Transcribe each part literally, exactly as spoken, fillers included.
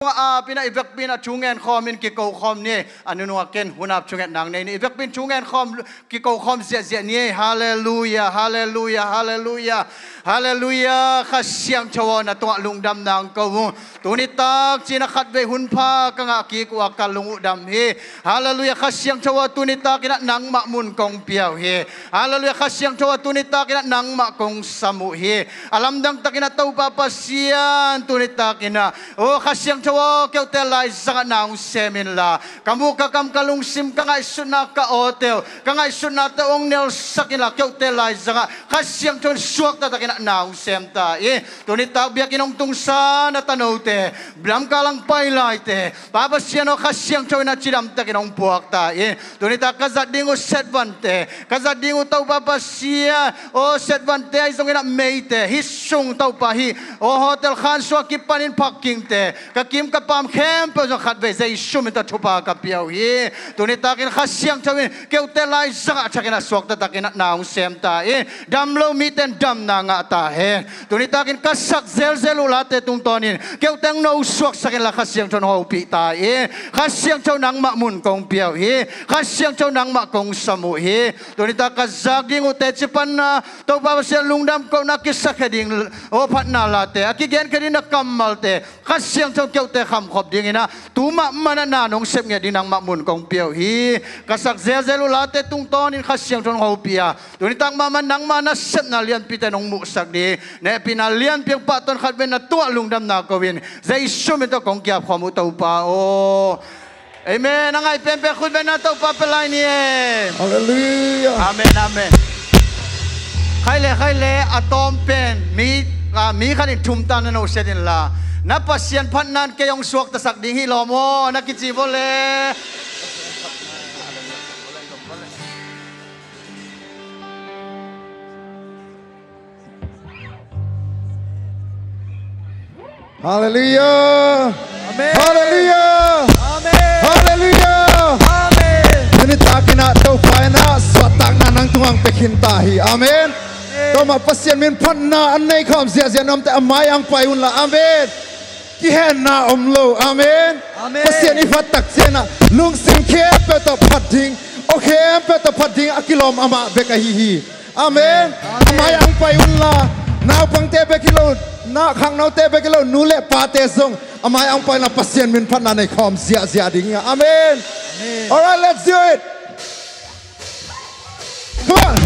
Apin a i vekpi in a thu ngen khawm in kiko khawm ni. A nunung a ken hun ap thu ngen nang nei ni. I vekpi in thu ngen khawm, kiko khawm ziahziah ni. Halleluia, halleluia, halleluia, halleluia. Kha Siangtho aw, na tungah lungdam nang ko uh. Tuni tak ciang a khatvei hun pha ka ngah kik uh a ka lung uh dam hi. Halleluia. Kha Siangtho aw, tuni tak in a nangmah mun kong pia uh hi. Halleluia. Kha Siangtho aw, tuni tak in a nangmah kong sam uh hi. A lamdang tak in a Topa Pasian, tuni tak in a, o Kha Siangtho aw, keute laizang ah na hong sem inla, ka mu ka kam ka lungsim ka ngaihsutna ka awte uh, ka ngaihsutnate uh hong nelsak inla, keute laizang ah Kha Siangtho in suakta tak in a na hong sem ta in. Tuni tak biakinn hong tungsa na tanote, lamkal hong pai laite, Pa Pasian aw, Kha Siangtho in a cidam tak in hong puak ta in. Tuni tak ka zat ding uh setvante, ka zat ding uh Topa Pasian aw, setvante ahi zongin a meite, hih sung Topa hih aw, hotel khan sung a kipan in phak kingte, ka kim ka pam khempeuh zong khatvei Jesu min tawh thupha ka pia uh hi. Tuni tak in Kha Siangtho in keute laizang ah a thak in a suakta tak in a na hong sem ta in. Dam lo mite in damna ngah ta hen. Tuni tak in ka sak zelzel uh late tungtawn in keute hong no suaksak inla, Kha Siangtho in hong hopih ta in. Kha Siangtho nangmah mun kong pia uh hi. Kha Siangtho nangmah kong sam uh hi. Tuni tak ka zak ding uh teci panna, Topa Pasian lungdam kohna, kisakhia ding aw phatna late, a kigenkhia ding na kammalte, Kha Siangtho in keute khamkhop ding in a, tu mahmah in a na nong sep ngiat ding nangmah mun kong pia uh hi. Ka sak zelzel uh late tungtawn in Kha Siangtho in hong hopih a, tuni tak mahmah in nangma nasepna lianpite nong muhsak ding, na hehpihna lianpi hong pahtawi in khatvei na tungah lungdam nang ko in, Jesu min tawh kong ki-ap khawm uh Topa aw. Amen. A ngai penpen khut beng in a Topa pia lai ni e. Halleluia. Amen, amen. Khai le, khai le, a tawm pen mi, a, mi khat in thum ta na no set inla, na Pasian phatna in kei hong suaktasak ding hi lawm aw, na kici vua le. Halleluia. Amen. Halleluia. Amen. Halleluia. Amen. Tuni tak in a Topa in a suahtakna nang tungah hong pia khin ta hi. Amen. Amen. Tua mah Pasian min phatna a nei khawm ziahziah nuamte a mai-ah hong pai unla. Amen. Kihenna om lo. Amen. Amen. Pasian i phat tak ciang a lungsim khempeuh tawh phat ding, aw khempeuh tawh phat ding a kilawm amah bek ahi hi. Amen. Amen. A mai-ah hong pai unla, naupangte bek hi lo, na khangnote bek hi lo, nu le pate zong a mai-ah hong pai unla, Pasian min phatna nei khawm ziahziah ding hi. Amen. Amen. Alright, let's do it. Come on.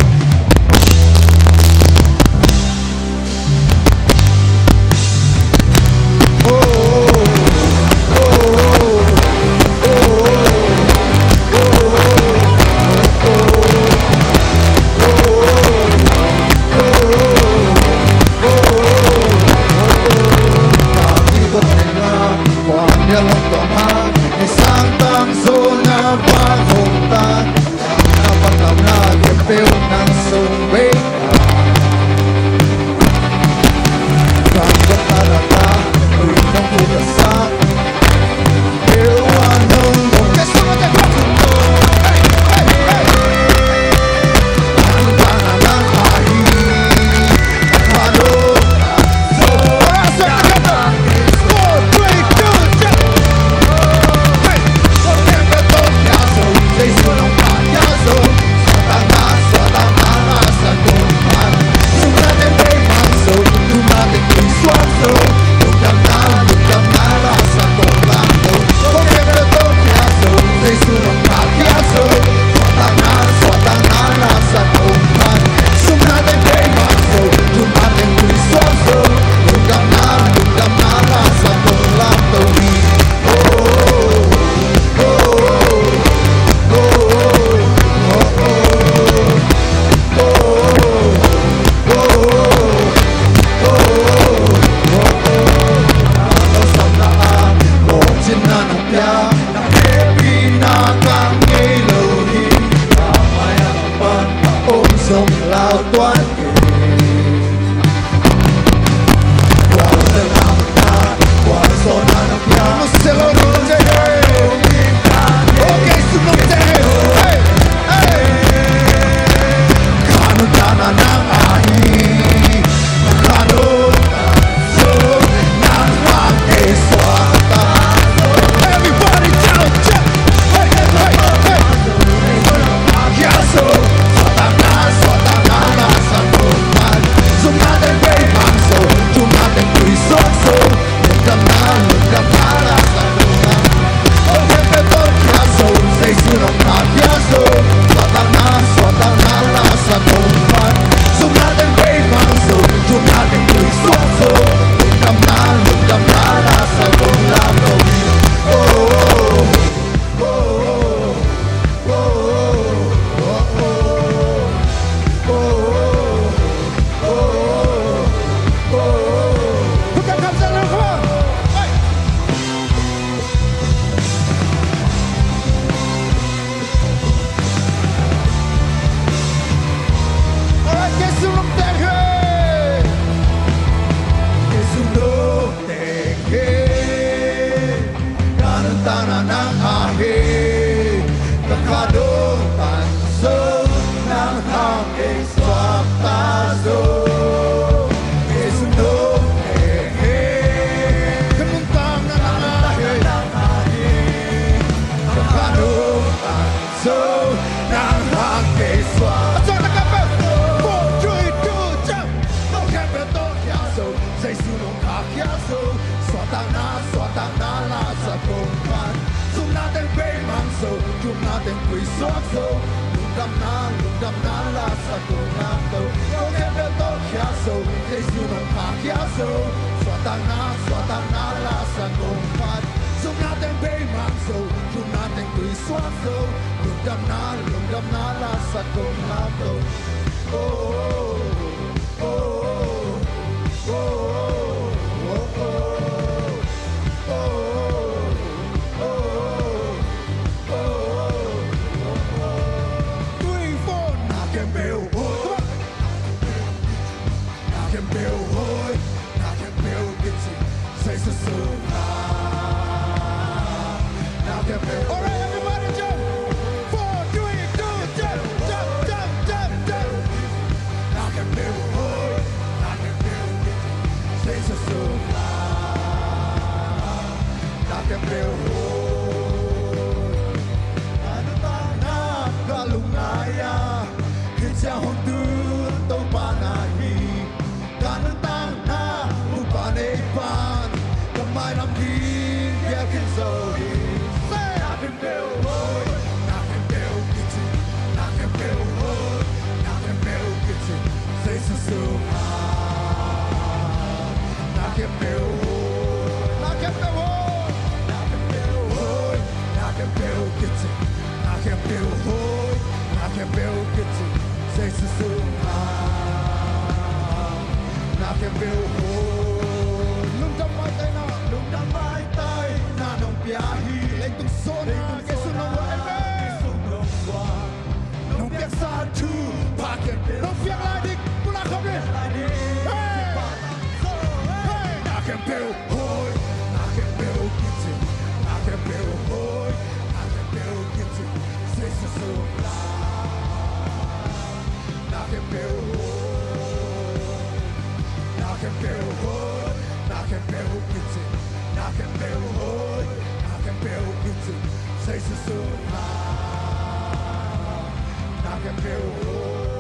Ka dong tan zo, nang hang kei suakta zo. Kei zong dong e e. Ka nuntakna nang a hi. Ka dong tan zo, nang hang kei suak. Suakta ka pe. Four, three, two, jump. Nong khempeuh tawh khia zo. Jesu nong khak khia zo. Suahtakna, suahtakna la sa kong khat. Zumna teng beimang zo, zumna teng tui suak zo. Lungdamna, lungdamna la sa kong khat zo. Kong khempeuh tawh khia zo, Jesu nong khak khia zo. Suahtakna, suahtakna la sa kong khat. Zumna teng beimang zo, zumna teng tui suak zo. Lungdamna, lungdamna la sa kong khat zo. Oh, oh, oh. All right, everybody jump. Four, three, two, jump, jump, jump, jump, jump. Ka nuntakna ka lungngai a, hi ciang hong tun Topa na hi. Ka nuntakna upa nei pan, ka mailam ding biakinn zo hi. Say! Na khempeuh hoi, na khempeuh kici, na khempeuh hoi, na khempeuh kici. Jesu sungah. Na khempeuh hoi, na khempeuh hoi, na khempeuh hoi, na khempeuh kici, na khempeuh hoi, na khempeuh kici. Jesu sungah. Na khempeuh hoi. Lungdam maitaina, lungdam maitaina nong pia hi. Leitung sona, Jesu nong wa, amen. Nong piaksa thu, pha khempeuh nong piak lai ding, pulak khawm ni. Hey! Hey! Na khempeuh hoi, na khempeuh kici, na khempeuh hoi, na khempeuh kici, Jesu sungah. Na khempeuh hoi, na khempeuh hoi, na khempeuh kici, na khempeuh hoi, na khempeuh kici, Jesu sungah. Na khempeuh hoi.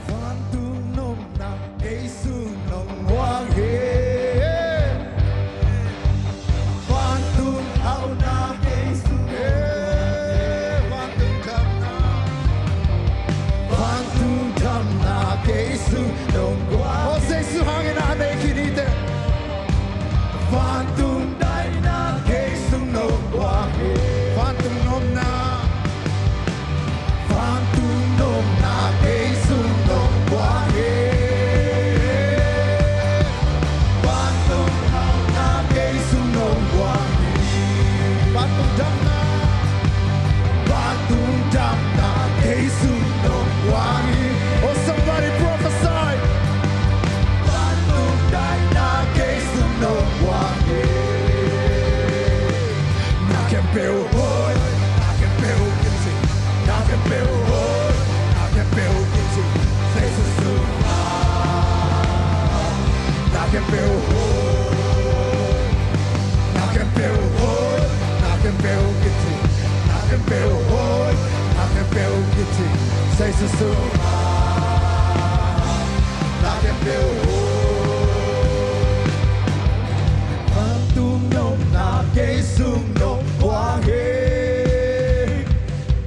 Vantung nopna kei sung nong guang hi. Vantung hauhna kei sung nong guang hi. Vantung damna, vantung damna kei sung nong guang hi. O Jesu hangin a nei khin hi teh. Vantung daihna kei sung nong guang hi. Vantung nopna. Vantung nopna kei sung nong guang hi. Vantung hauhna kei sung nong guang hi. Vantung damna. Vantung damna kei sung nong guang hi. Oh, somebody prophesy. Vantung daihna kei sung nong guang hi. Na khempeuh hoi, na khempeuh kici, na khempeuh hoi, na khempeuh kici, Jesu sungah. Na khempeuh hoi, na khempeuh hoi, na khempeuh kici, na khempeuh hoi, na khempeuh kici, Jesu sungah. Na khempeuh hoi. Vantung nopna kei sung nong guang hi.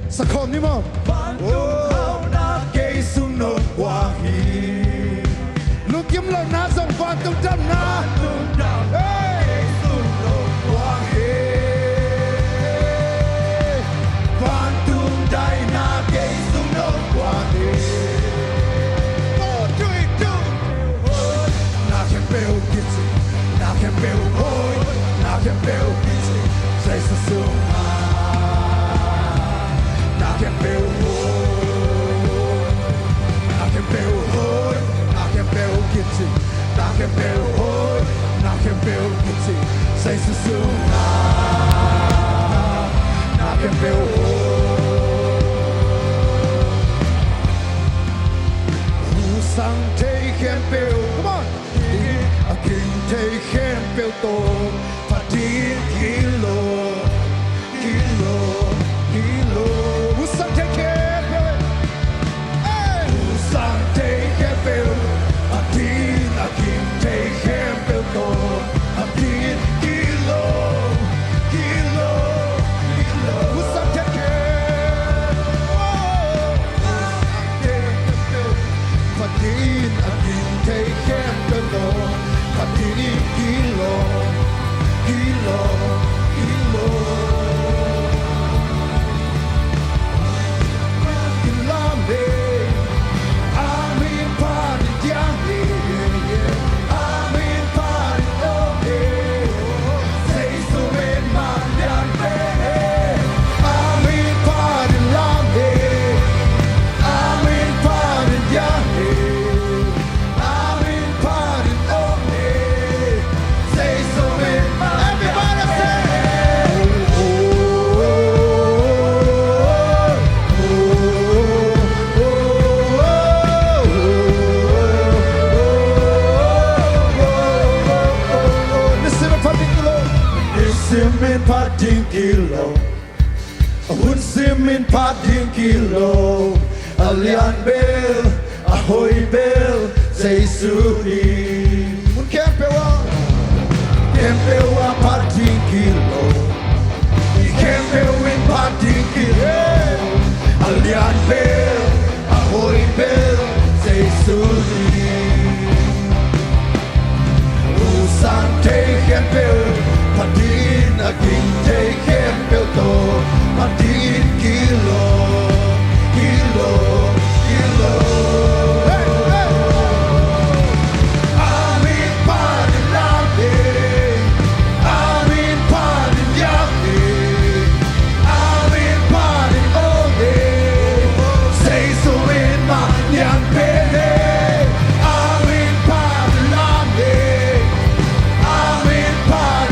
Sa khawm ni maw? Vantung hauhna kei sung nong guang hi. Lungkim lohna zong vantung damna. Vantung damna kei sung nong guang hi. Vantung daihna kei sung nong guang hi. Four, three, two. Na khempeuh kici, na khempeuh hoi, na khempeuh kici, Jesu sungah. Na khempeuh hoi, na khempeuh hoi, na khempeuh kici, na khempeuh hoi, na khempeuh kici, Jesu sungah. Khempeuh, hong sang thei khempeuh, come on. A ging thei khempeuh tawh, Patin gilo, gilo, gilo. Hong sang thei khempeuh, eh, hong sang thei khempeuh, Patin a ging thei khempeuh tawh, Patin gilo, gilo, gilo. Hong sang thei khempeuh, hong sang thei khempeuh, Patin a ging thei khempeuh tawh, Patin in gilo, gilo, gilo. Patin lam e, amen, Patin diang e, amen, Patin ong e. Zeisu min mah lian pen e, amen, Patin lam e, amen, Patin diang e. Amen, Patin ong e, Zeisu min mah. Everybody say, oh, oh, oh, oh, oh, oh. Nisim in Patin gilo. Nisim in Patin gilo. Hun sim in Patin gilo, a lian bel, a hoih bel, Zeisu hi. Mun khempeuh ah, khempeuh ah Patin gilo, khempeuh in Patin gilo, a lian bel, a hoih bel, Zeisu hi. Hong sang thei khempeuh, Patin a ging thei khempeuh tawh, Patin gilo, gilo, gilo. Hey, hey. Amen, Patin lam e, amen, Patin diang e. Amen, Patin ong e. Zeisu min mah lian pen e. Amen, Patin lam e. Amen, Patin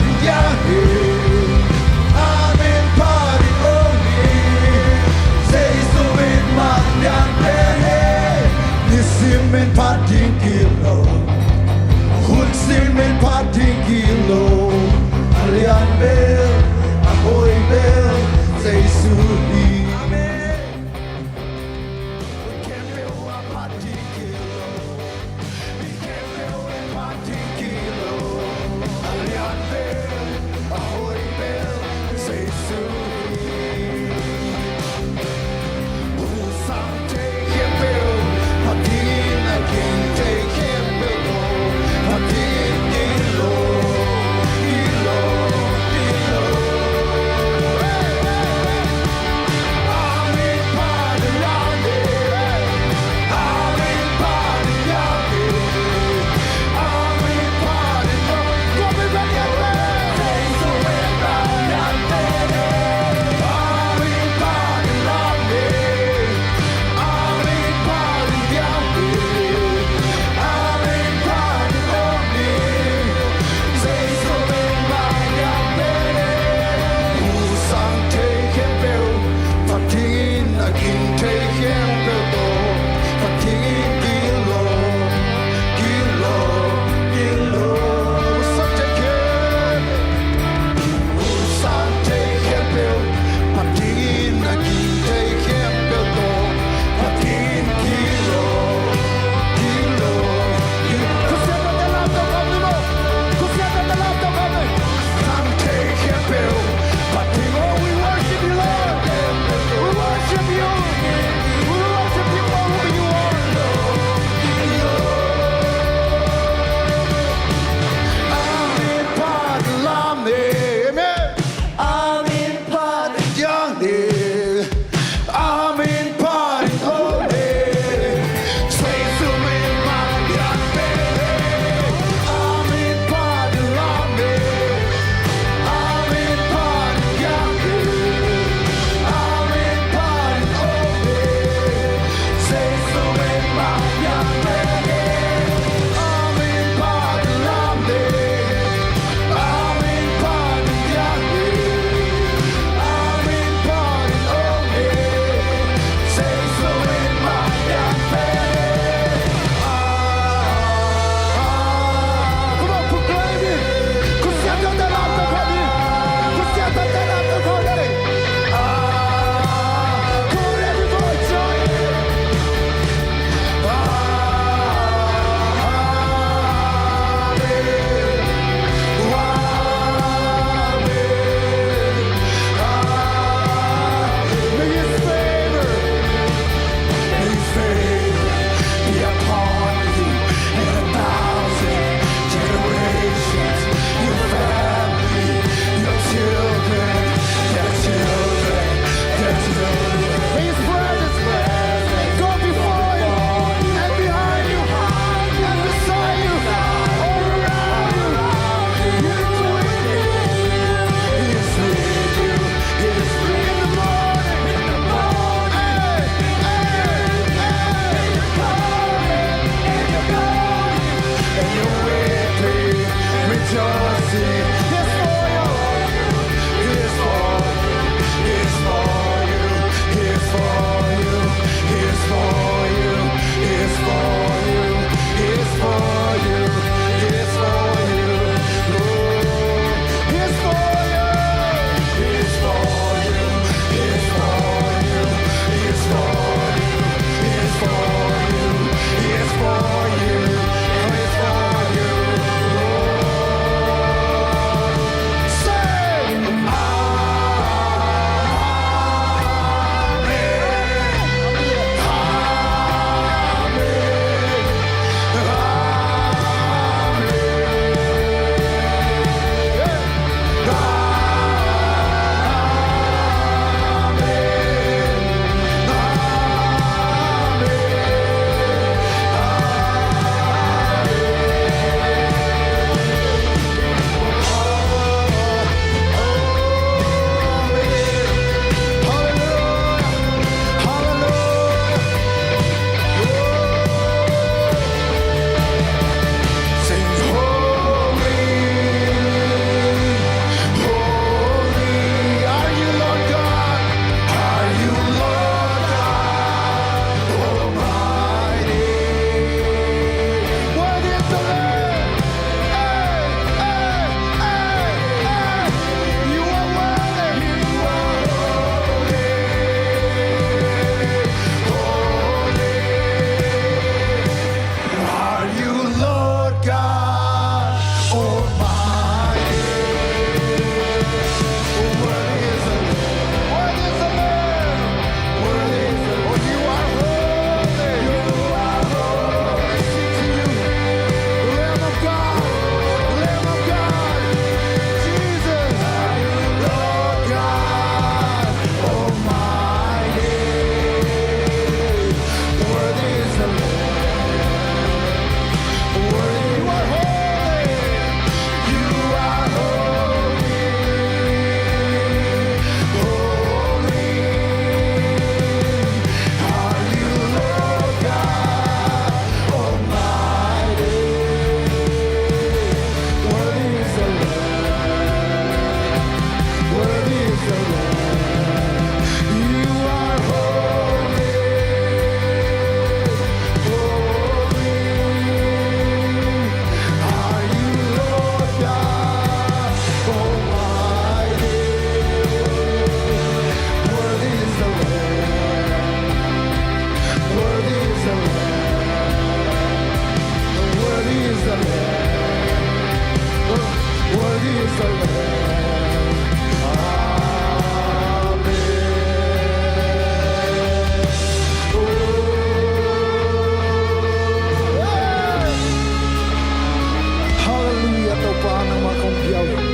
Halleluiah, Topa, nangmah kong pia uh hi.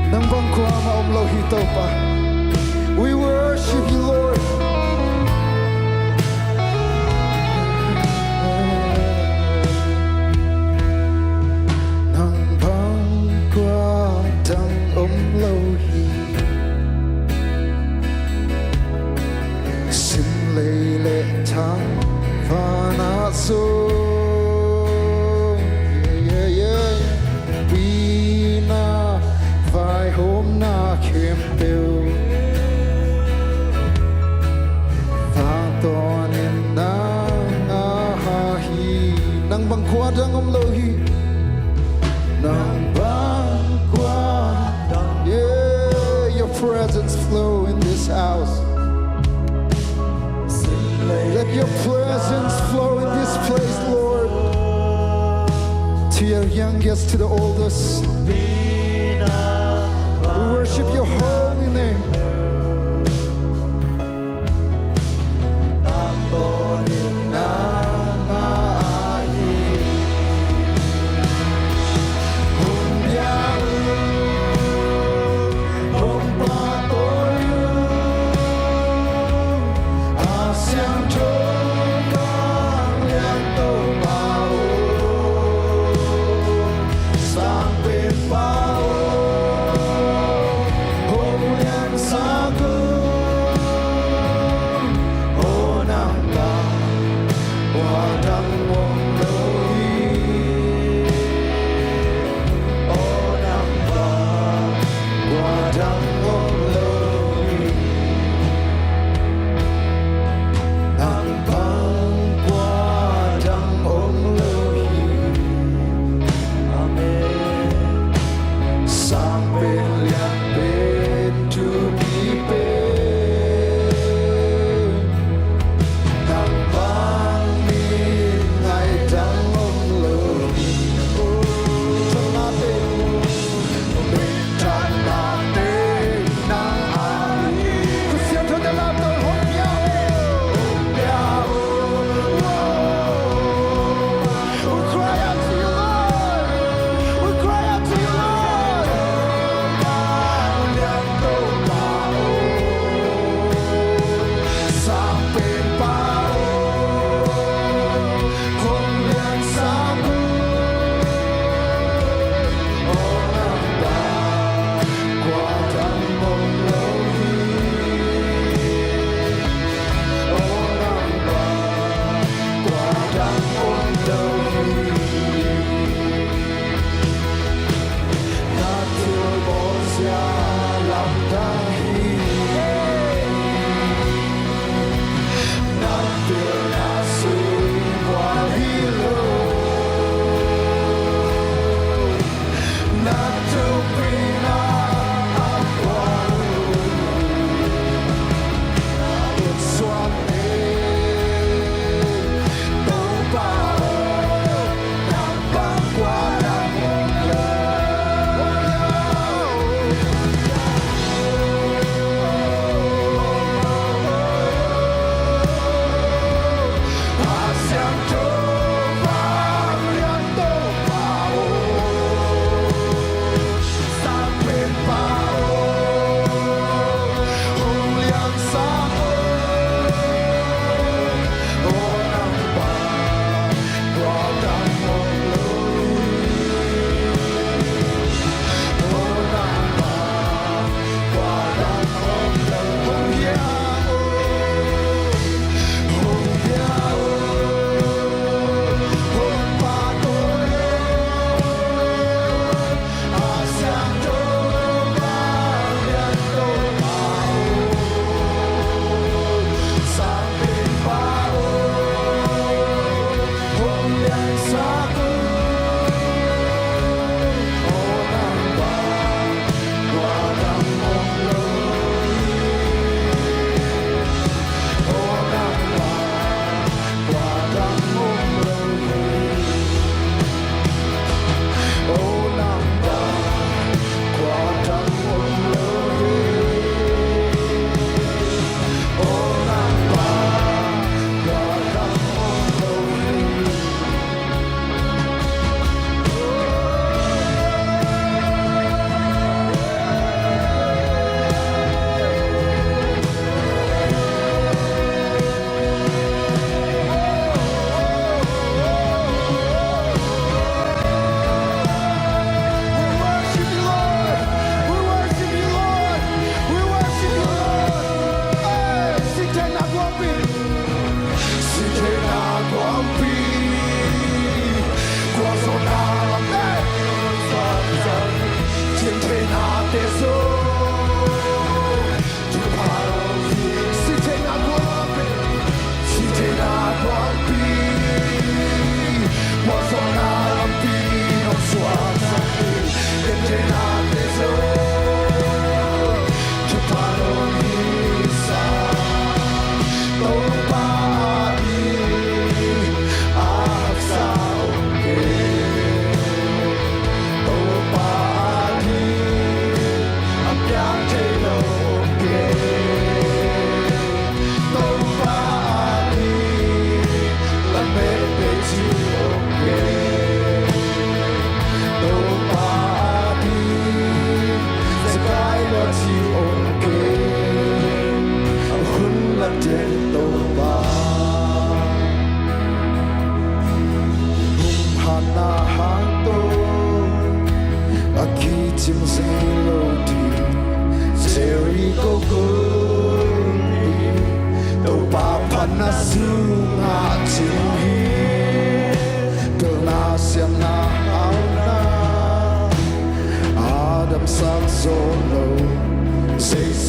Nang bang kuamah om lo hi, Topa. We worship you, Lord. Nang bang kua dang om lo hi. Sim lei le thang vana zong. Yeah, yeah, yeah, yeah. Pina vaihawmna khempeuh vantawnin nang a hi. Nang bang kua dang om lo hi. Nang bang kua dang. Yeah, your presence flow in this house. Let your presence flow in this place, Lord. To your youngest, to the oldest, we worship your holy name.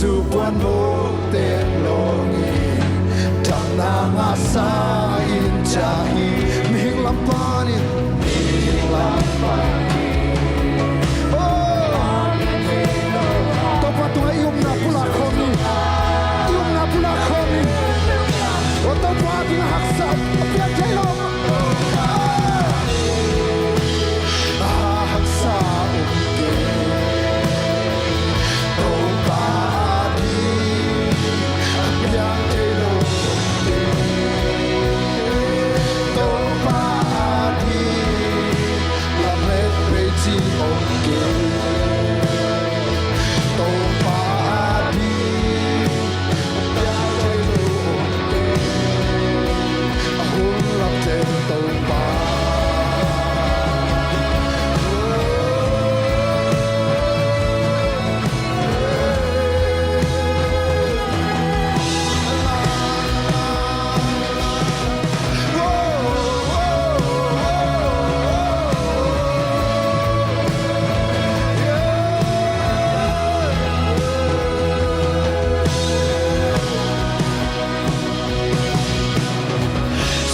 Tukuan mawh tek lawngin damna ngahsa in ciah hi. Mihing lam panin, mihing lam panin. Oh! Topa tungah i upna pulak khawm ni. I upna pulak khawm ni. Oh, Topa ading a haksa a piang thei lo.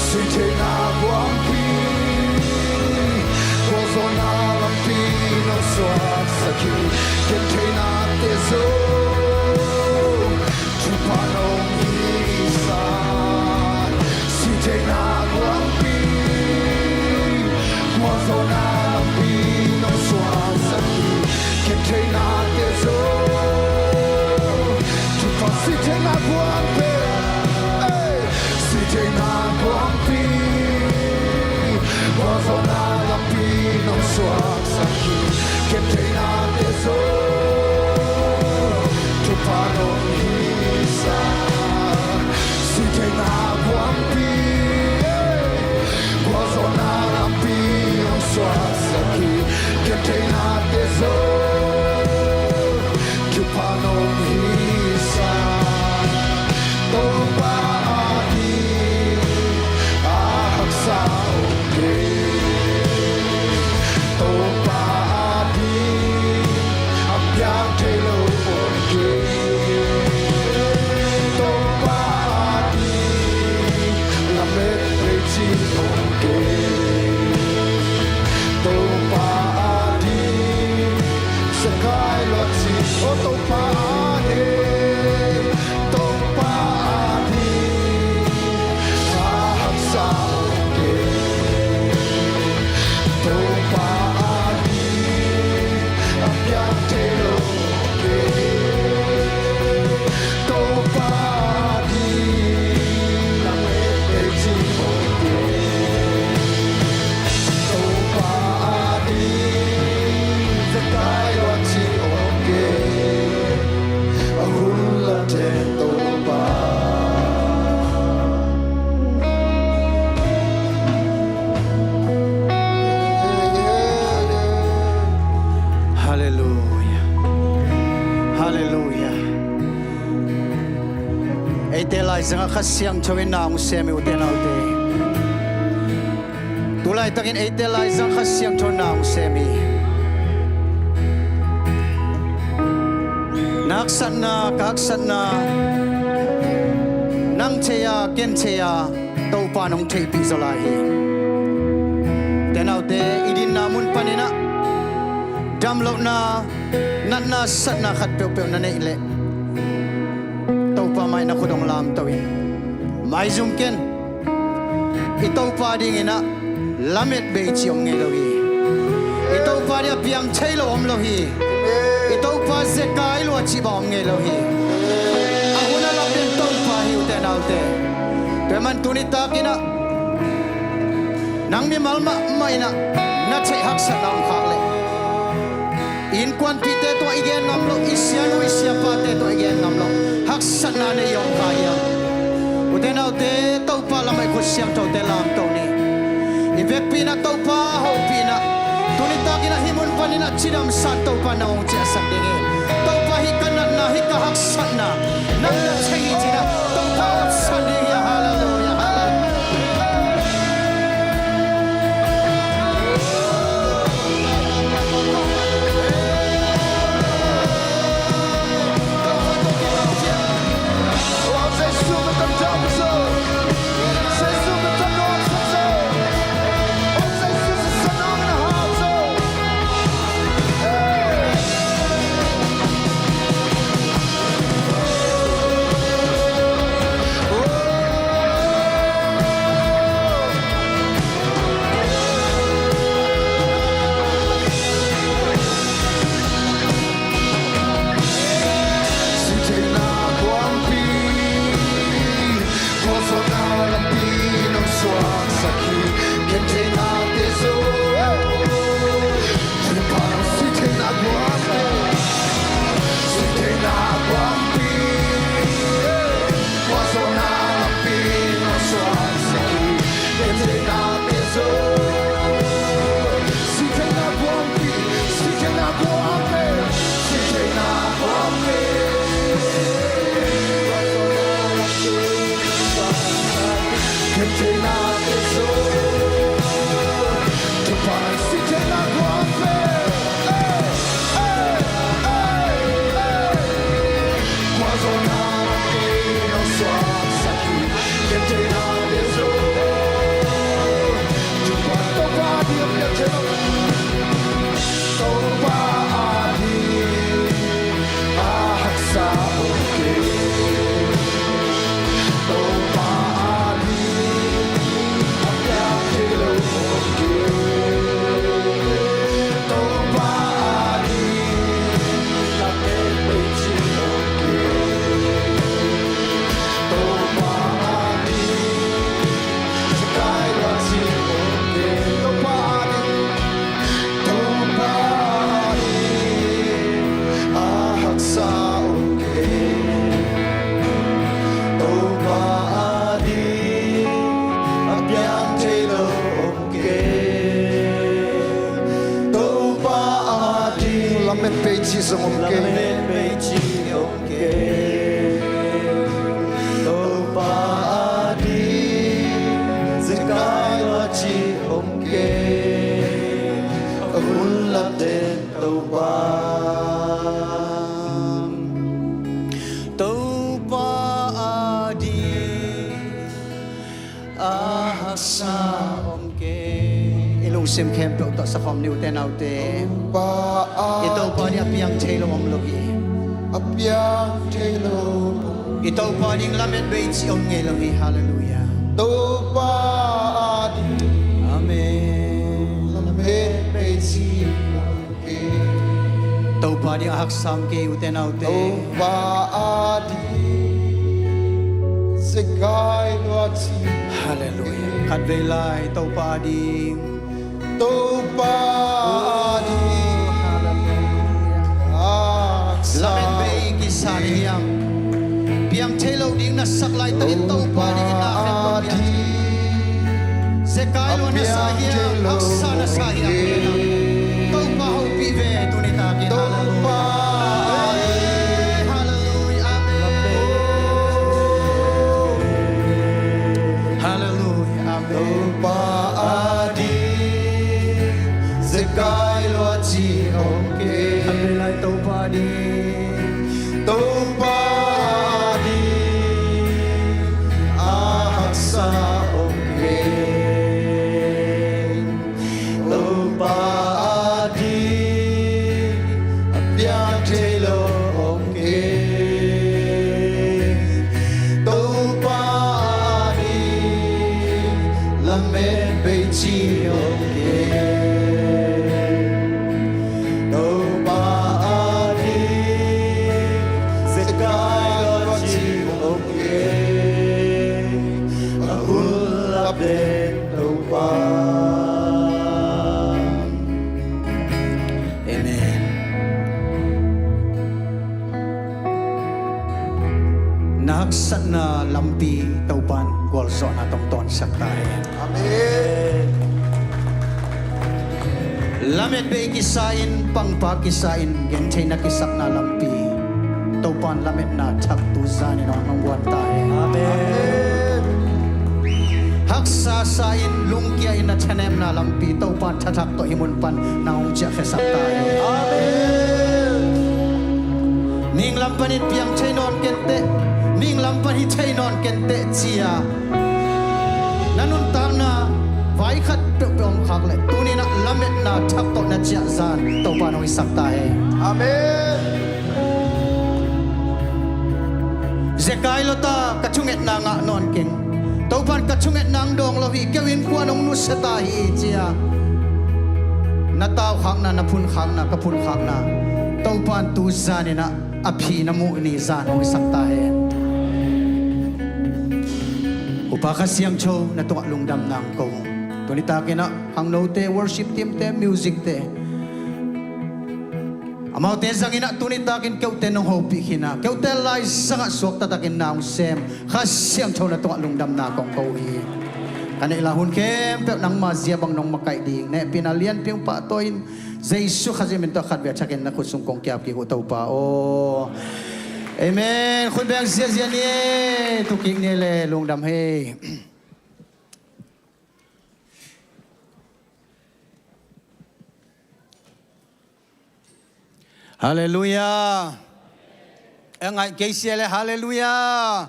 Sihtheihna guangpi, gualzawhna lampi nong suaksak hi. Gentheihnate zong thupha nong hisa. Sihtheihna guangpi, gualzawhna lampi nong suaksak hi. Gentheihnate zong thupha, sihtheihna guangpi, eh, sihtheihna guangpi, gualzawhna lampi nong suaksak hi. Gentheihnate zong thupha nong hisa. Sihtheihna guangpi, gualzawhna lampi nong suaksak hi. Gentheihnate zong thupha nong hisa. Topa ading a haksa om kei. Topa ading a piang thei lo om kei. Topa ading lamet vei ci om kei. Topa ading sakai lua ci, oh, Topa ading, Topa ading a haksa om kei. Topa ading a piang thei lo om kei. Topa ading lamet vei ci om kei. Topa ading zekai lua ci om kei. A hun la teng Topa. Halleluia. Halleluia. Eite laizangah Kha Siangtho in na hong sem hi, ute naute. Tu laitakin eite laizang Kha Siangtho in na hong sem hi. Na haksatna, ka haksatna, nang thei a, ken thei a, Topa in hong theihpih zaw lai hi. Ute naute, i dinna mun panin ah damlohna, natna, satna khat peuhpeuh na neih leh Topa mai na khut hong lamto in. Maizum ken. I Topa dingin ah lamet bei cih om ngei lo hi. I Topa ding a piang thei lo om lo hi. I Topa zekai lua cih bang om ngei lo hi. A hun a lak den Topa hi, ute naute. Tua man tuni takin ah nang mimal mahmah in ah na theih haksatna om khak leh, i innkuanpihte tungah i gen ngam loh, i sianu i siapate tungah i gen ngam loh haksatna nei i om kha hiam? Ute naute, Topa lamah i khut siangthote lamto ni. I vekpi in ah Topa hopih in ah, tuni takin ah hih mun panin ah cidamsa in Topa in nang hong ciahsak ding hi. Topa, hih ka natna, hih ka haksatna nang na thei hi ci-in ah Topa hong sak ding hi. Halleluia, halleluia. Lamet bei cih zong om kei. Lamet bei cih om kei. Topa ading zekai lua cih om kei. A hun lap den Topa. Topa ading a haksa om kei. I lungsim khempeuh tawh sakhawm ni, ute naute. Topa a, i Topa ding a piang thei lo om lo hi. A piang thei lo. I Topa ding lamet bei cih om ngei lo hi. Halleluiah. Topa ading. Amen. Lamet bei cih om kei. Topa ding a haksa om kei, ute naute. Topa ading zekai lua cih. Halleluiah. Khatvei lai Topa ading. Topa ading. Halleluiah. Haksa. Lamet bei kisa na hiam? Piang thei lo ding na sak laitakin Topa dingin na khempeuh piang thei. Zekai lua na sa hiam, haksa na sa hiam? Topa hopih ve tuni takin. Halleluiah. Halleluiah. Amen. Halleluiah. Amen. Topa ading zekai lua cih om kei. Khatvei lai Topa ading. Topa ading a haksa om kei. Topa ading a piang thei lo om kei. Topa ading lamet bei cih om kei. Topa ading zekai lua cih om kei. A hun lap den Topa. Amen. Na haksatna lampi Topan gualzawhna tawh tawnsak ta hen. Amen. Lamet bei kisa in, pangpa kisa in, gentheihna kisakna lampi Topan lametna thak tu zanin hong guan ta hen. Amen. Haksa sa in, lungkia in, na thanemna lampi Topan thathak tawh hih mun pan na hong ciahkhiasak ta hen. Amen. Ning lam panin piang thei nawn kenteh, ning lam pan hi thei nawn kenteh ci-a na nuntakna vai khat peuhpeuh om khak leh, tuni-in ah lametna thak tawh na ciah zan Topa in hong hisak ta hen. Amen. Zekai lua ta, ka thungetna ngah nawn keng. Topan ka thungetna hong dawng lo hi, kei innkuan hong nusia ta hi ci-a na taukhakna, na phunkhakna, ka phunkhakna Topan tu zanin ah a phi na muh ni zan hong hisak ta hen. Upa Kha Siangtho na tungah lungdamna hong ko. Tuni takin ah khangnote, worship team te, music te, amaute zangin ah tuni takin keute nong hopih khin a, keute laizangah suakta takin na hong sem Kha Siangtho na tungah lungdamna kong ko hi. Ka neih lai hun khempeuh nangma zia bang nong makaih ding, nehpihna lianpi hong pahtawi in, Jesu Khazih min tawh khatvei a thakin na khut sung kong kiap kik uh Topa aw. Amen. Khut beng ziazia ni e, tu kik ni e le, lungdam hi. Halleluiah. E, ngaih kei sia le, halleluiah.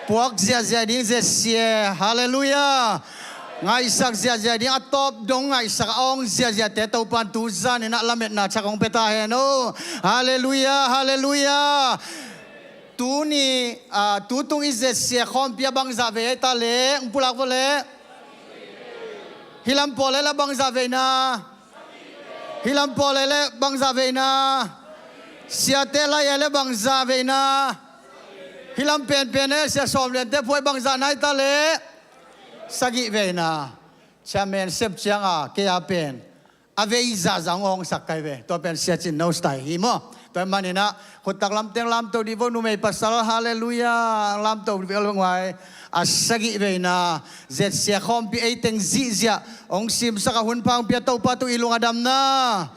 Puak ziahziah ding zia sia, halleluiah. Ngaihsak ziahziah ding, a tawp dong ngaihsak a awng ziahziahte Topan tu zanin ah lametna thak hong pia ta hen aw. Halleluiah, halleluiah. Tuni, a, tutung i zia sia khawmpi a bangzah vei a hi ta le, hong pulak vua le. Hih lam pawl le la bangzah veina. Hih lam pawl le le bangzah veina. Siate lai le bangzah veina. Hih lam penpen le sia sawm liante phuai bangzah nai ta le. Sagih veina. Chairman sep cianga kei a pen a vei zahzah hong awngsak kai ve. Tua pen sia cin no style hi maw. Tua manin ah khuttak lamteng lamto dih vo, numei pasal, halleluiah, lamto dih vo, lunguai. A sagih veina, zia sia khawmpi ei teng zihziah hong simsak a hun pha hong pia Topa tu i lung a damna.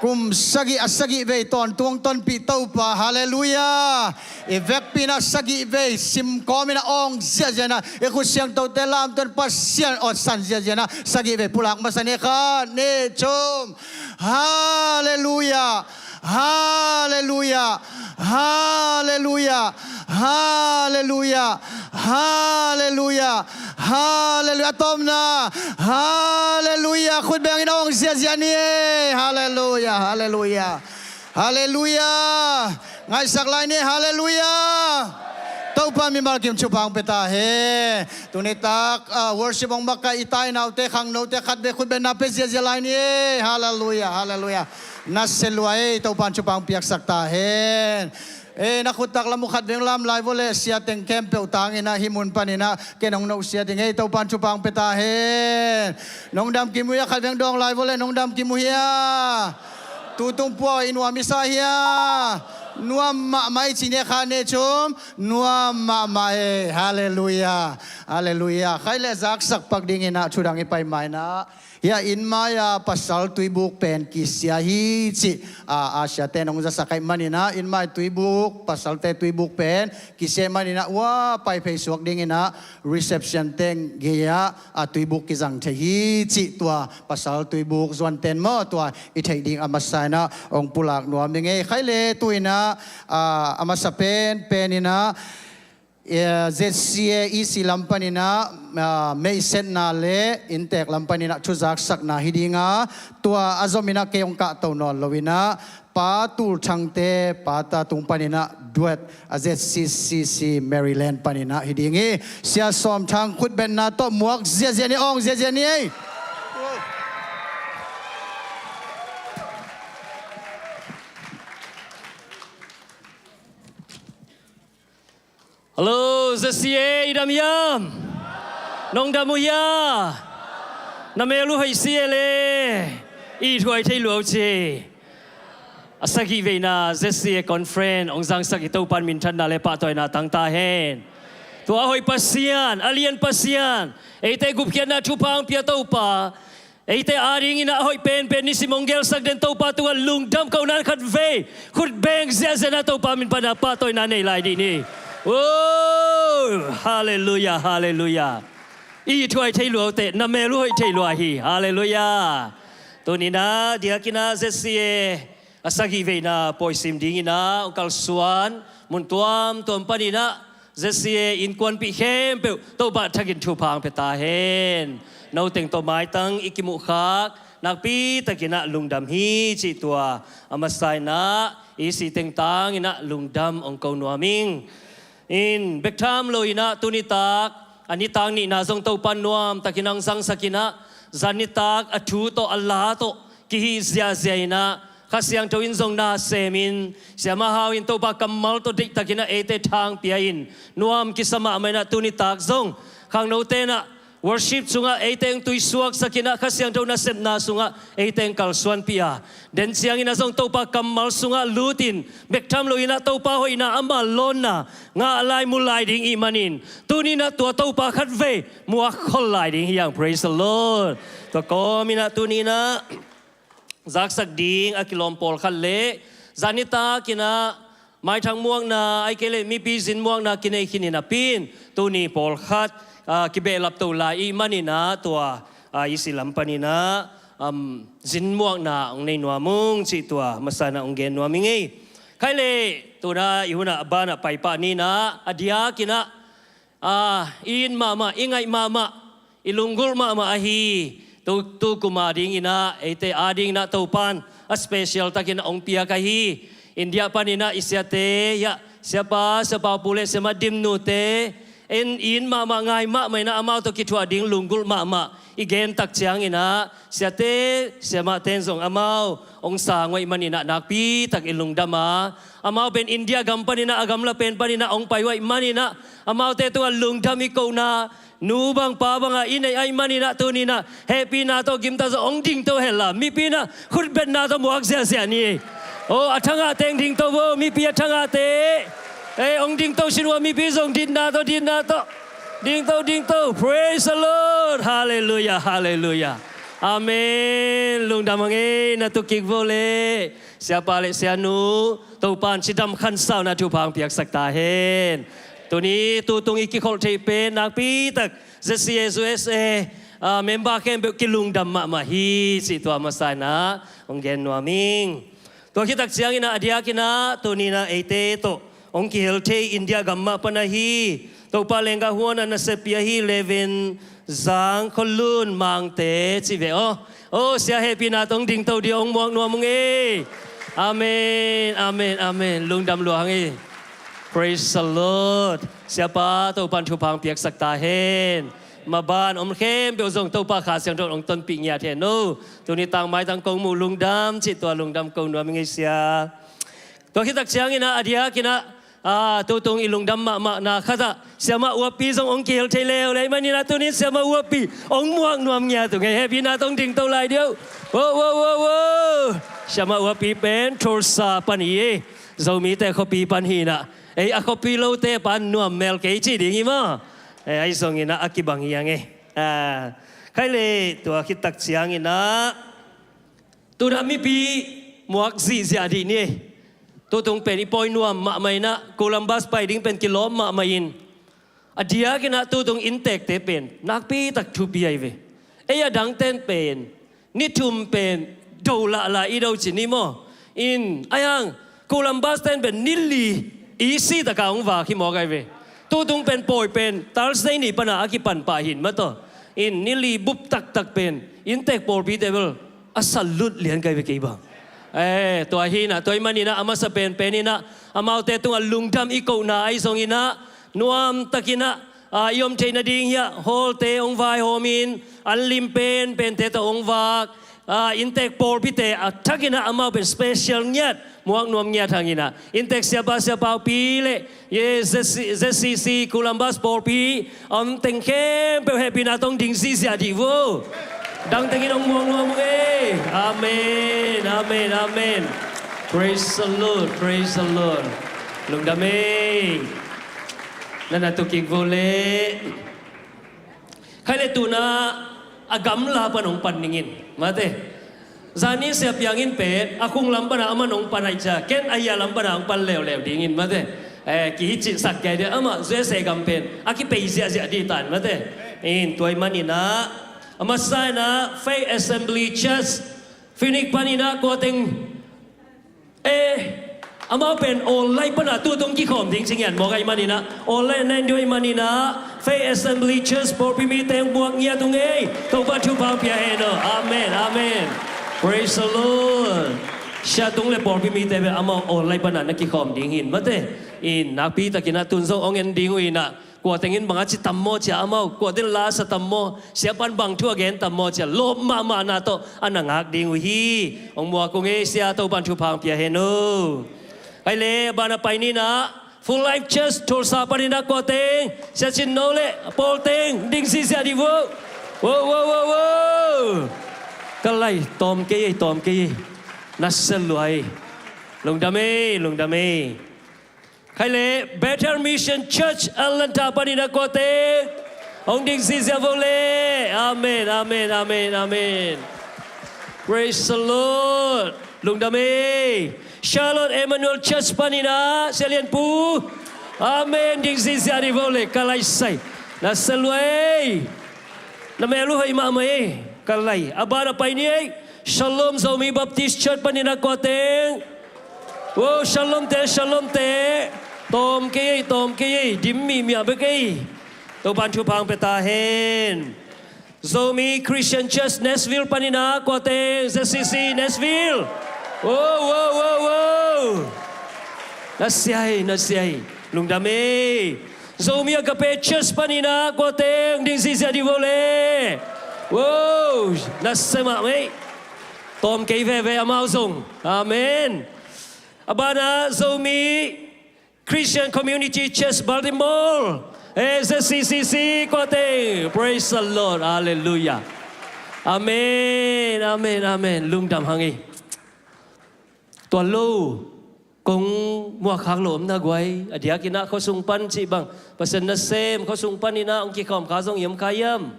Kum sagih a sagih vei tawntung tonpih Topa, halleluiah. I vekpi in ah sagih vei simkawm in ah awng ziahziah in ah i khut siangthote lamto in Pasian aw san ziahziah in ah sagih vei pulak masa ni. Khat, nih, thum. Halleluiah. Halleluiah. Halleluiah. Halleluiah. Halleluiah. Halleluiah. A tawpna. Halleluiah. Khut beng in awng ziahziah ni. Halleluiah. Halleluiah. Halleluiah. Ngaihsak lai ni. Halleluiah. Topa mimal kim thupha hong pia ta hen. Tuni tak, ah, worship hong makaih i tai naute, khangnote khat vei khut beng na pia ziahziah lai ni. Halleluiah. Halleluiah. Na se lua ei, Topa in thupha hong piaksak ta hen. Ei, na khut tak lam uh khat veng lam lai vua leh, sia teng khempeuh tang in ah hih mun pan in ah ken hong no sia ding ei, Topa in thupha hong pia ta hen. Nong dam kim uh hia, khat veng dawng lai vua leh, nong dam kim uh hia. Tutung pua i nuam i sa hia. Nuam mahmah i ci ni. Khat, nih, thum. Nuam mahmah ei. Halleluiah. Halleluiah. Khaih leh zaksak pak ding in ah thudang i pai ma in ah, hia inn mai-a pasal tuibuk pen kisia hi cih, a, a siate nong zasak ahih man in ah, inn mai tuibuk, pasalte tuibuk pen kisia ahih man in ah, ua, pai phei suak ding in ah, reception teng gei-ah, a, tuibuk kizang thei hi cih, tua pasal tuibuk zuanten maw, tua i theih ding a masa in ah hong pulak nuam ing ei. Khaih leh tu in ah, a, a masa penpen in ah, eh, Z C A E C lam pan in ah, ah, meihsetna leh inntek lam pan in ah thuzaksakna hi ding a, tua a zom in ah kei hong kahto nawn lo in ah, Pa Tul Thangte, Pa ta tung pan in ah duet, a, Z C C C Maryland pan in ah hi ding hi. Sia Sawm Thang khut bengna tawh muak ziahziah ni, awng ziahziah ni ei. Hallo, Z C A, i dam hiam? Nong dam uh hia? Na mel uh hoih si e le, i thuai thei lua uh ci. A sagih veina Z C A Conference hong zangsak i Topa in minthanna leh pahtawina tang ta hen. Tua a hoih Pasian, a lian Pasian, eite gupkhiatna thupha hong pia Topa, eite ading in ah a hoih penpen nisim hong gelsak den Topa tungah lungdam kohna in khat vei khut beng ziahziah in ah Topa min pan ah pahtawina nei lai dih ni. Oh, halleluiah, halleluiah. I thuai thei lua uh teh, na mel uh hoih thei lua hi. Halleluiah. Tuni in ah diak in ah Z C A a sagih veina pawi sim ding in ah hong kalsuan mun tuamtuam pan in ah Z C A innkuanpih khempeuh Topa thak in thupha hong pia ta hen. No teng tawh maitang i kimuhkhak nakpi tak in ah lungdam hi cih tua a masa in ah E C teng tang in ah lungdam hong ko nuam ing. In bek tham lo in ah tuni tak a nitak nihna zong Topa in nuam tak in ah hong zangsak in ah, zan nitak a thu tawh a la tawh kihih ziahziah in ah, Kha Siangtho in zong na sem in, Siamah Hau in Topa kammal tawh deihtak in ah eite thang pia in, nuam kisa mahmah in ah tuni tak zong khangnote in ah worship sungah eite hong tuisuaksak in ah, Kha Siangtho nasepna sungah eite hong kalsuanpih a, den ciangin ah zong Topa kammal sungah lut in, bek tham lo in ah Topa hoihna, ama lawnna ngah lai mu lai ding ih manin, tuni in ah tua Topa khat vei muak khol lai ding hi hang. Praise the Lord. Tua kawm in ah tuni in ah zaksak ding a kilawm pawlkhat leh zan nitak in ah maithang muakna, ahih kei leh mipi zin muakna kinei khin in ah pin, tuni pawlkhat, ah, kibehlap to lai ih manin ah tua, ah, E C lam panin ah, um, zin muakna hong nei nuam ung cih tua masa in ah hong gen nuam ing ei. Khaih leh tu in ah i hun ah a ban ah paipah ni in ah, a diak in ah, ah, i it mahmah, i ngaih mahmah, i lunggulh mahmah ahi tu, tu kum a ding in ah eite a ding in ah Topa in a special tak in ah hong piak ahi India panin ah i siate, hiah Siapa, Sia Pau Pu leh Siamah Dim Nu te, en in mahmah, ngai mahmah in ah amau tawh kithuah ding lunggulh mahmah i gen tak ciangin ah siate, siamahte in zong amau hong sang uh ahih manin ah nakpi tak i lungdam a, amau pen India gam panin ah a gamla pen panin ah hong pai uh ahih manin ah amaute tungah lungdam i kohna, nu bang pa bang a i neih ahih manin ah tuni in ah hehpihna tawh gimta zaw hong dingto hen la, mipi in ah khutbetna tawh muak ziahziah ni. Oh, a thangahte hong dingto vo, mipi a thangahte. Eh, hong dingto sin ua, mipi zong ditna tawh, ditna tawh. Dingto, dingto. Praise the Lord. Halleluiah, halleluiah. Amen. Lungdam hang ei, na tu kik vo le. Siapa le sianu, Topan cidam khansauna thupha hong piaksak ta hen. Tuni tutung i kikholh theih pen nakpi tak Z C S U S A, ah, member khempeuh kilungdam mahmah hi cih tua masa inah hong gen nuam ing. Tua khit tak ciangin ah a diakin ah tuni inah eite tawh hong kihel thei India gam mah pan ahi Topa lenggah huan a naseppi ahi Levin Zang Khonlun Mangte ci ve aw. Aw, sia hehpihna tawh hong dingto dih, hong muak nuam ung ei. Amen, amen, amen. Lungdam lua hang ei. Praise the Lord. Siapa Topan thupha hong piaksak ta hen. Maban om khempeuh zong Topa Kha Siangtho in hong tonpih ngiat hen aw. Tuni tangmai tang kong muh lungdam cih tua lungdam ko nuam ing ei sia. Tua khit tak ciangin ah a diakin ah, ah, tutung i lungdam mahmahna khat ah Siamah Uapi zong hong kihel thei leuleu ahih manin ah tuni in Siamah Uapi hong muak nuam ngiat ung ei, hehpihna tawh hong dingto lai dih aw. Wo, wo, wo, wo. Siamah Uapi pen Tulsa pan hi ei. Zomite khuapi pan hi inah ei a khuapi lote pan nuam mel kei ci ding hi maw. Eh, ahi zongin ah a kibang hi hang ei. Ah, khai le tua khit tak ciangin ah tu inah mipi muak zihziah dih ni ei. Tutung pen i pawi nuam mahmah inah Columbus pai ding pen kilawm mahmah in a diakin ah tutung inntekte pen nakpi tak thupi ahi ve. Ei a dangten pen ni thum pen do lahlah i do ci ni maw. In ahi hang Columbus ten pen ni li easy taka hong vak hi mawk ahi ve. Tutung pen pawi pen Thursday ni pana a kipan pah hi in mataw. In ni li bup taktak pen inntek pawlpite bel a salut lian kai ve kei bang. Eh, tua hi inah tua ahih manin ah a masa penpen inah amaute tungah lungdam i kohna ahi zongin ah nuamtakin ah, ah, i om theih nading hiah hawlte hong vaihawm in an lim penpente tawh hong vak, ah, inntek pawlpite a thakin ah amau pen special ngiat muak nuam ngiat hangin ah inntek siapa siapaupi le Z C C Columbus pawlpi a om teng khempeuh hehpihna tawh hong ding zihziah dih vo. Dang tengin hong muang nuam ung ei. Amen, amen, amen. Praise the Lord, praise the Lord. Lungdam ei. Na na tu kik vo le. Khai le tu inah a gamla pan hong pan ning in mate. Zani Sia Piang in pen a khung lam pana aman hong pan ahih ciang ken a hia lam pana hong pan leuleu ding in mate. Eh, kihicihsak kei dih amah U S A gam pen a kipei ziahziah dih ta in mate. In tua ahih manin ah a masa inah Faith Assembly Church Phoenix panin ah kua teng, eh, amau pen online pana tutung kikhawm ding ci ngiat mawk ahih manin ah online na en ding ahih manin ah Faith Assembly Church pawlpi mite hong muak ngiat ung ei. Topa thupha hong pia hen aw. Amen, amen. Praise the Lord. Sia Tung le pawlpi mite bel amau online pana na kikhawm ding hi in mate. In nakpi takin ah tun zong hong en ding uh inah kua tengin bang a ci tam maw cia amau kua tengin la a sa tam maw, siapan bang thu a gen tam maw cia lawp mahmahna tawh a na ngak ding uh hi. Hong muak ung ei sia, Topan thupha hong pia hen aw. Khai le a ban a pai ni inah Full Life Church Tulsa panin ah kua teng, Sia Cin No le a pawl teng ding zihziah dih vo. Wo, wo, wo, wo. Ka lai, tawm kei ei, tawm kei ei. Na sia lua ei. Lungdam ei, lungdam ei. Khai le Bethel Mission Church Atlanta panin ah kua teng hong ding zihziah vo le. Amen, amen, amen, amen. Praise the Lord. Lungdam ei. Charlotte Emmanuel Church panin ah Sia Lian Pu. Amen. Ding zihziah dih vo le. Ka lai sai. Na sia lua ei. Na mel uh hoih mahmah ei. Ka lai. A ban a pai ni ei. Shalom Zomi Baptist Church panin ah kua teng. Wo, Shalom te, Shalom te. Tawm kei ei, tawm kei ei. Dim mihmiah bek ei. Topan thupha hong pia ta hen. Zomi Christian Church Nashville panin ah kua teng, Z C C Nashville. Wo, wo, wo, wo. Na sia ei, na sia ei. Lungdam ei. Zomi Agape Church panin ah kua teng ding zihziah dih vo le. Wo, na sia mahmah ei. Tawm kei veve amau zong. Amen. A ban ah Zomi Christian Community Church Baltimore, eh, Z C C C kua teng. Praise the Lord. Hallelujah. Amen, amen, amen. Lungdam hang ei. Tua lo kong muak khak lo om na guai. A diakin ah khuasung pan cih bang Pasian nasem khuasung panin ah hong kikhawm kha zong i om kha hiam?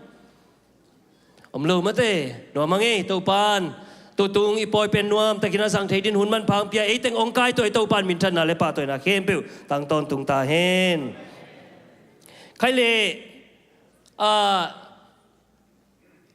Om lo mate, nuam a ngei Topan tutung i pawi pen nuam takin a zang thei din hun manpha hong pia, ei teng hong kai tuai Topan minthanna le pahtawina khempeuh tang tawntung ta hen. Khai le, a,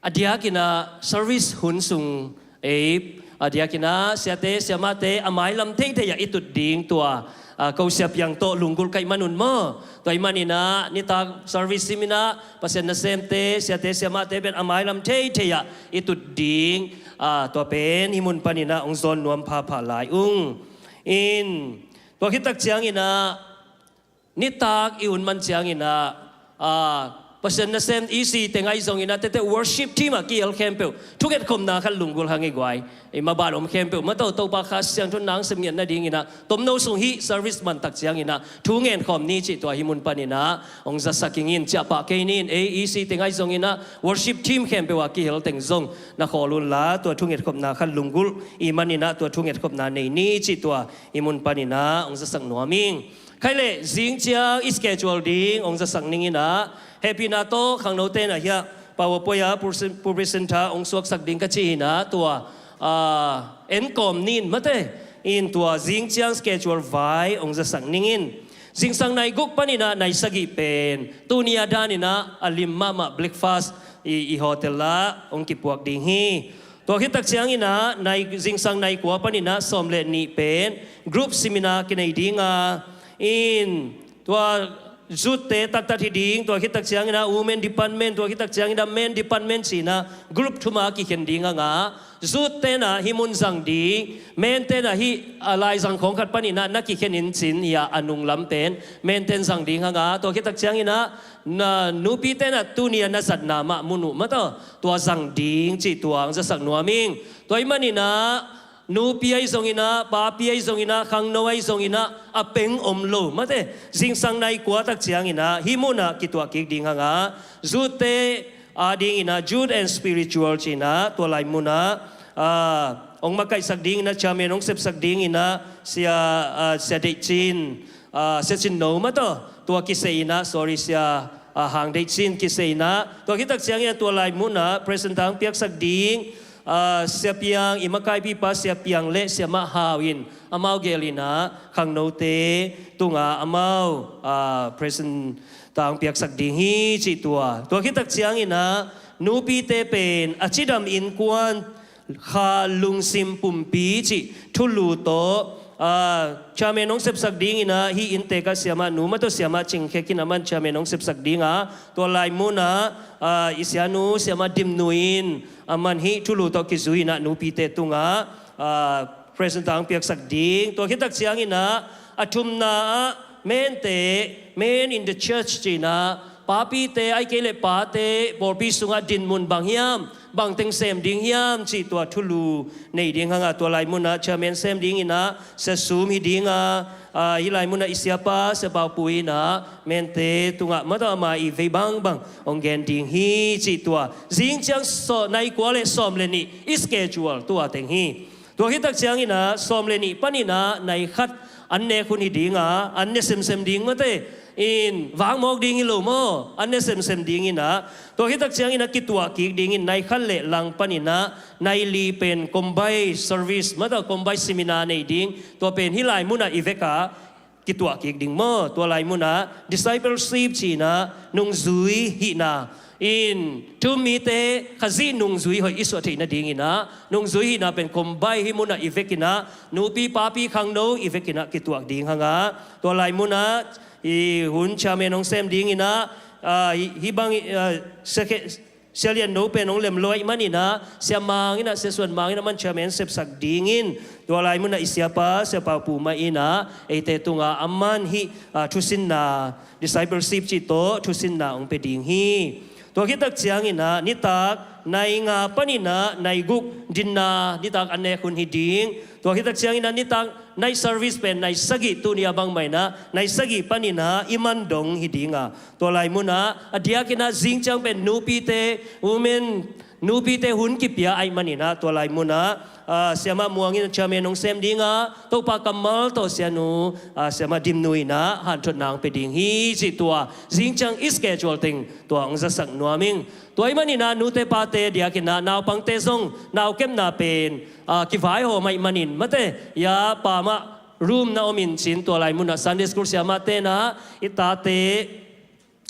a diakin a service hun sung ei, a diakin a siate siamate a mailam theithei ah i tut ding tua, a, ko sia piang tawh lunggulh kaih manun maw. Tua i manin a nitak service simin a Pasian nasemte, siate siamate pen a mailam theithei ah i tut ding, a, tua pen hih mun panin a hong zawn nuam phapha lai ung. In, tua khit tak ciangin a nitak i hun man ciangin a, a, Pasian nasem E C teng ahi zongin a tete worship team ah kihel khempeuh thungetkhopna khat lunggulh hang i guai. I maban om khempeuh mato Topa Kha Siangtho nang sem ngiat nadingin a tomno sung hih service man tak ciangin a thu ngen khawm ni cih tua hih mun panin a hong zasak ing in. Ciah pah kei ni in, ei E C teng ahi zongin a worship team khempeuh a kihel teng zong na khawl un la, tua thungetkhopna khat lunggulh i manin a tua thungetkhopna nei ni cih tua hih mun panin a hong zasak nuam ing. Khai le zing ciang i schedule ding hong zasak ning in a, hehpihna tawh khangnote na hiah PowerPoint ah pursin, pursin tha hong suaksak ding ka ci in a, tua, a, en kawm ni in mate, in tua zing ciang schedule vai hong zasak ning in. Zingsang nai guk panin a nai sagih pen tuni a danin a a lim mahmah breakfast i, i hotel ah hong kipuak ding hi. Tua khit tak ciangin a nai, zingsang nai kua panin a sawm le nih pen group seminar kinei ding a, in tua youth te taktak hi ding, tua khit tak ciangin a women department, tua khit tak ciangin a men department ci-in a group thum a kikhen ding hang a, youth te na hih mun zang ding, men te na hih, a, laizang khawng khat panin a na kikhen in cin hi a, a nung lam pen men ten zang ding hang a, tua khit tak ciangin a na nupi te na tuni a na zatna mah mun uh mato tua zang ding cih tua hong zasak nuam ing. Tua i manin a nupi ahi zongin a, papi ahi zongin a, khangno ahi zongin a, a peng om lo mate, zingsang nai kua tak ciangin a hih mun ah kituah kik ding hang a, youth te a dingin a youth and spiritual ci-in a tua lai mun ah, a, hong makaihsak dingin a chairman hong sepsak dingin a sia, a, sia Deih Cin, a, sia Cin No mato tua kisei in a, sorry, sia, a, Hang Deih Cin kisei in a, tua khit tak ciangin a tua lai mun ah president tang piaksak ding, a, sia Piang, i makaipipa sia Piang le sia Mah Hau in amau gel in a khangnote tungah amau, a, president tang piaksak ding hi cih tua. Tua khit tak ciangin a nupite pen a cidam innkuan kha lungsim pumpi cih thulu tawh, a, chairman hong sepsak dingin a hih inntek ah siamah nu mato siamah Cing Khe Kin aman chairman hong sepsak ding a, tua lai mun ah, a, i sianu siamah Dim Nu in aman hih thulu tawh kizui in a nupite tungah, a, president tang piaksak ding. Tua khit tak ciangin a a thumna ah mente, men in the church ci-in a papite, ahih kei leh pate pawlpi sungah dinmun bang hiam, bang teng sem ding hiam cih tua thulu nei ding hang a, tua lai mun ah chairman sem dingin a sia Sum hi ding a, a, hih lai mun ah i siapa sia Pau Pu in a mente tungah mato ama i vei bangbang hong gen ding hi cih tua zing ciang sawm, nai kua le sawm le nih i schedule tua teng hi. Tua khit tak ciangin a sawm le nih panin a nai khat an nek hun hi ding a, an ne semsem ding mate, in vak mawk ding hi lo maw, an ne semsem dingin a, tua khit tak ciangin a kituah kik dingin nai khat le lang panin a nai li pen kombai service mato kombai seminar nei ding, tua pen hih lai mun ah i vek a kituah kik ding maw. Tua lai mun ah discipleship ci-in a nungzui hihna, in thu-um mite Khazih nungzui hoih i suah theih nadingin a nungzui hihna pen kombai hih mun ah i vek in a nupi papi khangno i vek in a kituak ding hang a, tua lai mun ah i hun chairman hong sem dingin a, a, hih, hih bang, a, sia Khe, sia Lian No pen hong lem lo ahih manin a sia Mang in a, sia Suan Mang in a man chairman sepsak dingin, tua lai mun ah i siapa sia Pau Pu mah in a eite tungah aman hih, a, thusinna, discipleship cih tawh thusinna hong pia ding hi. Tua khit tak ciangin a nitak nai nga panin a nai guk dinna nitak an nek hun hi ding. Tua khit tak ciangin a nitak night service pen nai sagih, tuni a bang mah in a nai sagih panin a i man dong hi ding a, tua lai mun ah a diakin a zing ciang pen nupite, women Nupite hun kipia ahih maninah tua lai munah, ah, Siamah Muang in chairman hong sem dingah Topa kammal tawh sianu, ah, Siamah Dimnu inah hanthotna hong pia ding hi cih tua zingciang i schedule teng tua hong zasak nuam ing. Tua ahih maninah nute pate diakinah naupangte zong naukepna pen, ah, kivaihawm ahih manin mate ya pamah room na om in cin tua lai munah Sunday school siamah tenah i tate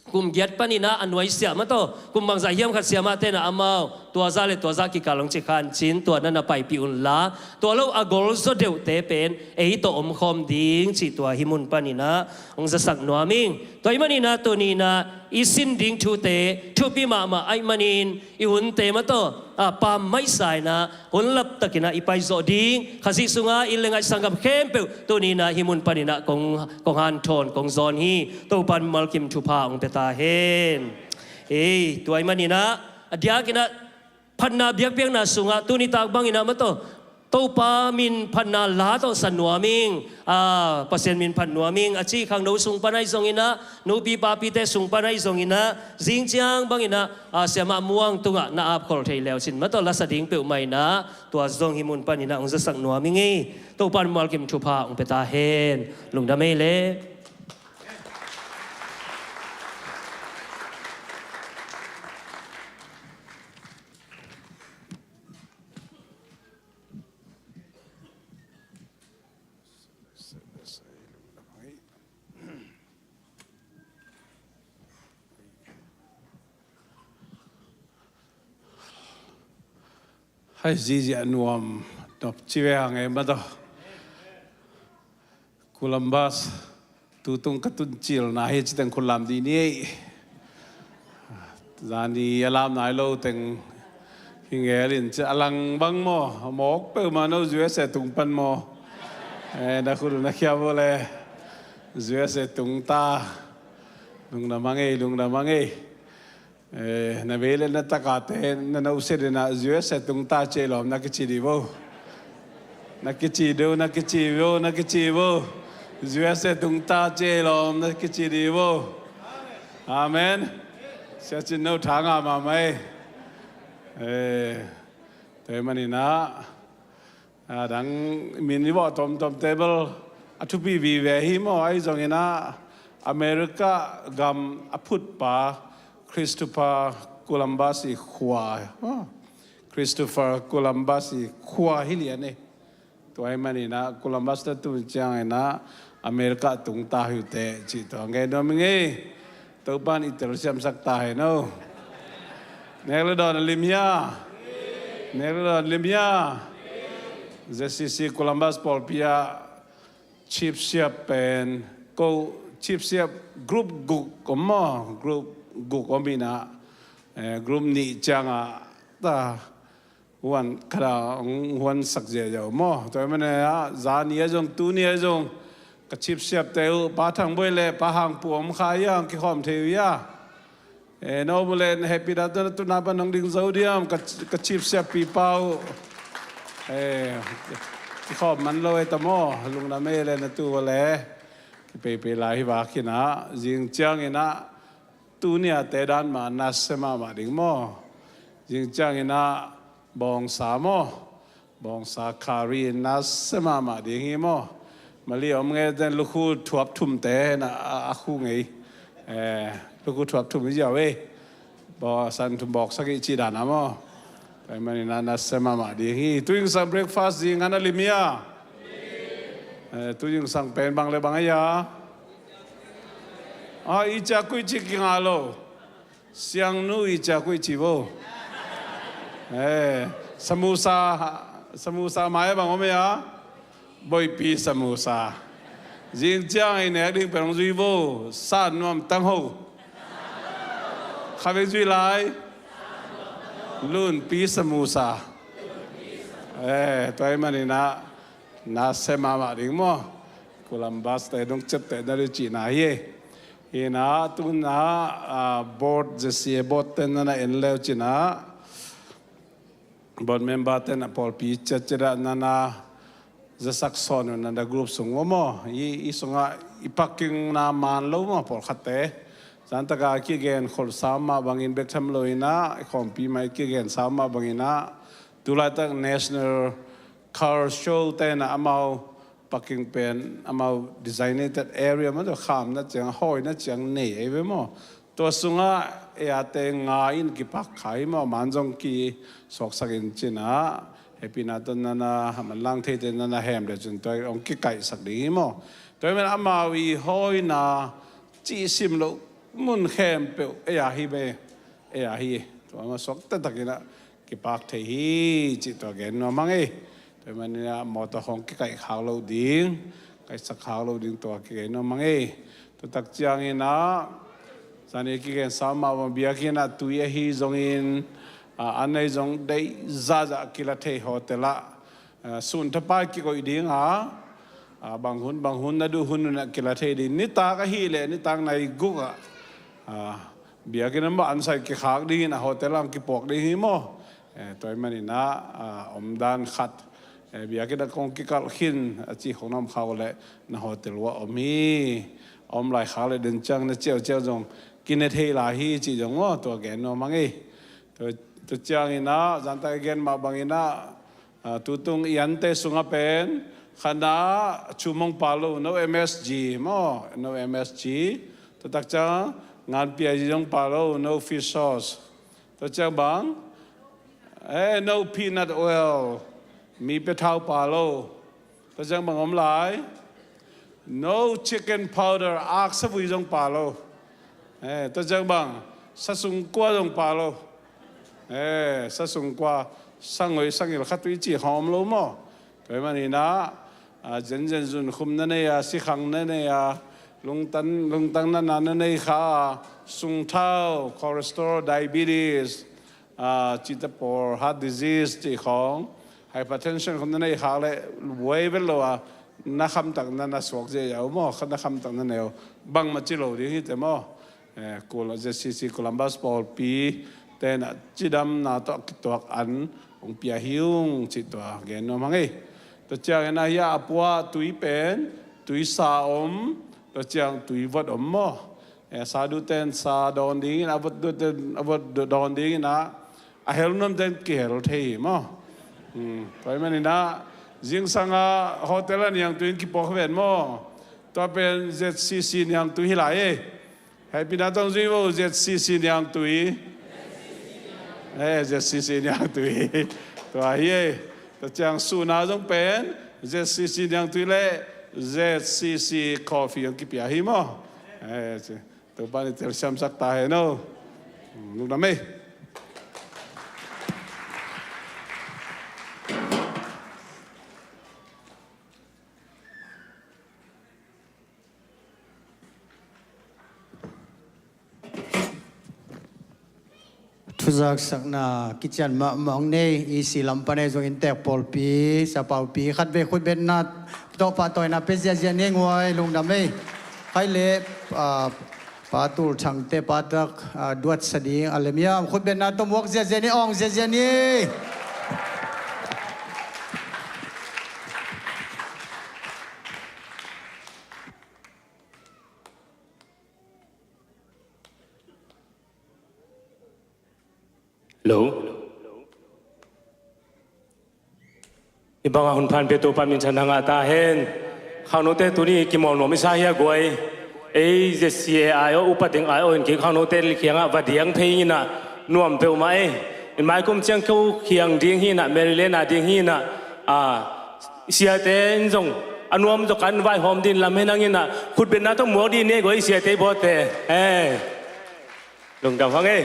kum giat paninah a nuaisiah mataw kum bangzah hiam khat siamah tenah amau tuazah le tuazah kikal hong cikhan cin tua na na paipih unla tua lo a golzaw deuhte pen ei tawh omkhawm ding cih tua hih mun paninah hong zasak nuam ing. Tua ahih maninah tuninah i sin ding thute thupi mahmah ahih manin i hunte mataw, ah, pam maisa inah hun laptakinah i paizawh ding Khazih sungah i le ngaih sanggam khempeuh tuninah hih mun paninah kong, kong hanthawn kong zawn hi. Topan malkim thupha hong pia ta hen. Ei, tua ahih maninah a diakinah phatna biakpiakna sungah tunitak banginah mataw Topa min phatna la tawh sa nuam ing, ah, Pasian min phat nuam ing a cih khangno sung pan ahi zonginah nupi papite sung pan ahi zonginah zingciang banginah, ah, Siamah Muang tungah na apkhol thei leucin mataw lasa ding peuhmah inah tua zong hih mun paninah hong zasak nuam ing ei. Topan malkim thupha hong pia ta hen. Lungdam ei le. Hai ziziah nuam nop ci ve hang e mataw. Columbus tutung ka tuncilna hi citeng khut lam dih ni ei. Zani a lam nai lo teng hi ngel in ci a lang bang maw a mawk peuhmah no U S A tung pan maw. Eh, na khut uh na khiam uh le U S A tung ta. Lungdam a ngei, lungdam a ngei. Eh, na vei le na takate na nausia dena U S A tung ta ci ei lawm na kici dih vo. Na kici dih vo, na kici vo, na kici vo. U S A tung ta ci ei lawm na kici dih vo. Amen. Siacin no tha ngah mahmah ei. Eh, tua ahih maninah a dang min i vawh tomtom table a thupi vive hi maw ahi zonginah America gam a phutpa Christopher Columbus i khua, ah, Christopher Columbus i khua hi lian ei. Tua ahih maninah Columbus na tun cianginah America tungta hi uh teh cih tua ngei nuam ing ei. Topan i telsiamsak ta hen o. Nek le dawn a lim hia? Nek le dawn a lim hia? Z C C Columbus pawlpi ah chief siap pen ko chief siap group guk om maw, group guk om inah, eh, group nih ciangah ta huan khat a hong huansak ziahziah uh maw. Tua ahih maninah zani a zong tuni a zong ka chief siapte uh Pa Thang Boi le Pa Hang Pu om kha hiang kikhawm thei uh hia? Eh, no bu le na hehpih dah tawh na tutna pan hong ding zo diam ka, ka chief siappi pa uh. Eh, kikhawm man lo e ta maw. Lungdam ei le na tu uh le kipeipei lai hi vak hinah zingcianginah tuni a te dan mah nasia mahmah ding maw? Zingcianginah bawngsa maw? Bawngsa khari nasia mahmah ding hi maw? Mali om ngei ten lukhu thuap thumte na a, a khu ngei. Eh, lukhu thuap thum hi ziau ei. Bawngsa thum bawngsa sagih cih dan a maw? Tua ahih maninah nasia mahmah ding hi. Tuingsang breakfast zing a na lim hia? Eh, tuingsang pen bang le bang hia? Ah, i ciah kuih cih kingah lo. Siangnu i ciah kuih cih vo. Eh, samusa, samusa mai a bang om hia? Boipi samusa. Zingciang i nek ding pen hong zui vo. San nuam tangho. Kha vei zui lai. Lunpi samusa. Eh, tua ahih maninah nasia mahmah ding maw? Columbus te dong ciapteh na ri cihna hi. Hinah tunah, ah, board Z C A board ten na na en leu cinah board member ten a pawlpi ciatciat ah na na zasak sawn uh na na group sung uh maw? I, i sungah i parking na man lo maw pawlkhatte? Zantaka kigen khol sam mah bangin bek tham lo inah, i khawmpi mah i kigen sam mah bangin ah, tulaitak National Car Show te inah amau parking pen, amau designated area mah tawh khamna ciang, hawina ciang nei ei ve maw. Tua sungah ei a te nga in kipak kha hi maw, man zong kisuaksak in cinah, hehpihna tawh nana manlang theite nana hem le cun tua hong kikaihsak ding hi maw. Tua hi man amau i hawina cihsim loh mun khempeuh ei a hi ve, ei a hi. Tua mah suak taktakin ah kipak thei hi cih tua gen nuam hang ei. Tua hi maninah mawtaw hong kikaih khak loh ding, kaihsak khak loh ding tua kigen nuam hang ei. Tua tak cianginah zani kigen sam mah bang biakinn ah tui ahi zongin, a, a nei zong deih zahzah kila thei hotel ah, a, sun thapai kikoih ding a, a, bang hun bang hun na duh hun hunah kila thei ding. Nitak ahih leh nitak nai guk ah, a, biakinn ah mah an sai kikhak dingin a hotel ah kipuak ding hi maw. Eh, tua hi maninah, a, omdan khat, eh, biakinn ah kong kikalh khin a ci khong na om khak uh leh na hotel uh ah om hi. A om lai khak leh den ciang na ciauciau zong kine thei lai hi cih zong maw, tua gen nuam hang ei. Tua, tua cianginah zantaka gen mah banginah, a, tutung i ante sungah pen khatna Chum hong pal lo, no M S G maw, no M S G. Tua tak ciang ngan piazi hong pal lo, no fish sauce. Tua ciang bang, eh, no peanut oil, mi pia thau pal lo. Tua ciang bang om lai, no chicken powder, ak savui zong pal lo. Eh, tua ciang bang, sasungkua zong pal lo. Eh, sasungkua, sangoi sangil khat uh i cih khawng om lo maw. Tua hi maninah, a, zenzen zunkhum na nei a, sikhang na nei a, lungtang, lungtang nana na nei kha a, sungthau, cholesterol, diabetes, a, cihte pawl, heart disease cih khawng, hypertension khawng na nei khak leh buai vet lo a, na khamtak nana suak ziahziah uh maw, na khamtak na nei uh, bangmah ci lo ding hi teh maw. Eh, Kul-, Z C C Columbus pawlpi tenah cidamna tawh a kituak an hong pia hi ung cih tua gen nuam hang ei. Tua ciangin ah hiah a pua tui pen, tui sa om, tua ciang tui vot om maw. Eh, sa duh ten sa dawn dingin, a vot duh ten a vot dawn dingin ah, a hel nuam ten kihel thei hi maw. Hmm, tua hi maninah zingsangah hotel ah niangtui in kipuak ven maw. Tua pen Z C C niangtui hi lai ei. Hehpihna tawh zui vo, Z C C niangtui. Eh, Z C C niangtui. Tua hi ei. Tua ciang suhna zong pen Z C C niangtui le Z C C coffee hong kipia hi maw. Eh, Topa in i telsiamsak ta hen aw. Lungdam ei. Thuzaksakna kician mahmah hong nei, E C lam pan ei zong inntek pawlpi, sapaupi khatvei khutbetna tawh pahtawina pia ziahziah ni nguai, lungdam ei. Khai le, ah, Pa Tul Thangte, Pa Tak, ah, duatsa ding a lem hiam, khutbetna tawh muak ziahziah ni, awng ziahziah ni. Hello. Hih bangah hun pha in pia Topa min thang ngah ta hen. Khangnote tuni kimawl nuam i sa hi a guai. Ei Z C A ai aw, upa teng ai aw in kei khangnote kiangah va diang phei inah nuam peuhmah ei. In mai kum ciang ko kiang ding hi inah, Maryland a ding hi inah, a, siate in zong a nuam zaw kan vaihawm din lam hen ang inah, khutbetna tawh muak din ni ei guai, siate bawte. Ei. Lungdam hang ei.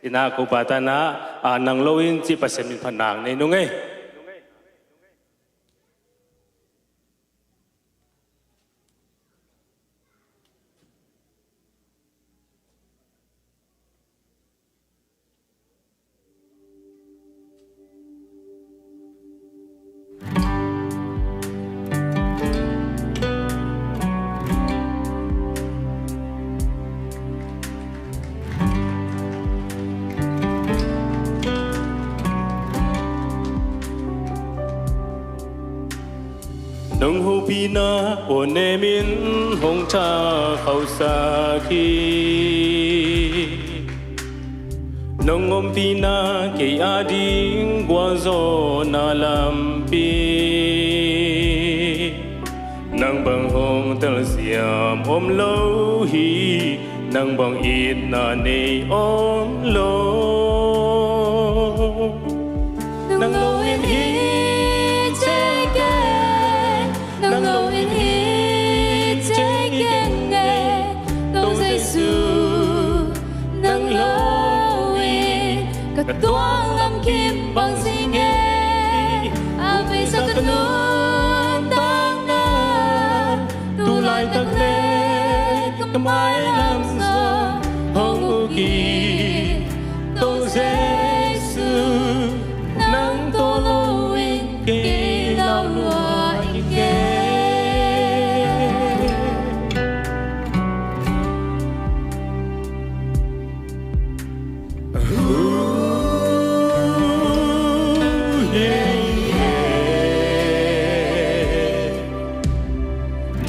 Inah ko pa tanah, a, nang lo in cih Pasian min phat nang nei nung ei. Nong hopihna aw nemin hong tha khauhsak hi. Nong ompihna kei ading gualzawhna lampi. Nang bang hong telsiam om lo hi. Nang bang itna nei om lo. Nang lo in hi thei keng, nang lo in hi thei keng e, Topa Jesu. Nang lo in ka tuang lam kim bang zing e. A beisa ka nuntakna, tu laitak le ka mailam zaw hong uk in, Topa Jesu. Nang tawh lo in kei lau lua ing e.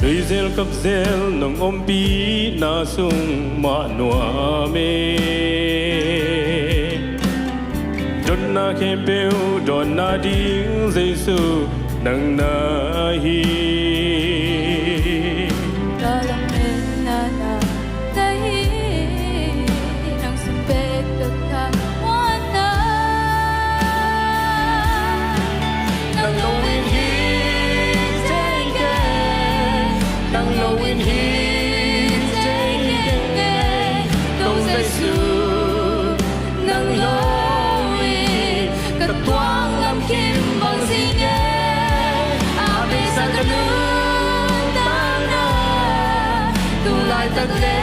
Nuizel kapzel nong ompihna sung mah nuam e. Dotna khempeuh dotna ding Jesu nang na hi. Ka lametna nang na hi, nang sung bek ka muanna. Nang lo in hi thei keng, nang lo in hi thei keng e, Topa Jesu. Nang lo in ka tuang lam kim bang zing e. A beisa ka nuntakna, tu laitak le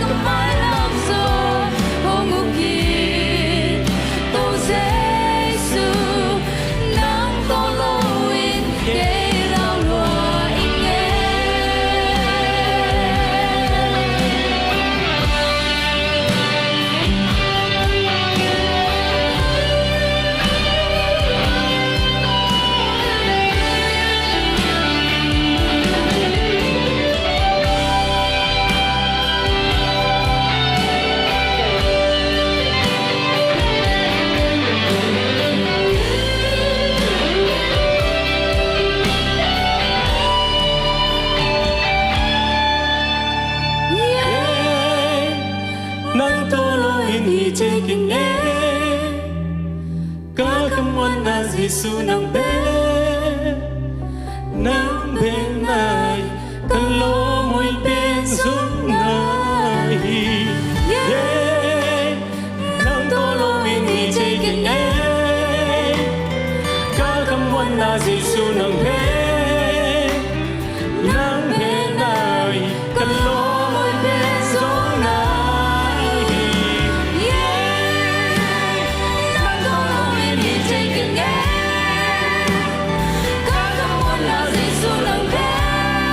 ka mailam zaw hong uk in, Topa Jesu. Nang tawh lo in kei lau lua ing e. Nang tawh lo in hi thei keng e. Ka, ka muanna Jesu nang bek, nang bek ngai, ka lawm hoih pen zong ngai hi. Yeah. Nang tawh lo in hi thei keng e. Ka, ka muanna Jesu nang bek, nang bek ngai, ka lawm hoih pen zong ngai hi. Yeah. Nang tawh lo in hi thei keng e. Ka, ka muanna Jesu nang bek,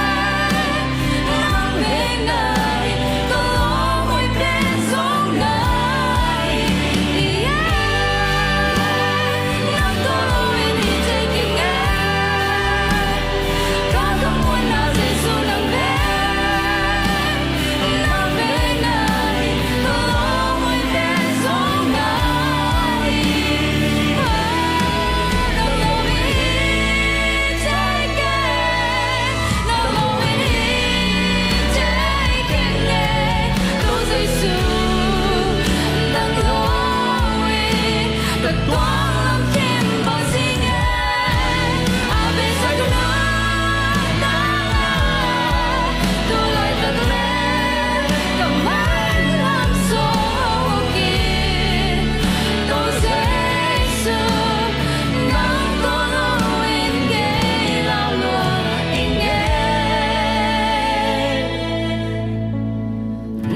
nang bek ngai, ka lawm hoih pen zong ngai hi. Yeah. Nang tawh lo in hi thei keng e. Ka, ka muanna Jesu nang bek, nang bek ngai, ka lawm hoih pen zong ngai hi. Nang lo in hi thei keng, nang lo in hi thei keng e, Topa Jesu. Nang lo in ka tuang lam kim bang zing e. A beisa ka nuntakna, tu laitak le ka mailam zaw hong uk in, Topa Jesu. Nang tawh lo in kei lau lua ing e.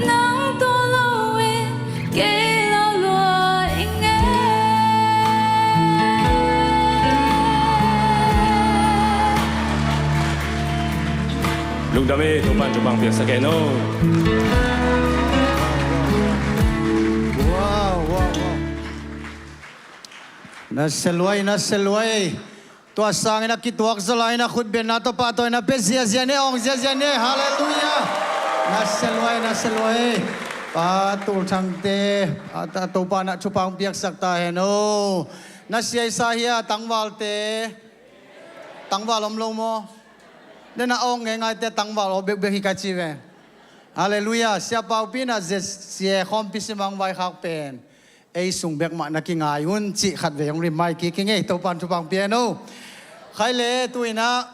Nang tawh lo in kei lau lua ing e. Lungdam e, Topa'n thupha piaksak hen aw. Wow, wow, wow. Nasia luai, nasia luai. Tua sangin a kituak zaw lai-in a khutbenna tawh pahtawina pia ziazia ni, awng ziazia ni. Halleluiah. Na sia lua ei, na sia lua ei. Pa Tul Thangte, a, ta, Topa in a thupha hong piaksak ta hen aw. Na sia i sa hi a, tangvalte. Tangval om lo maw? Nena awng ngeingaite tangval aw bekbek hi ka ci ve. Halleluiah. Sia Paupi in a zia sia khawmpi simang vaikhak pen ei sung bek mah na kingai un cih khatvei hong remind kik ing ei, Topa in thupha hong pia hen aw. Khai le tu-in a,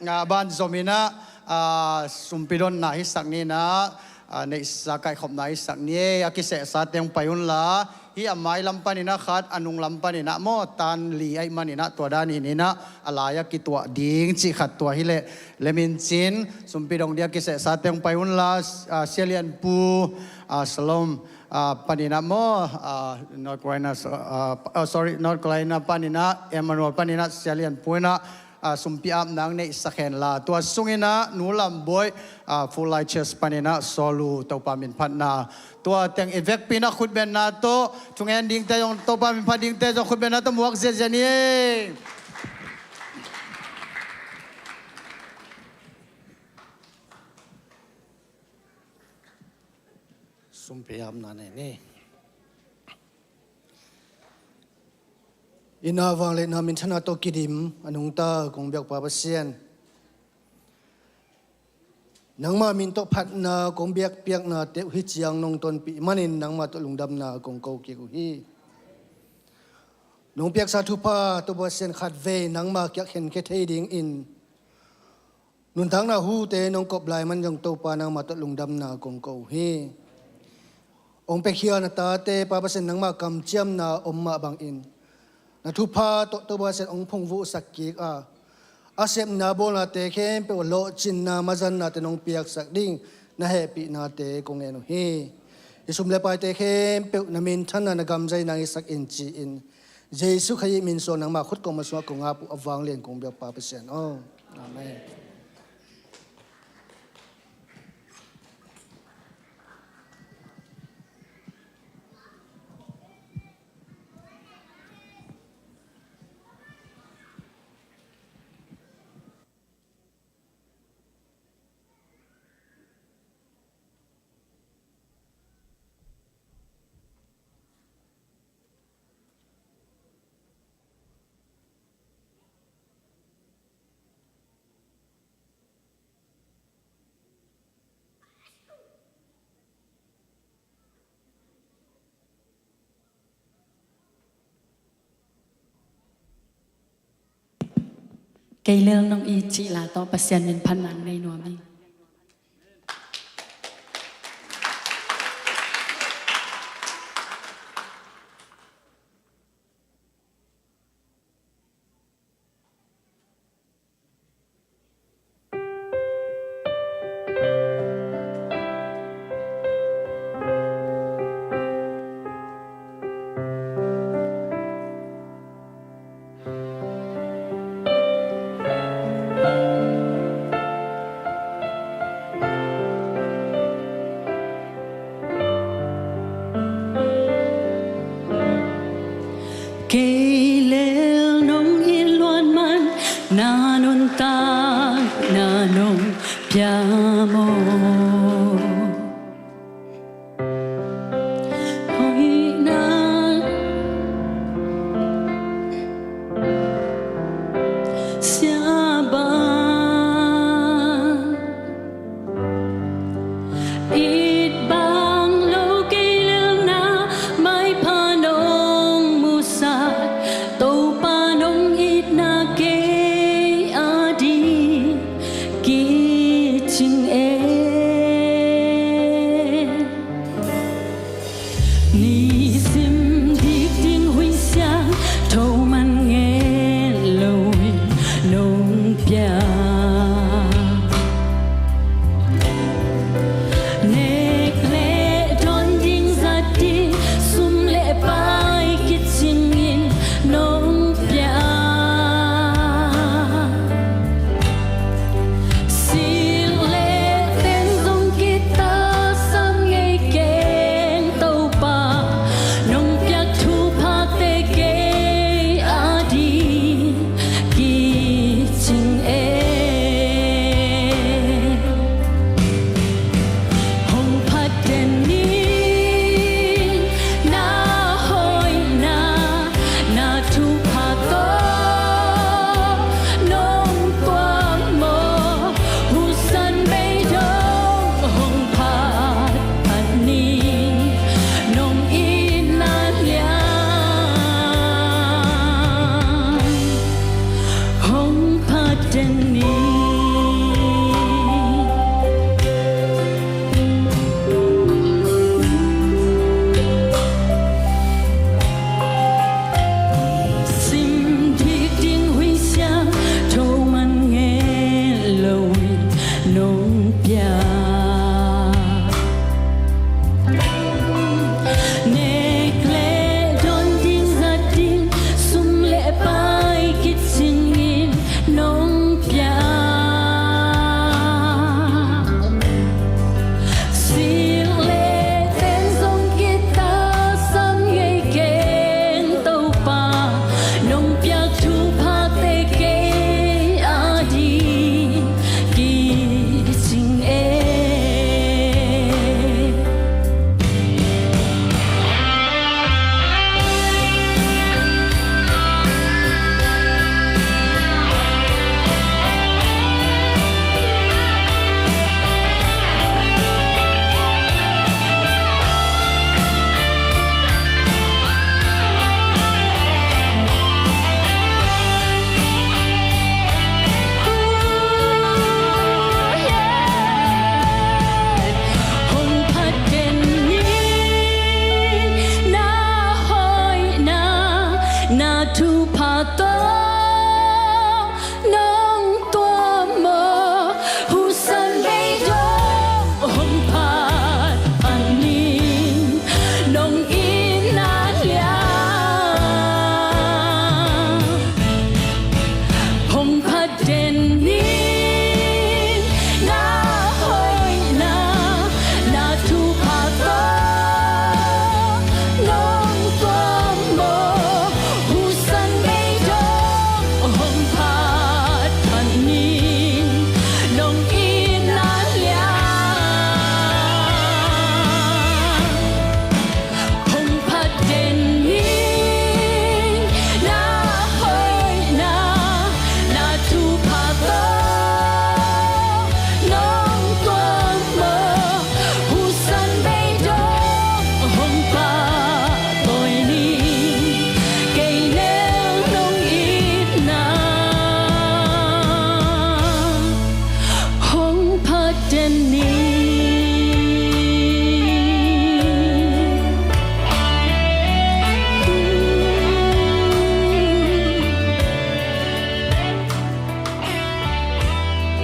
a, banzom in a, a, sumpi donna hisak ni in a, a, neihsa kaihkhopna hisak ni ei, a kisehsate hong pai unla, hih a mai lam panin a khat, a nung lam panin a maw, tan li ahih manin a tua danin in a, a lai a kituah ding cih khat tua hi leh, lem in cin, sumpi dong ding a kisehsate hong pai unla, a, Sia Lian Pu, a, Shalom, a, panin a maw, a, North Carolina, a, a, sorry, North Carolina panin a, Emmanuel panin a, Sia Lian Pu in a, a, sumpi apna hong neihsak henla. Tua sungin a, Nu Lam Bawi, a, Full Light Church panin a, Sawlu, Topa min phatna. Tua teng i vekpi in a khutbenna tawh, thungen dingte zong, Topa min phat dingte zong khutbenna tawh muak ziazia ni ei. Sumpi apna nei ni. Itna vangliatna minthanna tawh kidim a nungta kong biak Pa Pasian, nangma min tawh phatna kong biakpiaknate uh hih ciang nong tonpih manin nangma tawh lungdamna kong ko kik uh hi. Nong piaksa thupha tawh Pasian khatvei nangma kiang khenkhia thei dingin nuntakna hute nong kop lai man zong Topa nangma tawh lungdamna kong ko uh hi. Hong piakhia na tate Pa Pasian nangma kamciamna om mah bangin na thupha tawh Topa Pasian hong phungvuhsak kik a, a sepna bawlnate khempeuh lawhcinna mazannate nong piaksak ding na hehpihnate kong ngen uh hi. Hih sum le paite khempeuh na minthanna na gamzaina hong hisak in ci-in Jesuh Khazih min suang nangma khut kong ma sungah kong ap uh a vanglian kong biak Pa Pasian aw. Amen. Kei lel nong it cih la tawh Pasian min phatna nei nuam hi. Kei lel nong it luat man, na nuntakna nong pia maw? Hoihna siapa it bang lo kei lel na maipha nong musak, Topa nong itna kei a ding kicing e. Nisim dik ding huih siang tho man ngen loin nong piak. Nek le dawn ding zat ding sum le pai kicingin nong piak. Silh le teng zong kitalsam ngei keng Topa, nong piak thuphate kei a ding ki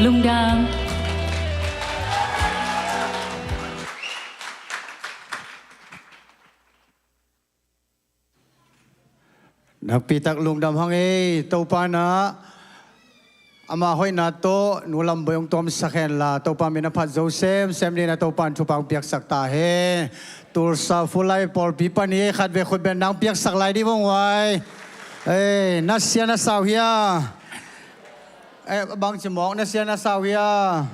Lungdam. Nakpi tak lungdam hang ei, Topa in ah ama hoihna tawh Nu Lam Bawi hong tawmsak hen la, Topa min a phat zo semsem dingin ah Topa in thupha hong piaksak ta hen. Tulsa Full Life pawlpi pan hi ei, khatvei khutbetna hong piaksak lai dih vong vai. Ei, na sia na sau hia? Eh, bangci mawk, na sia na sau hia?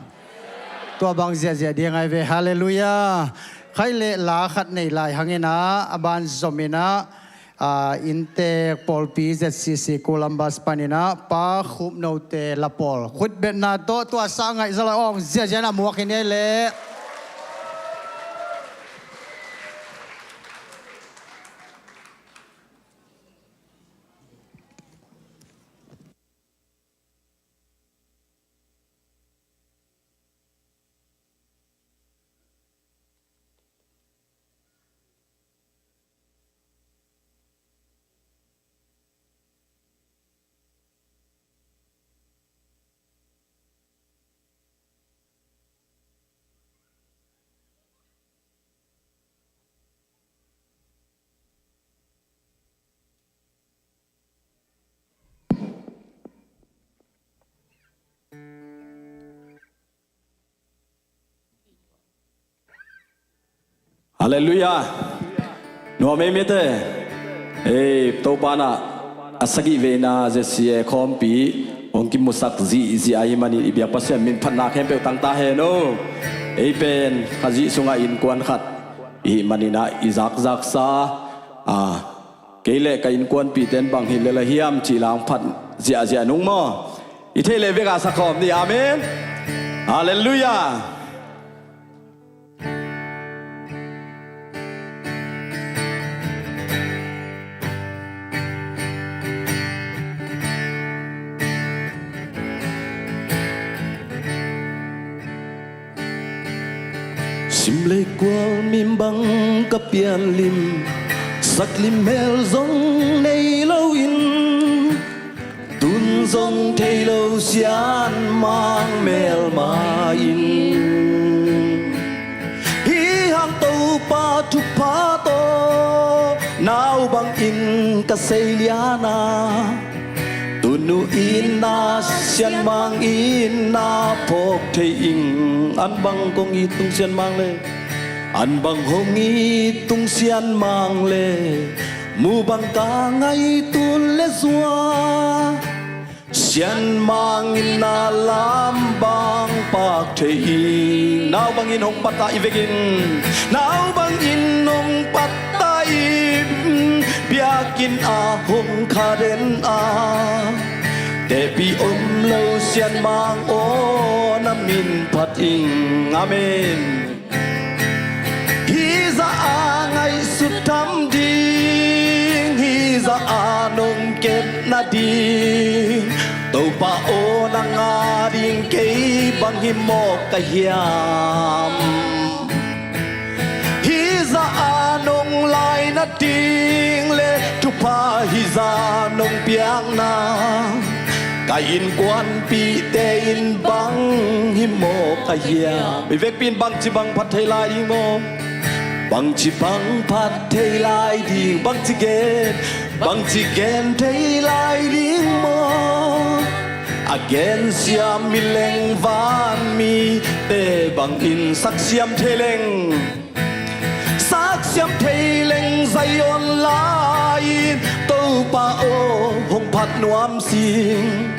Tua bang ziahziah ding ai ve, halleluiah. Khaih leh la khat nei lai hang in ah, a ban zom in ah, ah, inntek pawlpi Z C C Columbus pan in ah, Pa Khup Note la pawl khutbetna tawh tua sang ngaih za lai awng ziahziah in ah muak hi ni ei leh. Halleluiah. Nuam ei mite. Ei, Topa in ah a sagih veina Z C A khawmpi hong kimusak zihziah ahih manin i biak Pasian min phatna khempeuh tang ta hen aw. Ei pen Khazih sungah innkuan khat i hih manin ah i zakzaksa, a, kei le ka innkuanpihte in bang hilh lel a hiam cih la hong phat ziahziah nung maw? I theih leh vek a sa khawm ni. Amen. Halleluiah. Sim le kual min bang ka pian lim, sak lim hel zong nei loin, tun zong thei lo sianmang melma in, hih hang Topa thupha tawh nau bangin ka seilian a, tunu in na sianmang in na phawk thei ing. An bang kong it tung sianmang le, an bang hong it tung sianmang le, mu bang ka ngaih tun le zua, sianmang in na lam bang pak thei ing. Nau bangin hong patta i vekin, nau bangin hong patta i biakinn ah hong kha den a, tepi om lo sianmang aw na min phat ing. Amen. Hih zah a ngaihsut tham ding, hih zah a nong kep nading, Topa aw nang a ding kei bang hi mawk ka hiam? Hih zah a nong lai nading le thupha hih zah nong piakna, ka innkuanpihte in bang hi mawk ka hiam? I vekpi in bangci bang phat thei lai ding maw? Bangci bang phat thei lai ding, bangci gen, bangci gen thei lai ding maw? A gensiam mileng vanmite bangin saksiam thei leng, saksiam thei leng Zion lai-in, Topa aw hong phat nuam sing.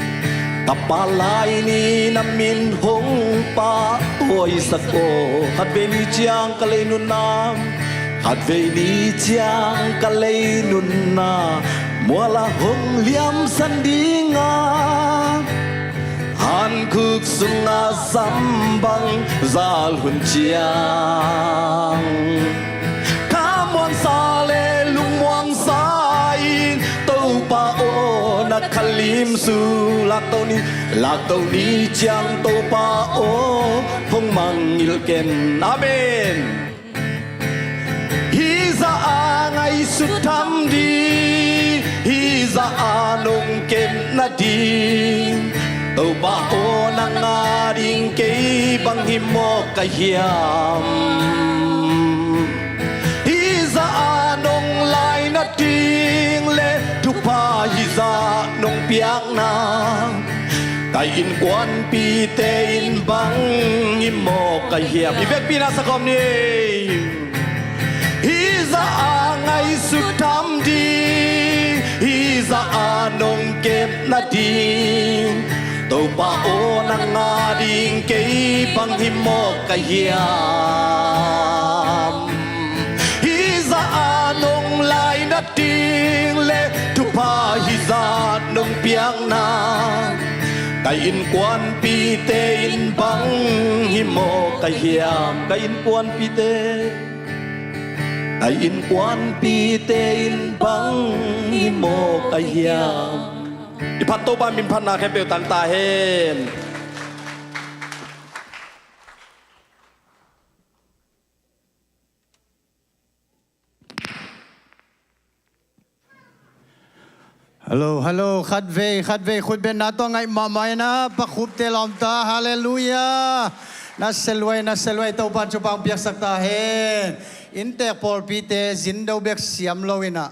Tapa lai ni na min hong pahtawisak aw. Khatvei ni ciang ka lei nunna, khatvei ni ciang ka lei nunna, mual ah hong liamsan ding a, hankhuk sungah sam bang zal hun ciang, khamuansa le lungmuansa in, Topa aw na khalim su. Lakto ni, lakto ni ciang Topa aw hong mangngilh ken. Amen. Hih zah a ngaihsut tham ding, hih zah a nong kep nading, Topa aw nang a Kei bang hi mawk ka hiam? Hih zah a nong laina ding le thupha hih zah nong piakna, ka innkuanpihte in bang hi mawk ka hiam? I vekpi-in a sakhawm ni. Hih zah a ngaihsut tham ding, hih zah a nong kep nading, Topa aw, nang ading kei bang hi mawk ka hiam? Hih zah a nong laina ding le thupha hih zah nong piakna, ka innkuanpihte in bang hi mawk ka hiam? Ka innkuanpihte, ka innkuanpihte in bang hi mawk ka hiam? I phat Topa min phatna khempeuh tang ta hen. Hallo, hallo, khatvei, khatvei, khutbetna tawh ngaih mahmah in a, pakhupte lawm ta, halleluiah. Na seluai, na seluai, Topa in thupha hong piaksak ta hen. Inntek pawlpite zindo bek siam lo in a,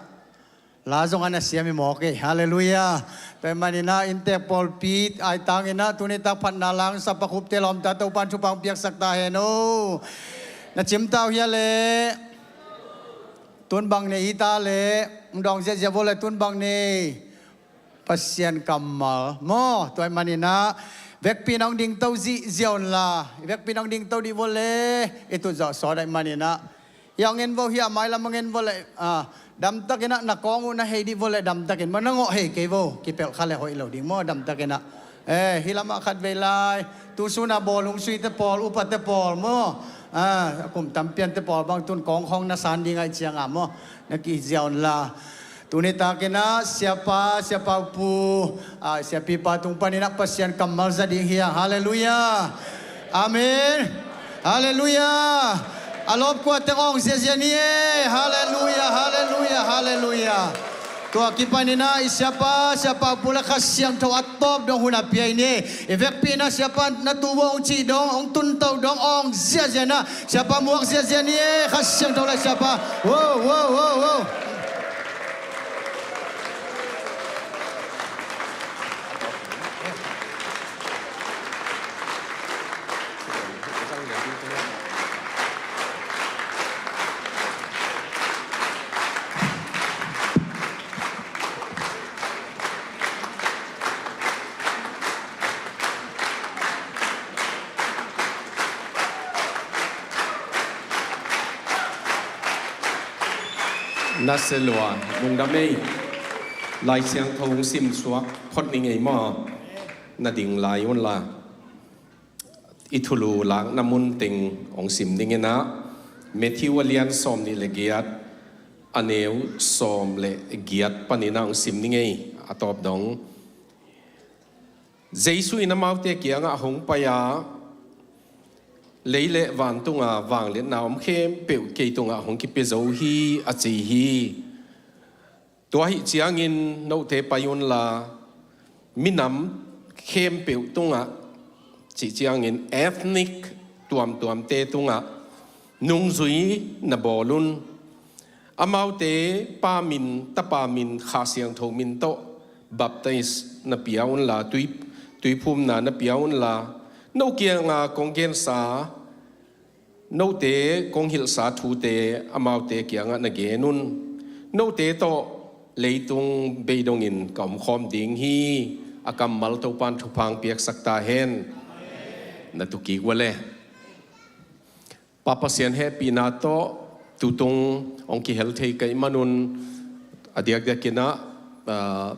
la zong a na siam hi mawk e, halleluiah. Tua ahih manin a inntek pawlpi aitang in a, tuni tak phatna la hong sa pakhupte lawm ta, Topa in thupha hong piaksak ta hen o. Na cim ta uh hia leh? Tun bang nei hi ta leh, hong dawng ziahziah vo leh, tun bang nei? Pasian kammal maw? Tua ahih manin a, vekpi-in hong dingto zihziah un la, vekpi-in hong dingto dih vo leh, i tut zawh sawt ahih manin a. Hiah hong en vo, hiah mailam hong en vo leh, ah, damtakin a, na kawng uh na hei dih vo leh damtakin maw, na ngawh hei kei vo, kipelh kha leh hoih lo ding maw, damtakin a. Eh, hih lamah khatvei lai, tu sun a bawlung suite pawl, upate pawl maw, ah, a kum tam piante pawl bang tun kawng khawng na san ding ahih ciang a maw, na kihih ziau un la. Tuni takin a siapa, siapa upa, ah, siapipa tung panin a Pasian kammal za ding hi hang. Halleluiah. Amen. Halleluiah. A lawpkua teng awng ziazia ni e. Halleluiah, halleluiah, halleluiah. Tua kipanin a i siapa, siapa upa le Kha Siangtho a tawp dong hun a pia i ni e. I vekpi-in a siapa na tu vo hong cih dong, hong tunto dong awng ziazia in a siapa muak ziazia ni e. Kha Siangtho le siapa. Wo, wo, wo, wo. Na seluai, lungdam ei. Lai Siangtho hong simsuak phot ning ei maw? Na ding lai un la. I thulu lakna mun teng hong sim ning in a, Matthew a lian sawmnih le giat, a neu sawm le giat panin a hong sim ning ei, a tawp dong. Jesu in amaute kiangah hong pai a, lei le vantunga vangliatna om khempeuh kei tungah hong kipia zo hi, a ci hi. Tua ahih ciangin note pai unla, minam khempeuh tungah, cih ciangin ethnic tuamtuamte tungah nungzui na bawl un. Amaute Pa min, Tapa min, Kha Siangtho min tawh baptize na pia unla, tui, tuiphumna na pia unla, no kianga kong gensa, note kong hilhsa thute amaute kiangah na gen un. Note tawh leitung bei dongin ka omkhawm ding hi. A kammal Topan thupha hong piaksak ta hen. Na tu kik ua le. Pa Pasian hehpihna tawh tutung hong kihel thei ka hih manun, a diakdiakin ah, ah,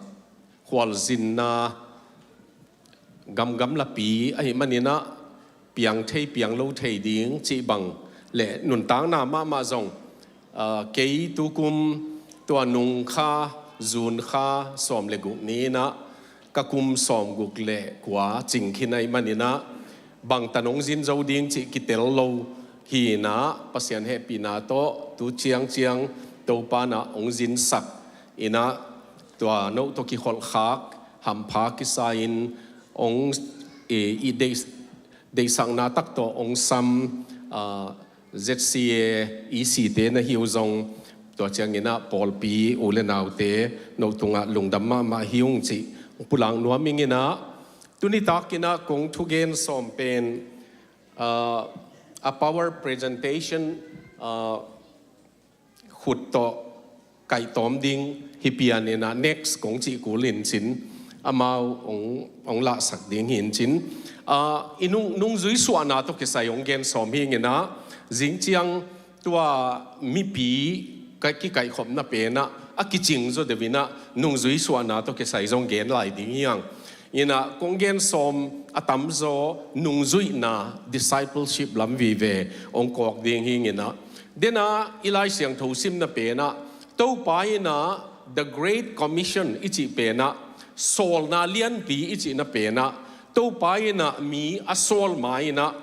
khualzinna gamgam lapi ahih manin ah, piang thei piang lo thei ding cih bang le nuntakna mahmah zong, ah, kei tukum tua nung kha, June kha sawm le guk ni-in ah ka kum sawmguk le kua cing khin ahih manin ah, bangtan hong zin zo ding cih kitel lo hi-in ah, Pasian hehpihna tawh tu ciangciang Topan ah hong zinsak in ah, tua no tawh kikholhkhak hampha kisa-in hong, eh, i deih, Deihsakna tak tawh ong sam, ah, Z C A E C te na hi uh zong, tua ciangin ah pawlpi u le naute, no tungah lungdam mahmah hi ung cih pulak nuam ing in ah, tuni takin ah kong thugen sawm pen, ah, a power presentation, ah, khut tawh kaihtawm ding hi pian in ah, next kong cih kul in cin, amau ong, ong lahsak ding hi in cin. Ah, i nung, nungzui suahna tawh kisai ong gen sawm hi ing in ah, zing ciang tua mipi ka kikaihkhopna pen ah, a kicing zaw deuh in ah, nungzui suahna tawh kisai zong gen lai ding hi ing. In ah kong gen sawm a tamzaw nungzuihna, discipleship lam vive ong kawk ding hi ing in ah. Den ah i Lai Siangtho simna pen ah, Topa in ah the Great Commission i cih pen ah, sawlna lianpi i cihna pen ah, Topa in ah mi a sawl ma in ah,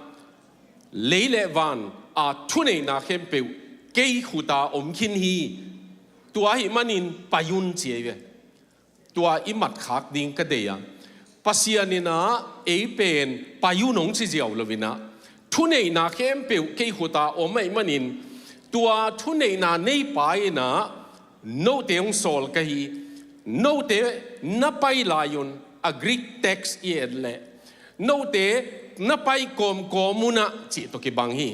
lei le van a thuneihna khempeuh kei khut ah om khin hi. Tua ahih manin pai un ci hi ve. Tua i matkhak ding ka deih a. Pasian in ah ei pen pai un ong ci ziau lo in ah, thuneihna khempeuh kei khut ah om ahih manin, tua thuneihna neipa in ah, note ong sawl ka hi. Note na pai lai un, a Greek text i et leh, note na pai kawmkawm un ah cih tawh kibang hi.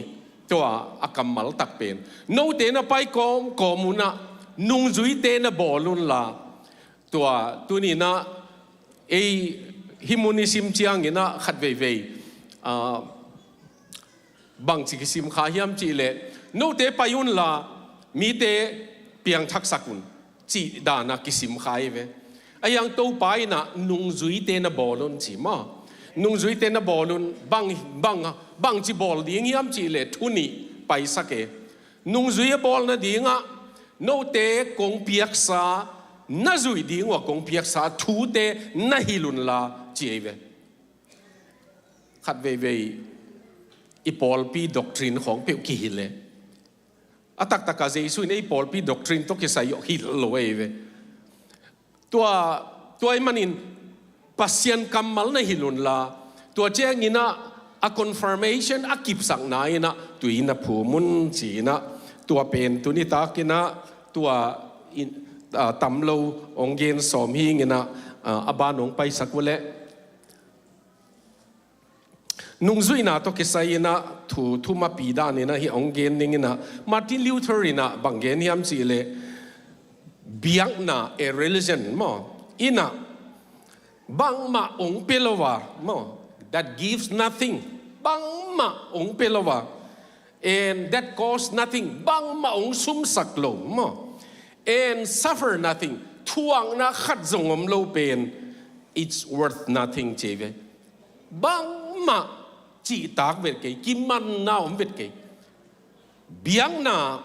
Tua a kammal tak pen, note na pai kawmkawm un ah nungzuite na bawl un la. Tua tuni in ah ei hih mun i sim ciangin ah khat veivei, ah, bangci kisim kha hiam cih leh, note pai un la, mite piangthaksak un cih dan ah kisim kha hi ve. Ahi hang Topa in ah nungzuite na bawl un ci maw. Nungzuite na bawl un, bang, bang, bangci bawl ding hiam cih leh thu nih paisak e. Nungzui a bawl nading ah, note kong piaksa, na zuih ding uh a kong piaksa thute na hilh un la ci hi ve. Khat veivei i pawlpi doctrine khawng peuh kihilh e. A taktak ah Jesu in ei pawlpi doctrine tawh kisai uh hilh lo hi ve. Tua, tua ahih manin Pasian kammal na hilh un la, tua ciangin ah a confirmation a kipsakna in ah tui na phum un ci in ah, tua pen tuni takin ah tua in, ah, tam lo ong gen sawm hi ing in ah, ah, a ban ong paisak uh leh. Nungzuihna tawh kisai in ah thu, thu mapi dan in ah hih ong gen ning in ah, Martin Luther in ah bang gen hiam cih leh, biakna, a religion maw, in ah bangmah ong pia lo a maw, that gives nothing, bangmah ong pia lo a, and that costs nothing, bangmah ong sumsak lo maw, and suffer nothing, thuakna khat zong om lo pen, it's worth nothing ci hi ve. Bangmah cihtak vet kei, kimanna om vet kei. Biakna,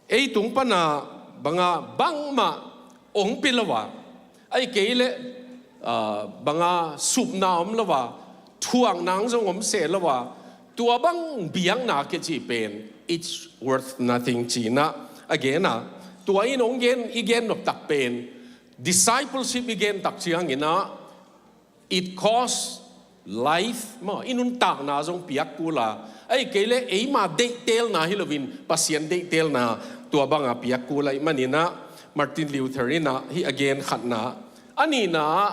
ei tung pan a bang a bangmah ong pia lo a, ahih kei leh, ah, bang a supna om lo a, thuakna zong om seh lo a, tua bang biakna kici pen, it's worth nothing ci in ah a gen a. Tua in ong gen, i gen nop tak pen, discipleship i gen tak ciangin ah, it costs life maw, i nuntakna zong piak kul a, ahih kei leh eima deihtelna hi lo in Pasian deihtelna tua bang a piak kul ahih manin ah, Martin Luther in ah hih a gen khatna. A nihna ah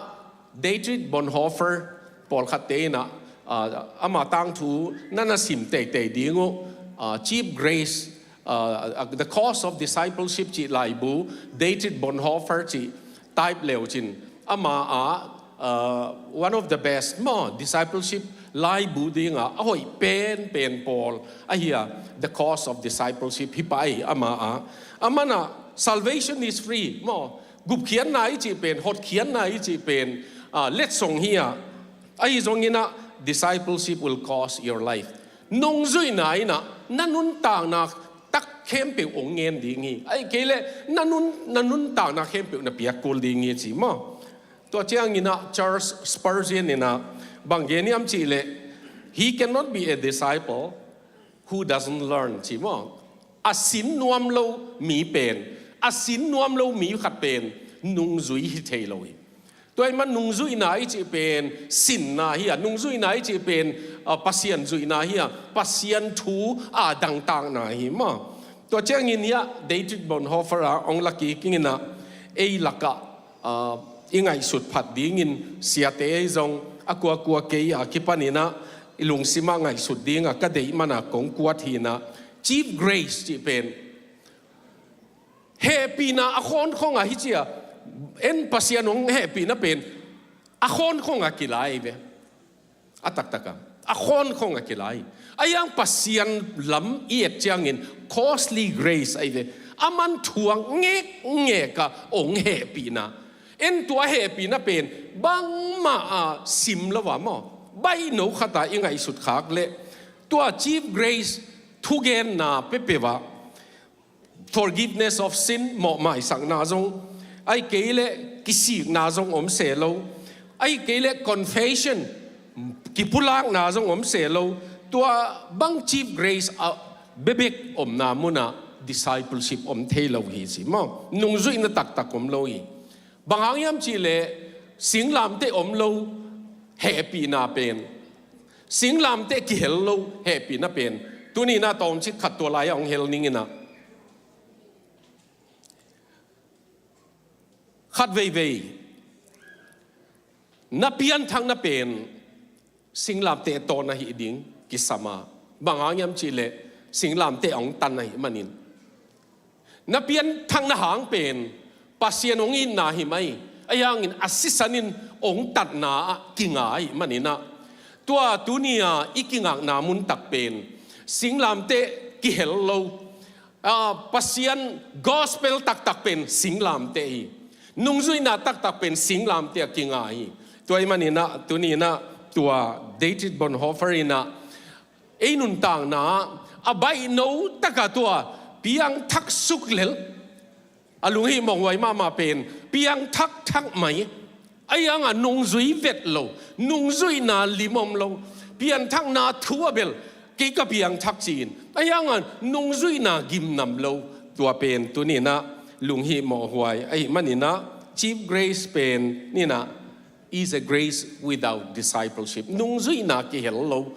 Dietrich Bonhoeffer, pawlkhatte in ah, ah, ama tangthu na na sim teitei ding uh, ah, Cheap Grace, ah, The Cost of Discipleship cih laibu, Dietrich Bonhoeffer cih type le uh cin, ama ah, ah, one of the best maw, discipleship laibu ding ah a hoih penpen pawl ahi a, The Cost of Discipleship hi pah hi ama ah. Aman ah, salvation is free maw, gupkhiatna i cih pen, hotkhiatna i cih pen, ah, letsong hi a, ahi zongin ah discipleship will cost your life. Nungzuihna in ah na nuntakna tak khempeuh ong ngen ding hi, ahih kei leh na nun, na nuntakna khempeuh na piak kul ding hi ci maw. Tua ciangin ah Charles Spurgeon in ah bang gen hiam cih leh, he cannot be a disciple who doesn't learn ci maw. A sin nuam lo mi pen, a sin nuam lo mi khat pen nungzui hi thei lo hi. Tua ahih man nungzuihna i cih pen sinna hi a, nungzuihna i cih pen, ah, Pasian zuihna hi a, Pasian thu a dangtakna hi maw. Tua ciangin hiah Dietrich Bonhoeffer a hong la kik ing in ah, ei lakah, ah, i ngaihsut phat dingin siate ei zong a kuakua kei a kipan in ah i lungsim ah ngaihsut ding a ka deih man a kong kuat hi in ah, chief grace cih pen hehpihna a khawnkhong a hi ci a, en Pasian hong hehpihna pen a khawnkhong a kilai ve. A taktak a, a khawnkhong a kilai. Ahi hang Pasian lam i et ciangin costly grace ahi ve. A man thuak ngekngek a hong hehpihna. En tua hehpihna pen bangmah a sim lo a maw, baihno khat a i ngaihsut khak leh, tua chief grace thugenna peuhpeuh ah forgiveness of sin, mawhmaisakna zong, ahih kei leh kisikna zong om se lo, ahih kei leh confession, kipulakna zong om se lo. Tua bang chief grace a bekbek omna mun ah discipleship om thei lo hi ci maw. Nungzuihna taktak om lo hi. Bang hang hiam cih leh singlamteh om lo hehpihna pen, singlamteh kihel lo hehpihna pen, tuni in ah tawmcik khat tua lai ah hong hel ning in ah, khat veivei na pianthakna pen singlamteh tawn ahih ding kisam a, bang hang hiam cih leh singlamteh a hong tan ahih manin. Na pianthakna hang pen Pasian hong itna hi mai, ahi hangin a sisan in hong tatna ah kinga ahih manin ah, tua tuni a i kingakna mun tak pen singlamteh kihel lo, ah, Pasian gospel taktak pen singlamteh hi. Nungzuihna taktak pen singlamteh a kinga hi. Tua ahih manin ah, tuni in ah tua Dietrich Bonhoeffer in ah ei nuntakna ah a baihno tak a tua piangthak suk lel, a lunghihmawhhuai mahmah pen piangthak thak mai. Ahi hang a nungzui vet lo, nungzuihna lim om lo, pianthakna thu a bel kei ka piangthak ci-in, ahi hang a nungzuihna gimnam lo. Tua pen tuni in ah lunghihmawhhuai ahih manin ah, chief grace pen ni in ah is a grace without discipleship. Nungzuihna kihel lo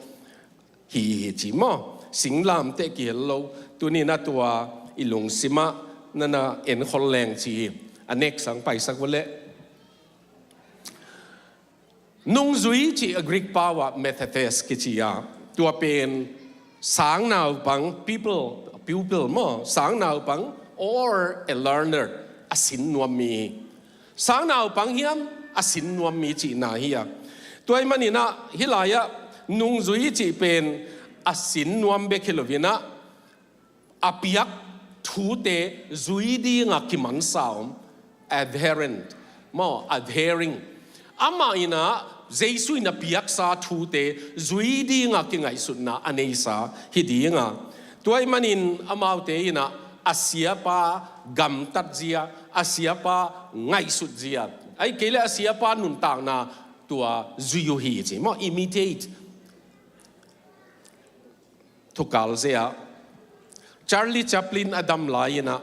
hi hi ci maw. Singlamteh kihel lo. Tuni in ah tua i lungsim ah na na enkhol leng ci hi. A next ah paisak uh leh, nungzui cih a Greek pau ah methetes kici a, tua pen sangnaupang, pupil, pupil maw, sangnaupang or a learner, a sin nuam mi hi. Sangnaupang hiam, a sin nuam mi cihna hi a. Tua ahih manin ah hih lai ah nungzui cih pen a sin nuam bek hi lo in ah, a piak thute zui ding a kimansa om, adherent maw, adhering. Amah in ah Jesu in a piaksa thute zui ding a kingaihsutna a neisa hi ding a. Tua ahih manin amaute in ah a siapa gamtat zia, a siapa ngaihsut zia, ahih kei leh a siapa nuntakna tua zui uh hi ci maw, imitate. Thukal zia, Charlie Chaplin a dam lai in ah,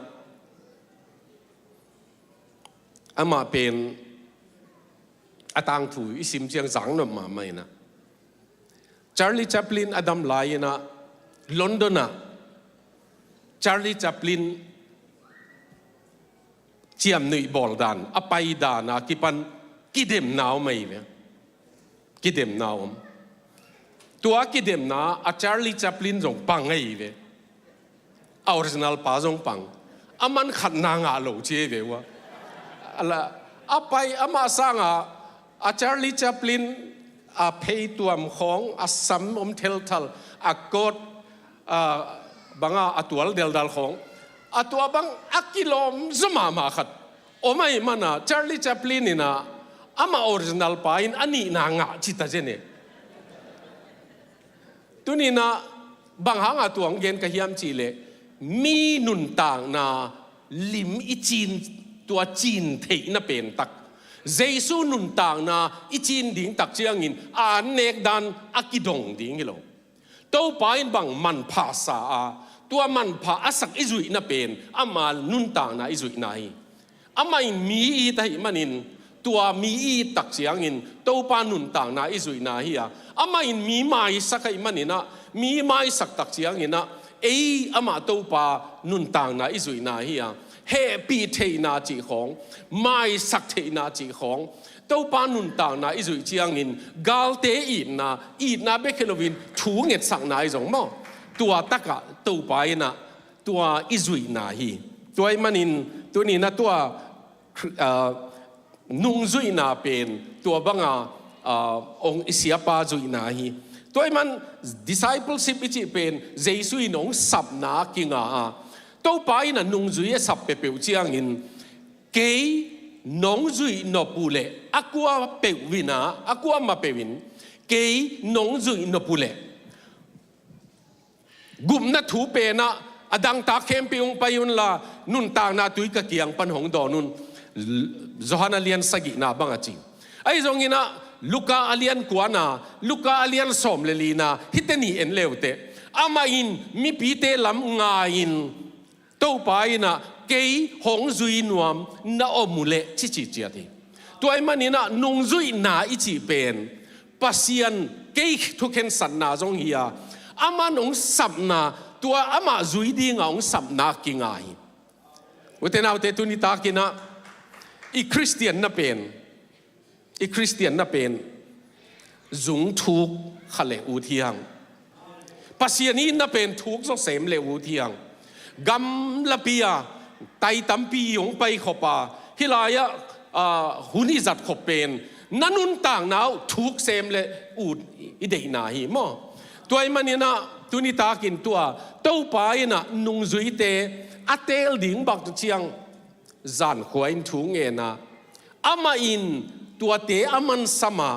amah pen a tangthu i sim ciang zang nop mahmah in ah, Charlie Chaplin a dam lai in ah, London ah Charlie Chaplin ciamnuih bawl dan, a pai dan a kipan kidemna om ahi ve. Kidemna om. Tua kidemna a Charlie Chaplin zong pang ahi ve. A original pa zong pang. A man khatna ngah lo ci ahi ve uh a. A la, a pai amah sangin a Charlie Chaplin a pheituam khawng, a sam om thelthal, a coat, a, banga a tual deldal khawng, a tua bang a kilawm zaw mahmah khat om ahih manin Charlie Chaplin in ah amah original pa in a nihna ngah ci ta zen e. Tuni in ah bang hanga tua hong gen ka hiam cih leh, mi nuntakna lim i cin, tua cin theihna pen tak, Jesu nuntakna i cin ding tak ciangin a annek dan a kidong ding hi lo. Topa in bang manpha sa a, tua manpha a sak i zuihna pen ama nuntakna i zuihna hi. Amah in mi i it ahih manin Tua mi i it tak ciangin Topa nuntakna i zuihna hi a, amah in mi maisak ahih manin ah, mi maisak tak ciangin ah, ei amah Topa nuntakna i zuihna hi a, hehpih theihna cih khawng, maisak theihna cih khawng, Topa nuntakna i zuih ciangin galte itna, itna bek hi loin thu ngetsakna i zong maw, tua takah Topa in ah tua i zuihna hi. Tua ahih manin tuni-in ah tua, ah, nungzuihna pen tua banga, ah, hong i siapa zuihna hi. Tua ahih man discipleship i cih pen Jesu in hong sapna kinga a, Topa in ah nungzui a sap peuhpeuh ciangin, kei nong zuih nop uh leh a kua peuh in ah, a kua mah peuh in kei nong zuih nop uh leh, gupna thu pen ah, a dangtak khempeuh hong pai unla, nuntakna tui ka kiang pan hong dawn un. Johan a lian sagihna bang a ci. Ahi zongin ah Luka a lian kuana, Luka a lian sawm le lina, hihte nih en le uh teh. Amah in mipite lam ngai-in, Topa in ah kei hong zui nuam na om uh leh, ci ci ciat hi. Tua ahih manin ah nungzuihna i cih pen Pasian kei thukhensatna zong hi a, aman hong sapna, tua amah zui dinga hong sapna kinga hi. Ute naute, tuni takin ah i Khristianna pen, i Khristianna pen zung thuk kha le ut hi hang. Pasian i itna pen thuk zaw sem le ut hi hang. Gamlapi a tai tampi hong pai khop a, hih lai-ah, ah, hun i zat khop pen na nuntakna uh thuk sem le ut i deihna hi maw. Tua ahih manin ah tuni takin tua Topa in ah nungzuite a teel ding bang tu ciang, zankhua in thu ngen a, amah in tuate a mansam a,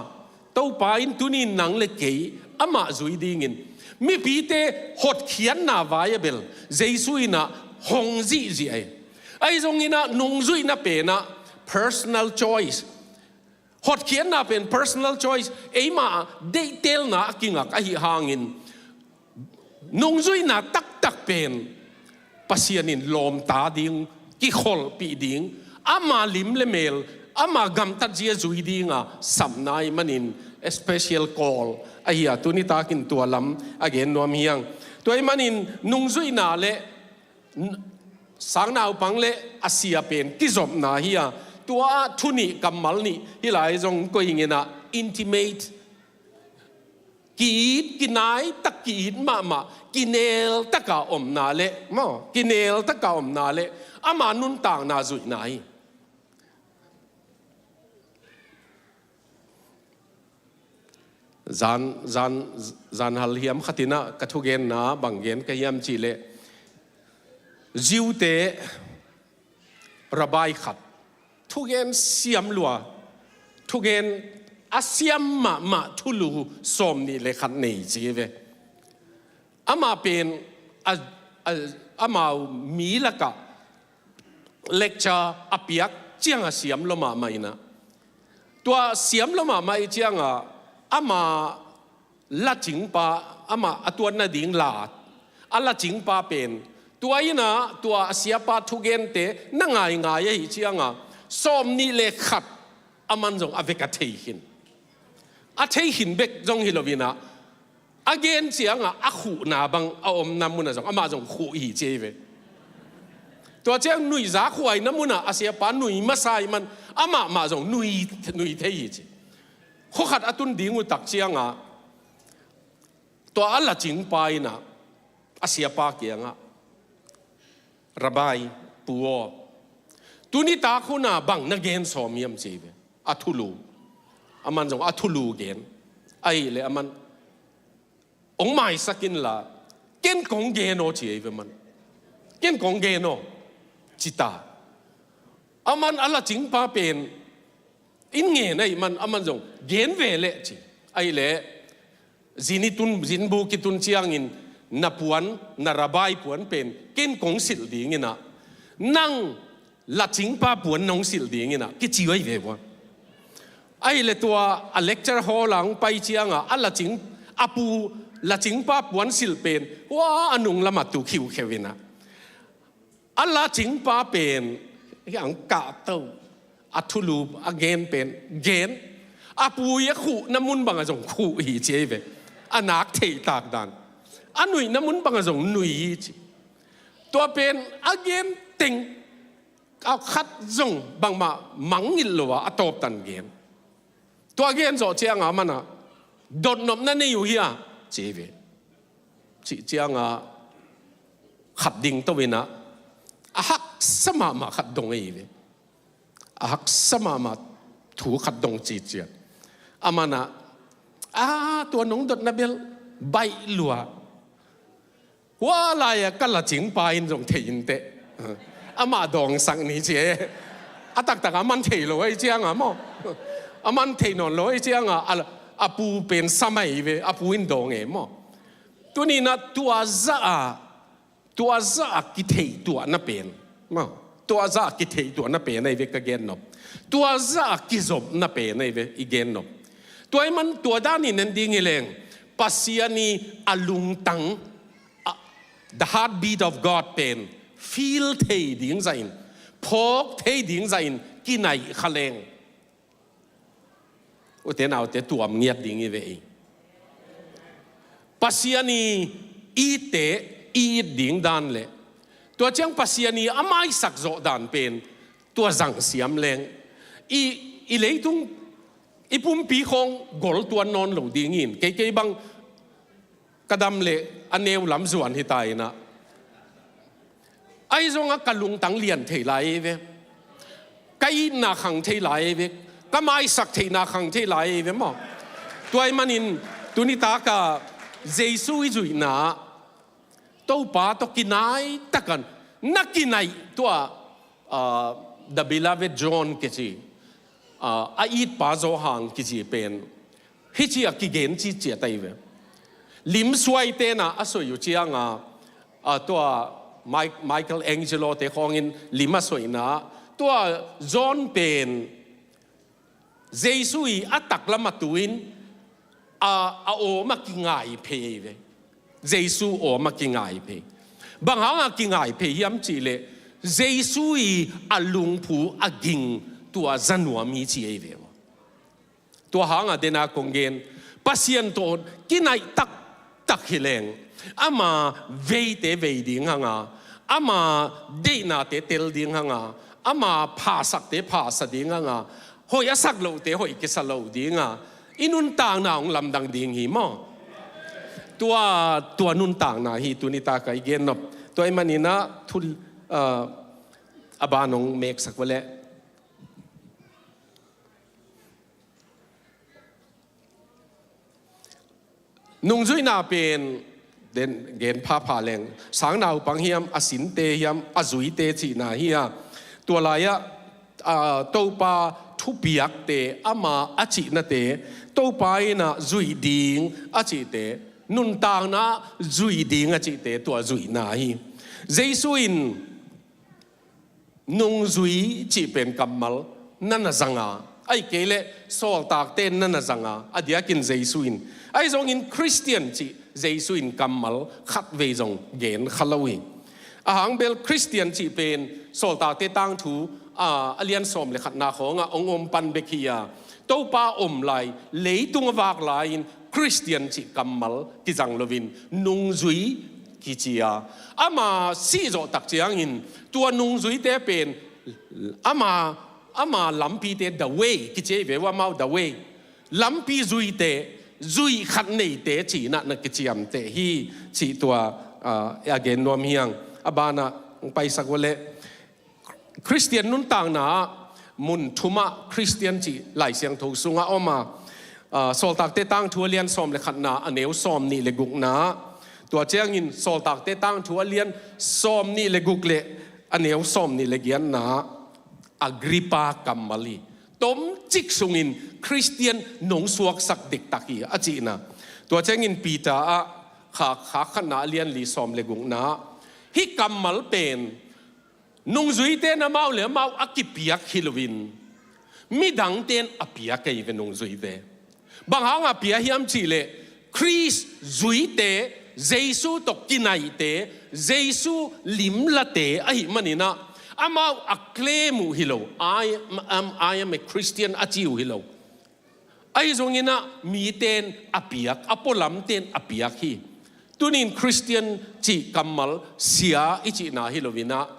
Topa in tuni-in nang le kei amah zui dingin mipite hotkhiatna vai a bel Jesu in ah hong zihziah hi. Ahi zongin ah nungzuihna pen ah personal choice, hotkhiatna pen personal choice, eima deihtelna a kingak ahih hangin, nungzuihna taktak pen Pasian in lawmta ding, kikholhpih ding, ama lim le mel, ama gamtat zia zui dinga sapna ahih manin special call ahi a, tuni takin tua lam a gen nuam hi hang. Tua ahih manin nungzuihna le n-, sangnaupang le a sia pen kizopna hi a, tua ah thu nih kammal nih hih lai zong koih ing in ah, intimate, ki-it, kinai tak, ki-it mahmah, kinel taka omna le, maw, kinel taka omna le ama nuntakna zuihna hi. Zan, zan, zan hal hiam khat in ah ka thugenna bang gen ka hiam cih leh, Jew-te rabbi khat, thugen siam lua, thugen a siam mahmah thulu sawm nih le khat nei ci hi ve. Amah pen a, a, amau mi lakah lecture a piak ciang a siam lua mahmah in ah, tua siam lua mahmah ih ciangah ama lacingpa, amah a tuat nading la a lacingpa pen, tua in ah tua a siapa thugente na ngaingai ahih ciangah sawm nih le khat aman zong a vek a thei khin. A thei khin bek zong hi lo in ah, a gen ciangah a khuhna bang a omna munah zong amah zong khuh hi ci hi ve. Tua ciang nuihza khuaina munah a siapa nui masa ahih man amah mah zong nui, nui thei hi ci. Khua khat a tun ding uh tak ciangah tua a lacingpa in ah a siapa kiangah, "Rabbi, pu aw, tuni tak hun ah bang na gen sawm hiam?" ci hi ve. A thulu, aman zong a thulu gen. Ahih leh aman, "Hong maisak inla, ken kong gen aw," ci hi ve aman. "Ken kong gen aw," ci ta. Aman a lacingpa pen in ngen ahih man aman zong, "Gen ve leh," ci. Ahih leh zin i tun, zinbuk i tun ciangin, "Na puan, na rabbi puan pen ken kong silh ding in ah, nang lacingpa puan nong silh ding in ah," kici uh ahi ve ua. Ahih leh tua a lecture hall ah hong pai ciangah a lacing, a pu lacingpa puan silh pen, ua, a nung lamah tu khiukheu in ah, a lacingpa pen hong kahto, a thulu a gen pen gen. A pui a khuhna mun bangah zong khuh hi ci ei ve. A nak theihtak dan. A nuihna mun bangah zong nui hi ci. Tua pen a gen teng a khat zong bangmah mangngilh lo a a tawptan gen. Tua gen zawh cianga manah dotnopna nei uh hia ci ei ve. Cih cianga khat ding to inah a haksa mahmah khat dong ei ve. A haksa mahmah thu khat dong ciciat. A manah a tua nong dotna bel baih lua. Hua lai-a ka lacingpa in zong thei inteh. Amah dawngsak ni ci e. A taktak a man thei lo ei cianga maw? A man thei nawn lo ei cianga a, a pu pen sa mai ve, a pu in dawng e maw? Tuninah tua zah a, tua zah a kitheihtuahna pen maw? Tua zah a kitheihtuahna pen ei ve ka gennop. Tua zah a kizopna pen ei ve i gennop. Tua i man tua danin en ding hi leng Pasian i a lungtang, a, the heartbeat of God pen feel thei ding zahin, phawk thei ding zahin kinaih kha leng, ute naute tuam ngiat ding i ve ei. Pasian i itte i it ding dan le tua ciang Pasian i a maisak zawh dan pen tua zangsiam leng i, i leitung i pumpi khawng gol tuan nawn lo dingin kei kei bang ka dam leh a neu lam zuan hi ta inah. Ahi zongah ka lungtang lian thei lai ei ve. Ka itna khang thei lai ei ve. Ka maisak theihna khang thei lai ei ve maw? Tua i manin tuni taka Jesu i zuihna Topa tawh kinai takan na kinaih tua, ah, the beloved John kici, ah, a itpa Johan kici pen hici a kigen ciciat ahi ve. Lim suai tena a soi uh cianga, a, tua Mike, Michelangelo te khawngin lim a soina tua John pen Jesu i a taklam a tuin a, a awm a kingai phei ahi ve. Jesu awm a kingai phei. Bang hanga kingai phei hiam cihleh Jesu i a lungphu a ging tua zanuam hi ci ahi ve. Tua hanga dena kong gen Pasian tawh kinaih taktak hi leng ama veite vei ding hanga, ama deihnate tel ding hanga, ama phasakte phasa ding hanga, hoih a sak lohte hoih kisa lo dinga i nuntakna hong lamdang ding hi maw? Tua, tua nuntakna hi tuni taka i gennop. Tua i maninah thul, ah, a ban hong meksak vawleh nungzuihna pen den gen phapha leng sang naupang hiam, a sinte hiam, a zuite cihna hi a. Tua lai-ah, a, Topa thupiakte ama a cihnate Topa innah zuih ding a cihte, nuntakna zuih ding a cihte tua zuihna hi. Jesu in nungzui cih pen kammal na na zanga, ahih kei leh sawltakte na na zanga, a diakin Jesu in, ahi zongin Khristian cih Jesu in kammal khatvei zong gen kha lo hi. A hang bel Khristian cih pen sawltakte tangthu, a, a lian sawm le khatna khawngah hong om pan bek hi a, Topa om lai, leitung a vak lai-in Khristian cih kammal kizang loin nungzui kici a, ama sih zawh tak ciangin tua nungzuite pen ama, ama lampite the way kici ahi ve uh, amau the way, lampi zuite, zuih khat neite cinah na kiciamteh hi cih tua, ah, a gen nuam hi hang. A banah hong paisak uh leh Khristian nuntakna ah mun thumah Khristian cih Lai Siangtho sungah om a, ah, Sawltakte tangthu a lian sawm le khatna a neu sawm nih le gukna, tua ciangin Sawltakte tangthu a lian sawm nih le guk le a neu sawm nih le giatna, Agrippa kammal hi. Tomcik sungin Khristian nong suaksak diktak hi a cihna. Tua ciangin Peter ah kha, kha khatna a lian li sawm le gukna, hih kammal pen nungzuite in amau le amau a kipiak hi loin midangte in a piak ahi ve nungzuite. Bang hanga pia hiam cihleh Khrist zuite, Jesu tawh kinaihte, Jesu limlate ahih maninah Amau a claim uh hi lo. I am, I am a Christian a ci uh hi lo. Ahi zongin ah miten a piak, a pualamten a piak hi. Tunin Christian cih kammal sia i cihna hi loin ah,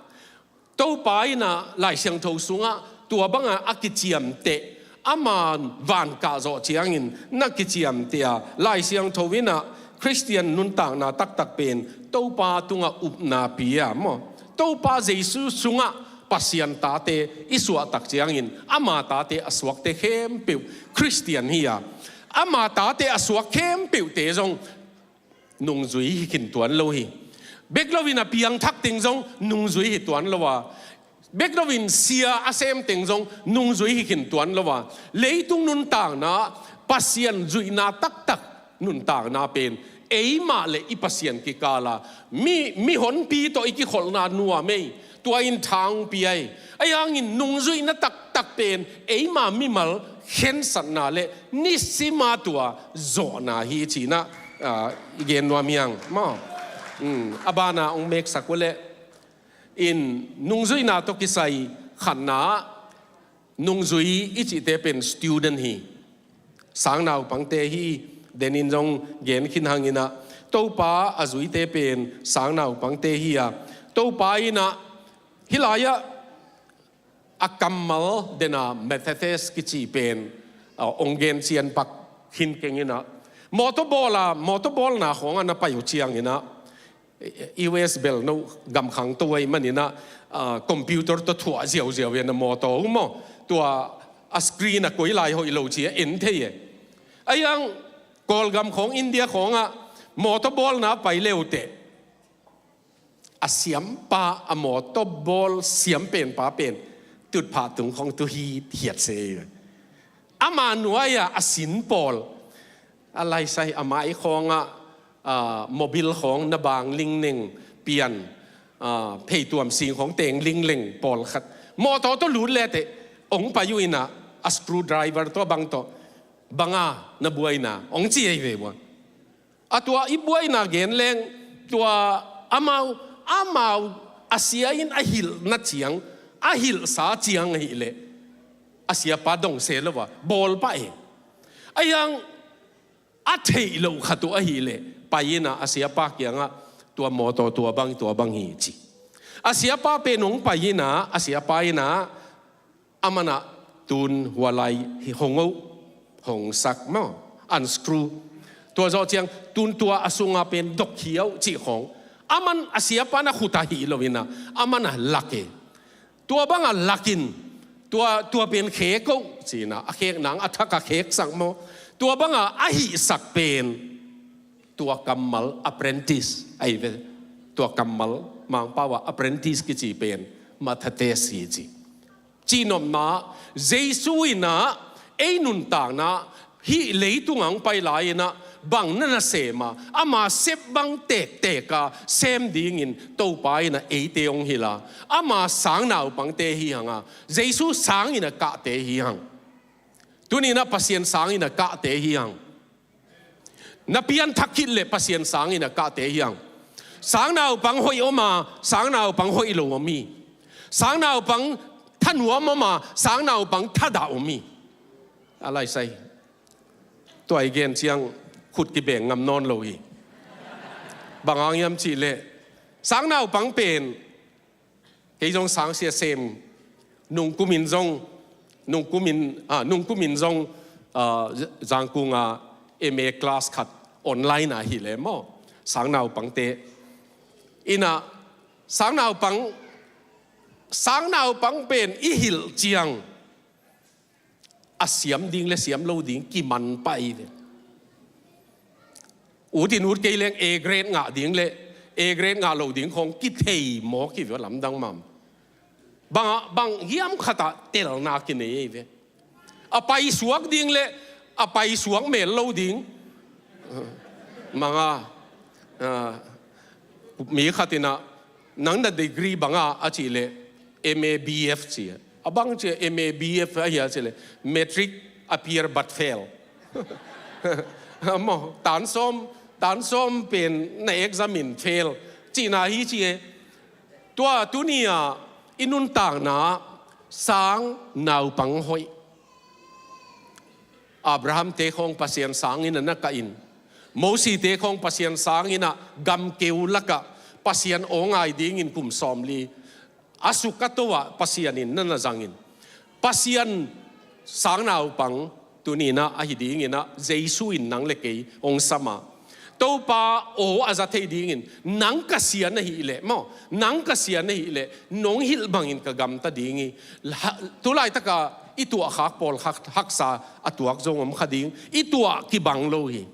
Topa in ah Lai Siangtho sungah tua banga a kiciamteh, ama van kah zawh ciangin na kiciamteh a, Lai Siangtho in ah Christian nuntakna taktak pen Topa tungah upna pia maw, Topa Jesu sungah Pasian tate i suahtak ciangin ama tate a suakte khempeuh Christian hi a, ama tate a suak khempeuhte zong nungzui hi khin tuan lo hi. Bek loin a piangthak teng zong nungzui hi tuan lo a, bek loin sia a sem teng zong nungzui hi khin tuan lo a, leitung nuntakna Pasian zuihna taktak nuntakna pen eimah le i Pasian kikala mi, mihonpi tawh i kikholhna nuam ei. Tua in thang pia ei. Ahi hangin nungzuihna taktak pen eima mimal khensatna le nisima tua zawhna hi cinah, ah, i gen nuam hiang maw? Um, a bana ong meksak uh leh in nungzuihna tawh kisai khatna ah nungzui i cihte pen student hi. Sangnaupangte hi. Denin zong gen khin hanginah Topa a zuite pen sangnaupangte hi a, Topa inah hih lai-ah a kammal dena Methodist kici pen, a, ong gen cian pak khin kenginah mawtaw bawl a, mawtaw bawlna khawngah na pai uh cianginah U S bel no gam khangto ahih maninah, ah, computer tawh thuah ziauziau in a mawtaw uh maw, tua a screen a koi lai hoih lo ci a en thei e. Ahi hang Kawlgam khawng, India khawngah mawtaw bawlna pai leuteh a siampa, a mawtaw bawl siam penpa pen tutphah tung khawng tu hi hiat se. Ama nuai-ah a sin pawl, a laisai a mai khawngah, ah, mobil khawng na bang lingneng pian, ah, pheituam sing khawng teng lingleng pawlkhat mawtaw tawh lut leteh ong pai uh inah a screwdriver tawh bang tawh banga na buaina ong ci ei ve buang. A tua i buaina gen leng tua amau, amau a sia in a hilhna ciang, a hilhsa ciang ahileh a siapa dong se lo a bawl pah e. Ahi hang a theih loh khat uh ahileh pai inah a siapa kiangah tua mawtaw tua bang, tua bang hi ci. A siapa pen ong pai inah a siapa inah a manah tun hua lai hi hong oh, hong sak maw, unscrew. Tua zawh ciang tun tua a sunga pen dok hi oh cih khawng a man a siapa na khut ah hi lo inah a man a lak e. Tua banga lakin tua, tua pen khek oh cinah a khek nang a thak a kheksak maw. Tua banga a hihsak pen tua kammal apprentice ahi ve. Tua kammal Mangpau ah apprentice kici pen Methodist hi ci. Cihnopna, Jesu inah ei nuntakna hih leitung ang pai lai inah bang na nasem a, ama sep bang tektek a sem dingin Topa inah eite ong hilh a, ama sangnaupangte hi hang a, Jesu sang inah kahte hi hang. Tuninah Pasian sang inah kahte hi hang. Na pianthak khit leh Pasian sang inah kahte hi hang. Sangnaupang hoih om a, sangnaupang hoih lo om hi. Sangnaupang thanuam om a, sangnaupang thadah om hi. A laisai. Tua i gen ciang khut kibeng ngam nawn lo hi. Bang hang hiam cih leh sangnaupang pen kei zong sangsia sem, nungkumin zong, nungkumin, ah, nungkumin zong, ah, Zangkung ah M A class khat online ah hi le maw. Sangnaupangte. Inah, sangnaupang, sangnaupang pen i hilh ciang a siam ding le siam lo ding kiman pah hi ve. Ut in ut kei leng A grade ngah ding le A grade ngah lo ding khawng kithei mawk hi ve, lamdang mahmah. Bang, bang hiam khatah telna kinei hi ve. A paisuak ding le a paisuak mel lo ding. Manga, ah, mi khat inah nang na degree banga a cih leh M A B F ci a. A bang ci a M A B F a hia cih leh matric appear but fail. Maw, tan sawm, tan sawm pen na exam in fail cihna hi ci e. Tua tuni a I nuntakna sang naupang hoih. Abraham te khawng Pasian sangin a na kah in, Mosi te khawng Pasian sangin a gamkeu lakah Pasian aw ngai dingin kum sawmli a suk a to ah Pasian in na na zangin, Pasian sang naupang tuni-in ah ahi dingin ah Jesu in nang le kei hong sam a, Topa aw a za thei dingin, nang ka Sian ahih leh maw, nang ka Sian ahih leh nong hilh bangin ka gamta ding hi. Ha, tu laitaka i tuahkhak pawl hak, haksa a tuak zong om kha ding, i tuah kibang lo hi.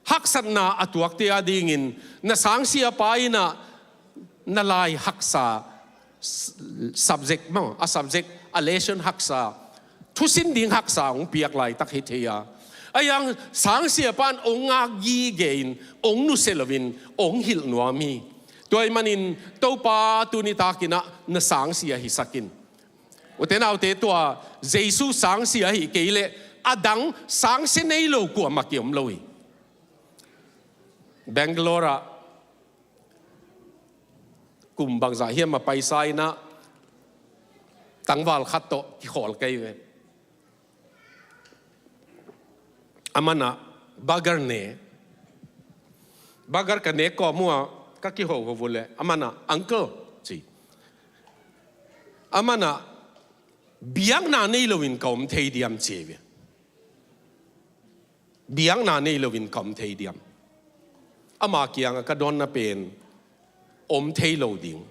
Haksatna a tuakte adingin na sangsiapa in ah na lai haksa, s-, subject maw, a subject, a lesson haksa, thusin ding haksa hong piak laitak hi thei a, a yang sangsiapa in hong ngak gige in, hong nusia loin hong hilh nuam hi. Tua ahih manin Topa tuni takin ah na sangsia hisak in. Ute naute, tua Jesu sangsia ahih kei leh a dang sangsia nei lo kuamah kiom lo hi. Bangalore ah kum bangzah hiam a paisa in ah tangval khat tawh kikhawl ka hi ve. Aman ah burger ne. Burger ka nek kawm uh a ka kihoho uh leh aman ah, "Uncle," ci. Aman ah, "Biakna nei loin ka om thei diam?" ci ve. "Biakna nei loin ka om thei diam?" Ama kiangah ka dawnna pen, "Om thei lo ding."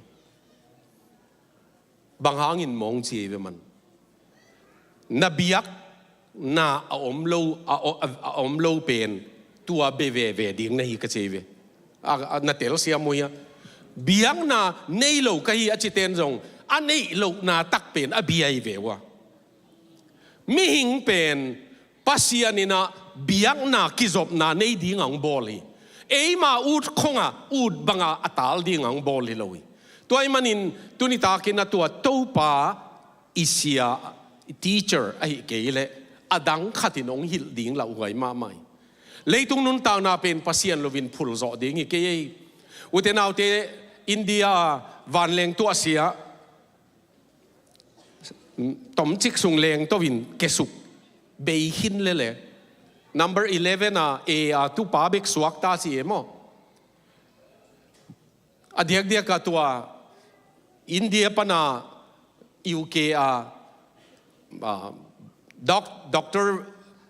"Bang hangin maw?" ci ve man. "Na biakna a om lo, a, a, a om lo pen tua bia veve ding na hi," ka ci ve. A, a, na telsiam uh hia? "Biakna nei lo ka hi," a citen zong a neih lohna tak pen a bia hi ve uh a. Mihing pen Pasian in ah biakna kizopna nei ding a hong bawl hi. Eima ut khong a ut banga a tal ding a hong bawl hi lo hi. Tua ahih manin tuni takin ah tua Topa i sia, i teacher ahih kei leh a dang khat in hong hilh ding lauhuai mahmah hi. Leitung nuntakna pen Pasian loin phulzawh ding hi kei ei. Ute naute, India vanleng tuahsia tomcik sung lengto in kesuk, bei khin lele. Number eleven a, A a tupa bek suakta ci e maw. A diakdiak a tua India pana U K a, a, doc-, doctor,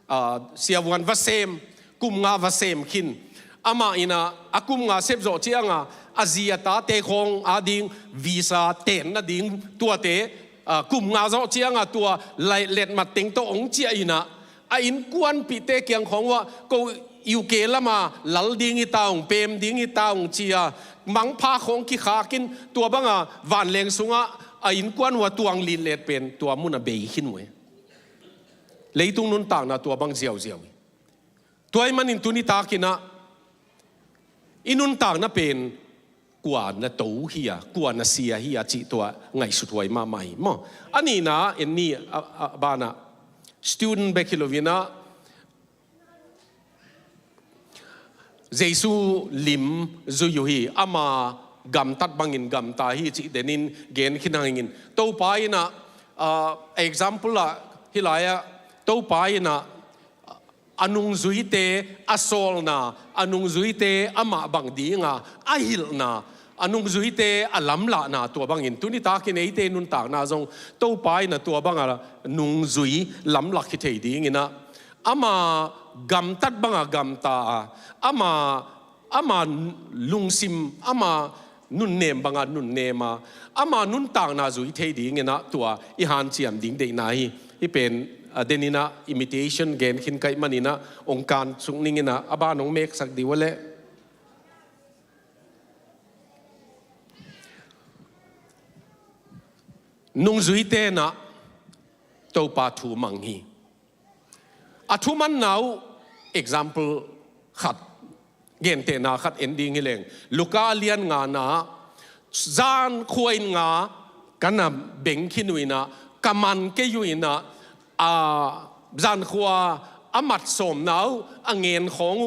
a, siavuan va sem, kum nga va sem khin. Amah in ah a kum nga sep zawh cianga a zi a tate khawng ading visa tenna ding tuate, a, kum nga zawh cianga tua lai letmat teng tawh hong ciah in ah, a innkuanpihte kiang khawng uah, "Ko U K lama lal ding hi ta ung, pem ding hi ta ung," ci a, mangpha khawng kikhak in, tua banga vanleng sungah a innkuan uh a tuang litlet pen tua mun a bei khin uh e. Leitung nuntakna tua bang ziauziau hi. Tua ahih manin tuni takin ah i nuntakna pen kua na to hi a, kua na sia hi a cih tua ngaihsut huai mahmah hi maw. A nihna, en ni a, a banah student bek hi loin ah Jesu lim zui uh hi, ama gamtat bangin gamta hi cih denin gen khin hangin, Topa in ah, ah, example ah, hih lai-ah Topa in ah a nungzuite a sawlna, a nungzuite amah bang dinga a hilhna, a nungzuite a lamlahna, tua bangin tuni takin eite nuntakna zong Topa in ah tua banga nungzui lamlak hi thei dingin ah, ama gamtat banga gamta a, ama, ama lungsim, ama nunnem banga nunnem a, ama nuntakna zui thei dingin ah tua i hanciam ding deihna hi. Hih pen, a, denin ah imitation gen khin ka hih manin ah hong kan suk ning in ah a ban hong meksak dih uh a leh. Nungzuite in ah Topa thu mang hi. A thumanna uh example khat, gentehna khat en ding hi leng, Luka a lian ngana, zan khua in nga ka na beng khin uh in ah, ka man kei uh in ah, a, zan khua a mat sawmna uh a ngen khawng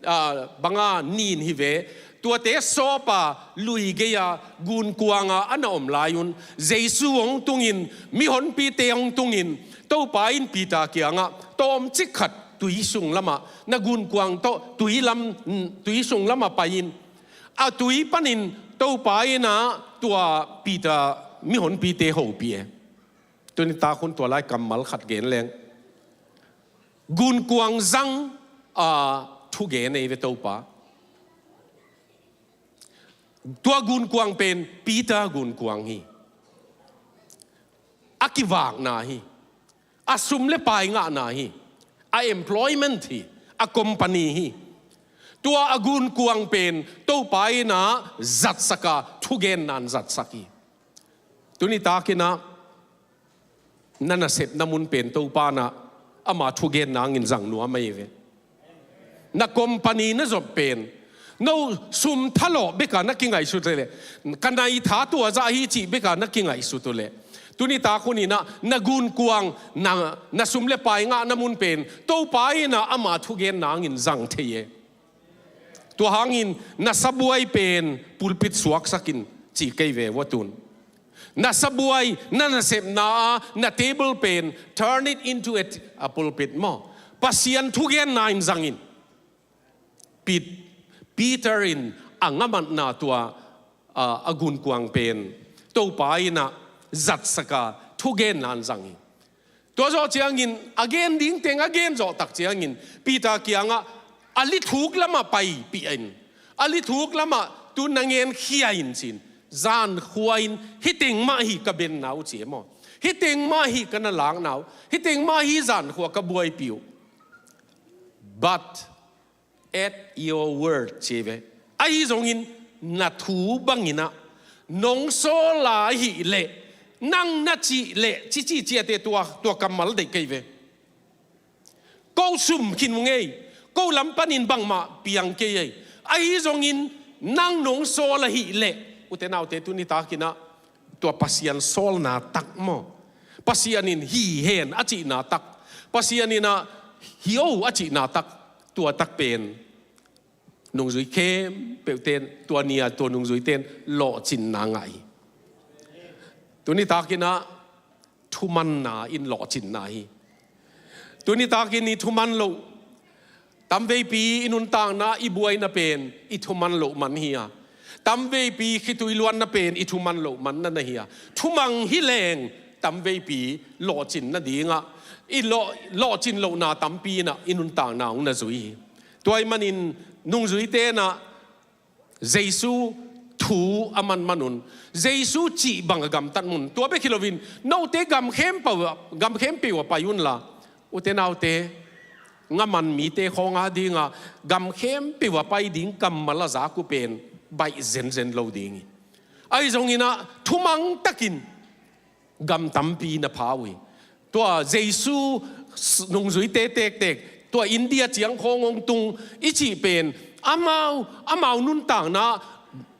uh, a, banga nin hi ve, Tuate sawpa lui gei-a gunkuanga a na om lai-un Jesu hong tungin, mihonpite hong tungin, Topa in Peter kiangah tawmcik khat tui sung lamah, na gunkuang tawh tui lam, tui sung lamah pai in, a tui panin Topa in ah tua Peter mihonpite hopih e. Tuni tak hun tua lai kammal khat gen leng, gunkuang zang a thugen ei ve Topa. Tua gunkuang pen Peter gunkuang hi. A kivakna hi. A sum le pai ngahna hi. A employment hi. A company hi. Tua a gunkuang pen Topa in ah zatsak a, thugenna in zatsak hi. Tuni takin ah na nasepna mun pen Topa in ah ama thugenna hangin zang nuam ahi ve. Na company na zop pen, no sum thalawh bek a na kingaihsut uh leh, ka nai tha tua zah hi cih bek a na kingaihsut uh leh, tuni tak hun in ah na gunkuang, na, na sum le pai ngahna mun pen Topa in ah ama thugenna hangin zang thei e. Tua hangin na sabuai pen pulpit suaksak in ci kei ve ua tun. Na sabuai, na nasepna a, na table pen, turn it into a, a pulpit maw. Pasian thugenna in zang in. Pet-, Peter in a ngamatna tua, a, a gunkuang pen Topa in ah zatsak a, thugenna in zang in. Tua zawh ciangin a gen ding teng a gen zawh tak ciangin Peter kiangah a lithuk lamah paipih in, a lithuk lamah tu na ngen khia in ci-in, zankhua in hih teng mah hi ka benna uh ci e maw. Hih teng mah hi ka na lakna uh. Hih teng mah hi zankhua ka buaipih uh. But at your word ci ve. Ahi zongin na thu bangin ah nong sawl a hih leh, nang na cih leh, cici ciate tua, tua kammal deih kei ve. Ko sum khin ung ei, ko lam panin bangmah piang kei ei. Ahi zongin nang nong sawl a hih leh, ute naute tuni takin ah tua Pasian sawlna tak maw, Pasian in hi hen a cihna tak, Pasian in ah hi o a cihna tak, tua tak pen nungzui khempeuhte in, tua ni-a tua nungzuite in lawhcinna ngah hi. Tuni takin ah thumanna in lawhcinna hi. Tuni takin i thuman loh, tamveipi i nuntakna, i buaina pen i thuman loh man hi a, tamveipi khitui luanna pen i thuman loh man na na hi a, thumang hi leng tamveipi lawhcin nadingah i lawh, lawhcin lohna tampi in ah i nuntakna hong na zui hi. Tua ahih manin nungzuite in ah Jesu thu a manman un, Jesu cih bang a gamtat mun, tua bek hi loin note gam khempeuh ah, gam khempeuh ah pai unla, ute naute, ngaman mite khawng a dingah gam khempeuh ah pai ding kammal a zak uh pen baih zenzen lo ding hi. Ahi zongin ah thumang takin gam tampi na pha uh hi. Tua Jesu s-, nungzuite tektek, tua India ciang khawng hong tung i cih pen, amau, amau nuntakna,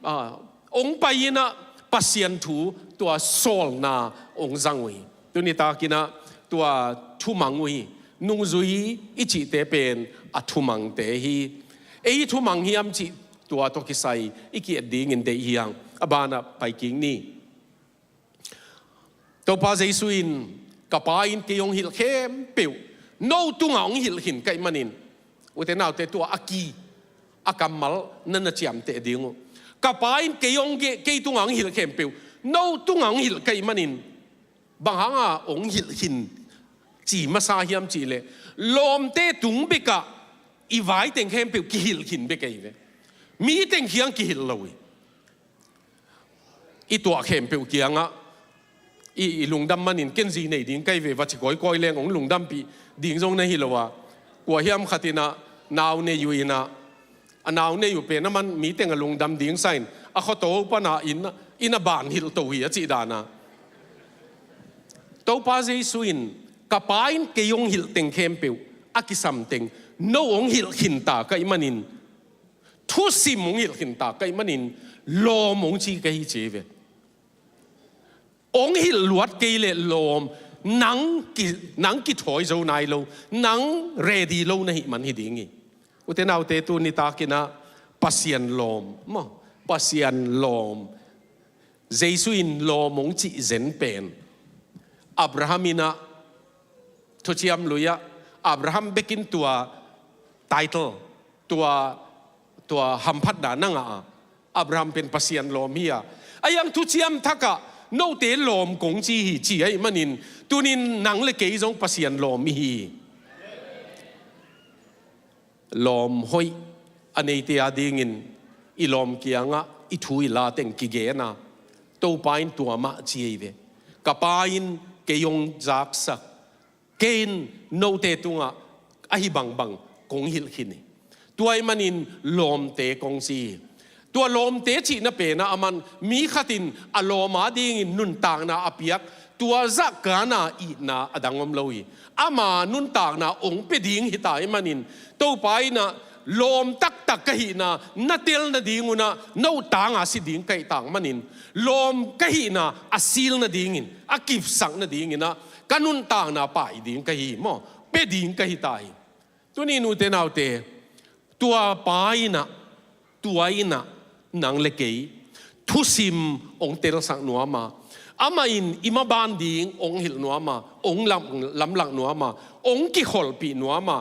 ah, hong pai in ah Pasian thu tua sawlna hong zang uh hi. Tuni takin ah tua thumang uh hi. Nungzui i cihte pen a thumangte hi. Ei thumang hiam cih tua tawh kisai i ki-et dingin deih hi hang. A banah pai kik ni. Topa Jesu in, ka Pa in kei hong hilh khempeuh no tungah hong hilh khin ka hih manin, ute naute, tua a ki, a kammal na na ciamteh ding uh. Ka Pa in kei hong ge-, kei tungah hong hilh khempeuh no tungah hong hilh ka hih manin, bang hanga hong hilh khin ci masa hiam cih leh, lawmte tung bekah i vai teng khempeuh kihilh khin bek ahi ve. Mi teng kiang kihilh lo hi. I tuah khempeuh kiangah i, i lungdam manin ken zi nei ding ka hi ve, va ci kawikawi leng hong lungdampih ding zong na hi lo a, kua hiam khat in ah nau nei uh in ah, a nau nei uh pen a man mi teng a lungdam ding sa in, a khuato pana inn, inn a ban hilh to hi a cih dan a. Topa Jesu in, ka Pa in kei hong hilh teng khempeuh a kisam teng no hong hilh khinta ka hih manin, thusim hong hilh khinta ka hih manin, lawm hong ci ka hi ci ve. Hong hilh luat kei leh lawm, nang ki, nang kithawi zo nai lo, nang ready lo na hih man hi ding hi. Ute naute, tuni takin ah Pasian lawm maw, Pasian lawm, Jesu in lawm hong cih zen pen Abraham in ah thuciam lui ah Abraham bekin tua title, tua, tua hamphatna na ngah a, Abraham pen Pasian lawm hi a. Ahi hang thuciam thak ah note lawm kong ci hi ci ahih manin tuni-in nang le kei zong Pasian lawm i hi. Lawm hoih a neite adingin i lawm kiangah i thu i la teng kigen a, Topa in tua mah ci hi ve. Ka Pa in kei hong zaksak, kei in note tungah ahi bangbang kong hilh khin hi. Tua ahih manin lawmte kong ci hi. Tua lawmte cihna pen ah aman mi khat in a lawm adingin nuntakna a piak, tua zahkan a itna a dang om lo hi. Ama nuntakna hong pia ding hi ta ahih manin Topa in ah lawm taktak ka hihna na tel nading un ah no tang a si ding ka hih tak manin lawm ka hihna a sil nadingin, a kipsak nadingin ah ka nuntakna pai ding ka hi maw, pia ding ka hi ta hi. Tuni-in ute naute, tua Pa in ah, tua in ah nang le kei thusim hong telsak nuam a, amah in i maban ding hong hilh nuam a, hong lam-, lamlak nuam a, hong kikholhpih nuam a.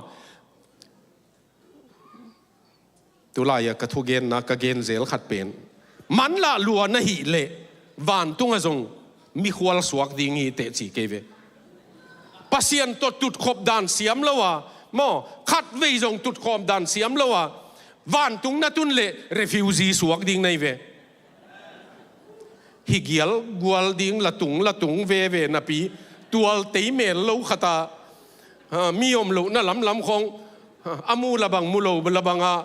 Tulai-ah ka thugenna ka gen zel khat pen, manlah lua na hih leh vantungah zong mikhual suak ding hi teh ci kei ve. Pasian tawh tutkhop dan siam lo a, maw, khatvei zong tutkhop dan siam lo a, vantung na tun leh refugee suak ding na hi ve. Hi gial gual ding latung latung veve napi, tual tei mel lo khat ah, ha, mi om lohna lamlam khawng, ha, a mu labang mu lo labang ah,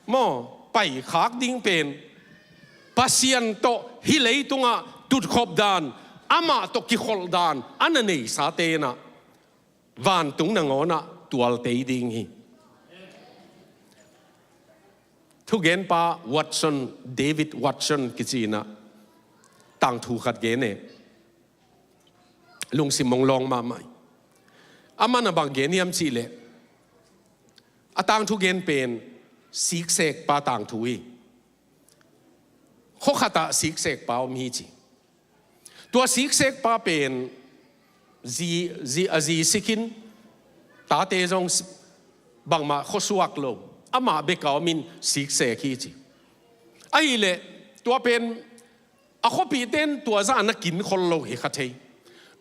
maw, paikhak ding pen Pasian tawh hih leitungah tutkhop dan, amah tawh kikholh dan a na neisate in ah vantung nangawn ah tual tei ding hi. Thugenpa Watson, David Watson kici in ah tangthu khat gen e. Lungsim hong lawng mahmah hi. Aman a bang gen hiam cih leh, a tangthu gen pen siksekpa tangthu hi. Khua khat ah siksekpa om hi ci. Tua siksekpa pen zi, zi, a zi sik in, tate zong s-, bangmah khuasuak lo, amah bek a om in siksek hi ci. Ahih leh tua pen a khuapihte in tua zah a na kinkhol lo hi kha thei.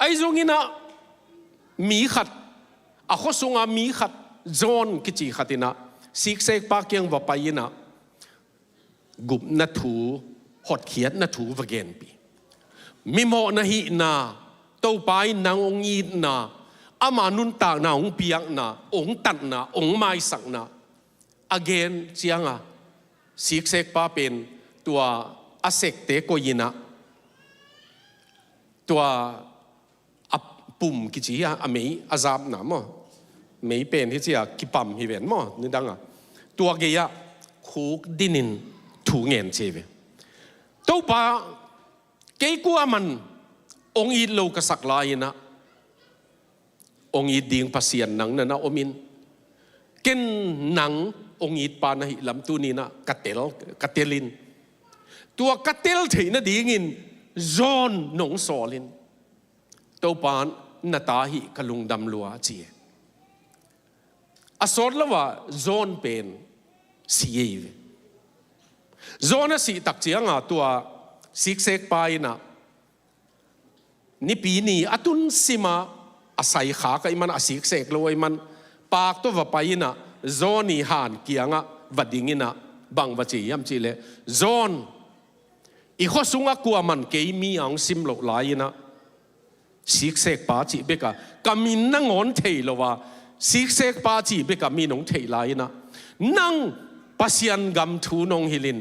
Ahi zongin ah mi khat, a khua sungah mi khat, John kici khat in ah siksekpa kiang va pai in ah gupna thu, hotkhiatna thu va genpih. Mimawh na hihna, Topa in nang hong itna, ama nuntakna hong piakna, hong tatna, hong maisakna a gen ciangah siksekpa pen tua a sekte koih in ah tua a pum kici a, a mei a zapna maw, mei pen hi ci a kipam hi ven maw, nidang a tua gei-ah khuk dinin thu ngen ci ve. Topa, kei kuaman hong it lo ka sak lai-in ah hong it ding Pasian nang na na om in, ken nang hong itpa na hih lam tuni-in ah ka tel, ka tel in, tua ka tel theih nadingin John nong sawl in, Topa, na ta hih ka lungdam lua ci hi. A sawt lo-a John pen si hi ve. John a sih tak ciangah tua siksekpa in ah Nipi ni a tun sima a saikhak ahih man, a siksek lo ahih man, paak tawh va pai in ah John i han kiangah va ding in ah bang va ci hiam cih leh, John, i khua sungah kuaman kei mi a hong sim loh lai-in ah siksekpa cih bek a ka min nangawn thei lo a, siksekpa cih bek a min hong theih lai-in ah nang Pasian gam thu nong hilh in,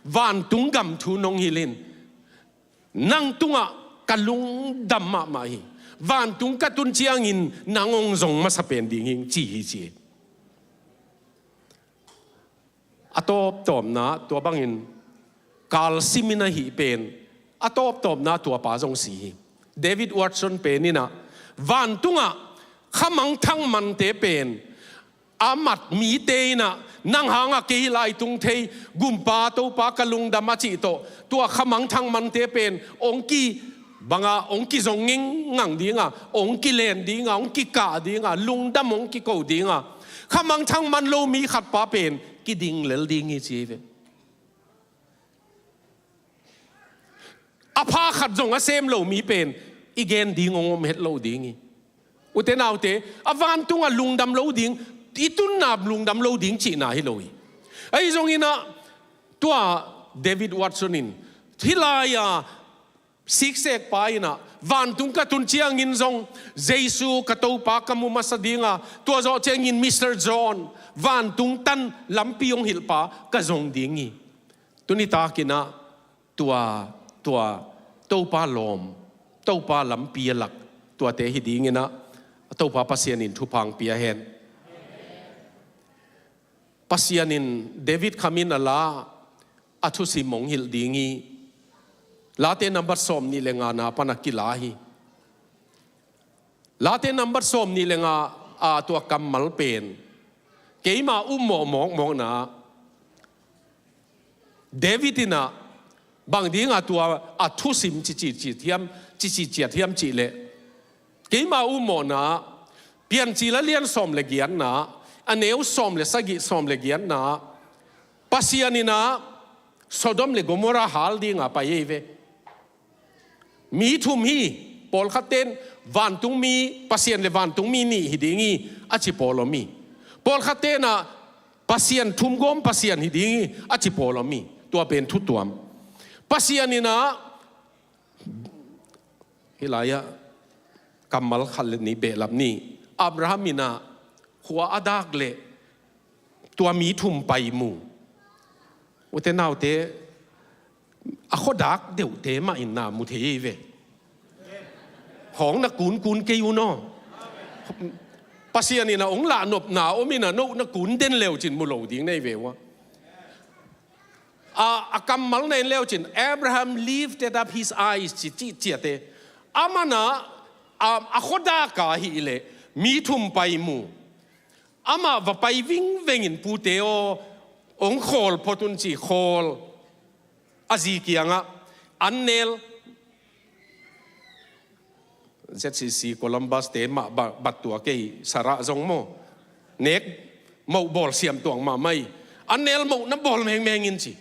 vantung gam thu nong hilh in, nang tungah ka lungdam mahmah hi. Vantung ka tun ciangin nang hong zong masa pen ding hing ci hi ci hi. A tawptawpna tua bangin kalsimin ahih pen, a tawptawpna tua pa zong si hi. David Watson pen in ah vantungah khamangthang mante pen a mat mite in ah Nang hangah kei hi lai tung thei, gumpa, Topa ka lungdam a cih tawh, tua khamangthang mante pen ong ki banga ong kizong ngengngang dinga, ong kilen dinga, ong kikah dinga, lungdam ong kiko dinga, khamangthang man lo mi khat pa pen kiding lel ding hi ci hi ve. A pha khat zong a sem lo mi pen i gen ding ong om het lo ding hi. Ute naute, a vantung a lungdam lo ding, i tunna lungdam lo ding cihna hi lo hi. Ahi zongin ah, tua David Watson in, hih lai-a siksek pa in ah, vantung ka tun ciangin zong Jesu ka Topa ka mu masa dinga, tua zawh ciangin Mister John, vantung tan lampi ong hilh pa ka zong ding hi. Tuni takin ah, tua, tua, Topa lawm, Topa lampi a lak, tuate hi dingin ah, Topa Pasian in thupha ong pia hen. Pasian in David khamin a la, a thusim ong hilh ding hi. Late nambat sawm nih le nga na pan a kila hi. Late nambat sawm nih le nga a tua kammal pen, keima ummawh mawkmawkna, David in ah bang dinga tua a thusim cici ciat hiam, cici ciat hiam cih leh, keima ummawhna, Piancil a lian sawm le giatna, a neu sawm le sagih, sawm le giatna, Pasian in ah Sodom le Gomorrah hal dinga pai ei ve. Mi thum hi, pawlkhatte in vantungmi, Pasian le vantungmi nih hi ding hi, a ci pawl om hi. Pawlkhatte in ah Pasian thum gawm Pasian hi ding hi, a ci pawl om hi. Tua pen thutuam. Pasian in ah, hih lai-ah kammal khat le nih behlap ni. Abraham in ah khua a dak leh tua mi thum pai mu. Ute naute, a khuadak deuhte mah in na mu thei hi ve. Hawng na kunkun kei un aw. Pasian in ah ong lahnopna om in ah, no na kun den leu cin mu lo ding na hi ve ua. A, a kammal na en leu cin, Abraham lifted up his eyes, ci, ci, ciate. Aman ah, a, a khuadak a hih leh mi thum pai mu. Amah va pai vingvengin, pute aw, ong khawl phot un ci, khawl. A zi kiangah an nel, Z C C Columbus te mah ba-, bat tua kei, Sarah zong maw, nek moh bawl siam tuang mahmah hi. An nel moh na bawl mengmeng in ci.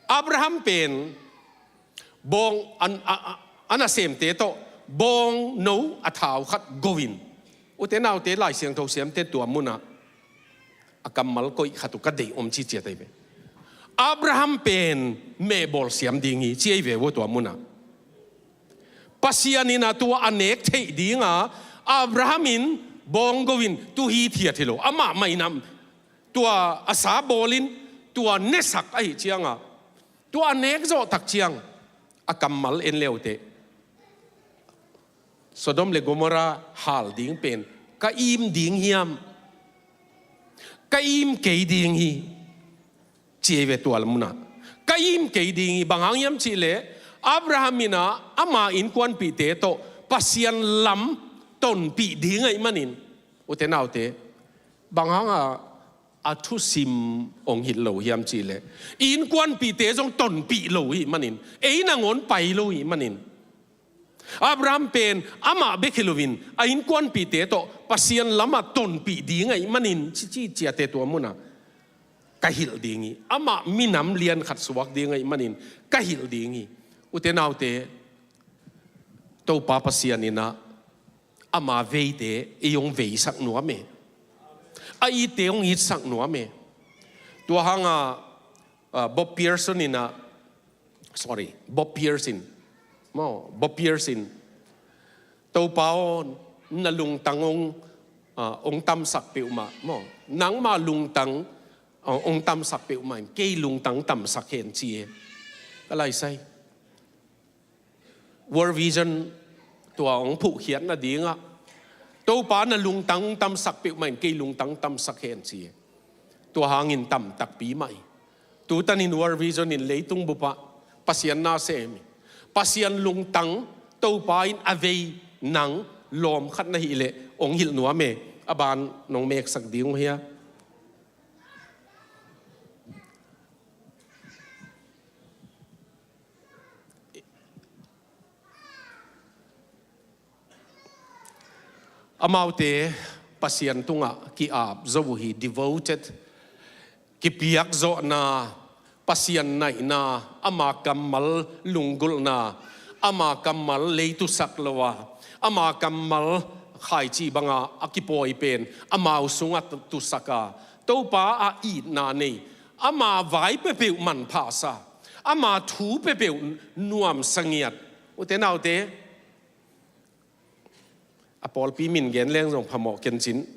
Abraham pen bawng an, a, a, a nasemte tawh bawngno a thau khat go in. Ute naute, Lai Siangtho siamte tua munah a kammal koih khat uh ka deih om ci ciat ahi ve. Abraham pen mehbawl siam ding hi ci ahi ve ua tua munah. Pasian in ah tua a nek theih dinga Abraham in bawng go in, tu hi thiat hi lo, amah mah in ah tua a sa bawlin tua nesak ahi cianga, tua a nek zawh tak ciang a kammal en leute, Sodom le Gomorrah hal ding pen ka im ding hiam, ka im kei ding hi, ci ei ve tua munah. Ka im kei ding hi, bang hang hiam cih leh Abraham in ah ama innkuanpihte tawh Pasian lam tonpih ding ahih manin, ute naute, bang hangah a thusim hong hilh lo hiam cih leh, innkuanpihte zong tonpih lo ahih manin, ei nangawn pai lo ahih manin, Abraham pen amah bek hi loin a innkuanpihte tawh Pasian lamah tonpih ding ahih manin, ci, ci, ciate tua munah ka hilh ding hi. Amah minam lian khat suak ding ahih manin ka hilh ding hi. Ute naute, Topa Pasian in ah ama veite ei hong veisak nuam e. A itte hong itsak nuam e. Tua hangah, ah, Bob Pierson in ah, sorry, Bob Pierson. Maw, Bob Pierson. Topa aw, na lungtang hong, ah, hong tamsak peuhmah. Maw, nangma lungtang, ah, hong tamsak peuhmah in kei lungtang tamsak hen ci e. Ka laisai. World Vision tua hong phuhkhiat nadingah, Topa na lungtang tamsak peuhmah in kei lungtang tamsak hen ci. Tua hangin tam takpi mah hi. Tutanin World Vision in leitung bupah Pasian na sem hi. Pasian lungtang Topa in a vei nang lawm khat na hih leh hong hilh nuam e. A ban nong meksak ding uh hia? Amaute Pasian tungah ki-ap zo uh hi. Devoted, kipiak zawhna, Pasian naihna, ama kammal lunggulhna, ama kammal leitusak lo a, ama kammal khaici banga a kipawi pen amau sungah tusak a, Topa a itna nei, ama vai peuhpeuh manphasa, ama thu peuhpeuh nuamsa ngiat. Ute naute, a pawlpi min gen leng zong phamawh kencin.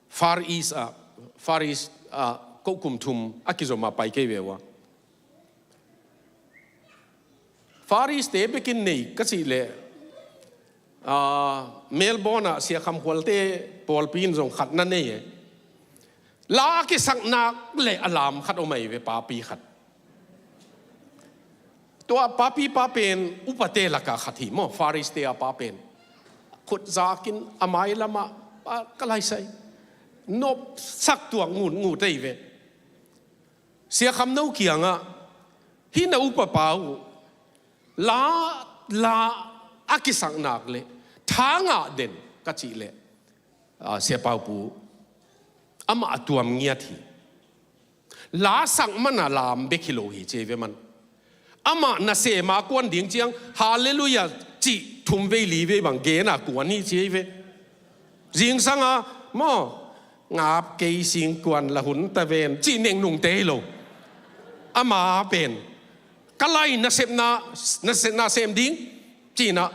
Far East ah, Far East ah, ko kum thum a kizom a pai kei ve ua. Far East te bekin nei ka cih leh, ah, Melbourne ah Sia Kham Khualte pawlpi in zong khat na nei e. La a kisak nak le a lam khat om ahi ve, papi khat. Tua papi pa pen upate lakah khat hi maw, Far East te a pa pen. Khut zakin a mai lamah, a, ka laisai nopsak tuak ngutngut ahi ve. Sia Kham No kiangah, hih na upa pa uh la, la a kisak nak le tha ngah den ka cih leh, a, Sia Pau Pu, amah a tuam ngiat hi. La sak man a lam bek hi lo hi ci ve man. Amah nasem a kuan ding ciang Halleluiah cih thum vei li vei bang gen a kuan hi ci ve. Zingsang a maw, ngap kei sing kuan la hun ta ven cih nengnungte hi lo. Ama pen ka lai nasepna, nasepna sem ding cih na,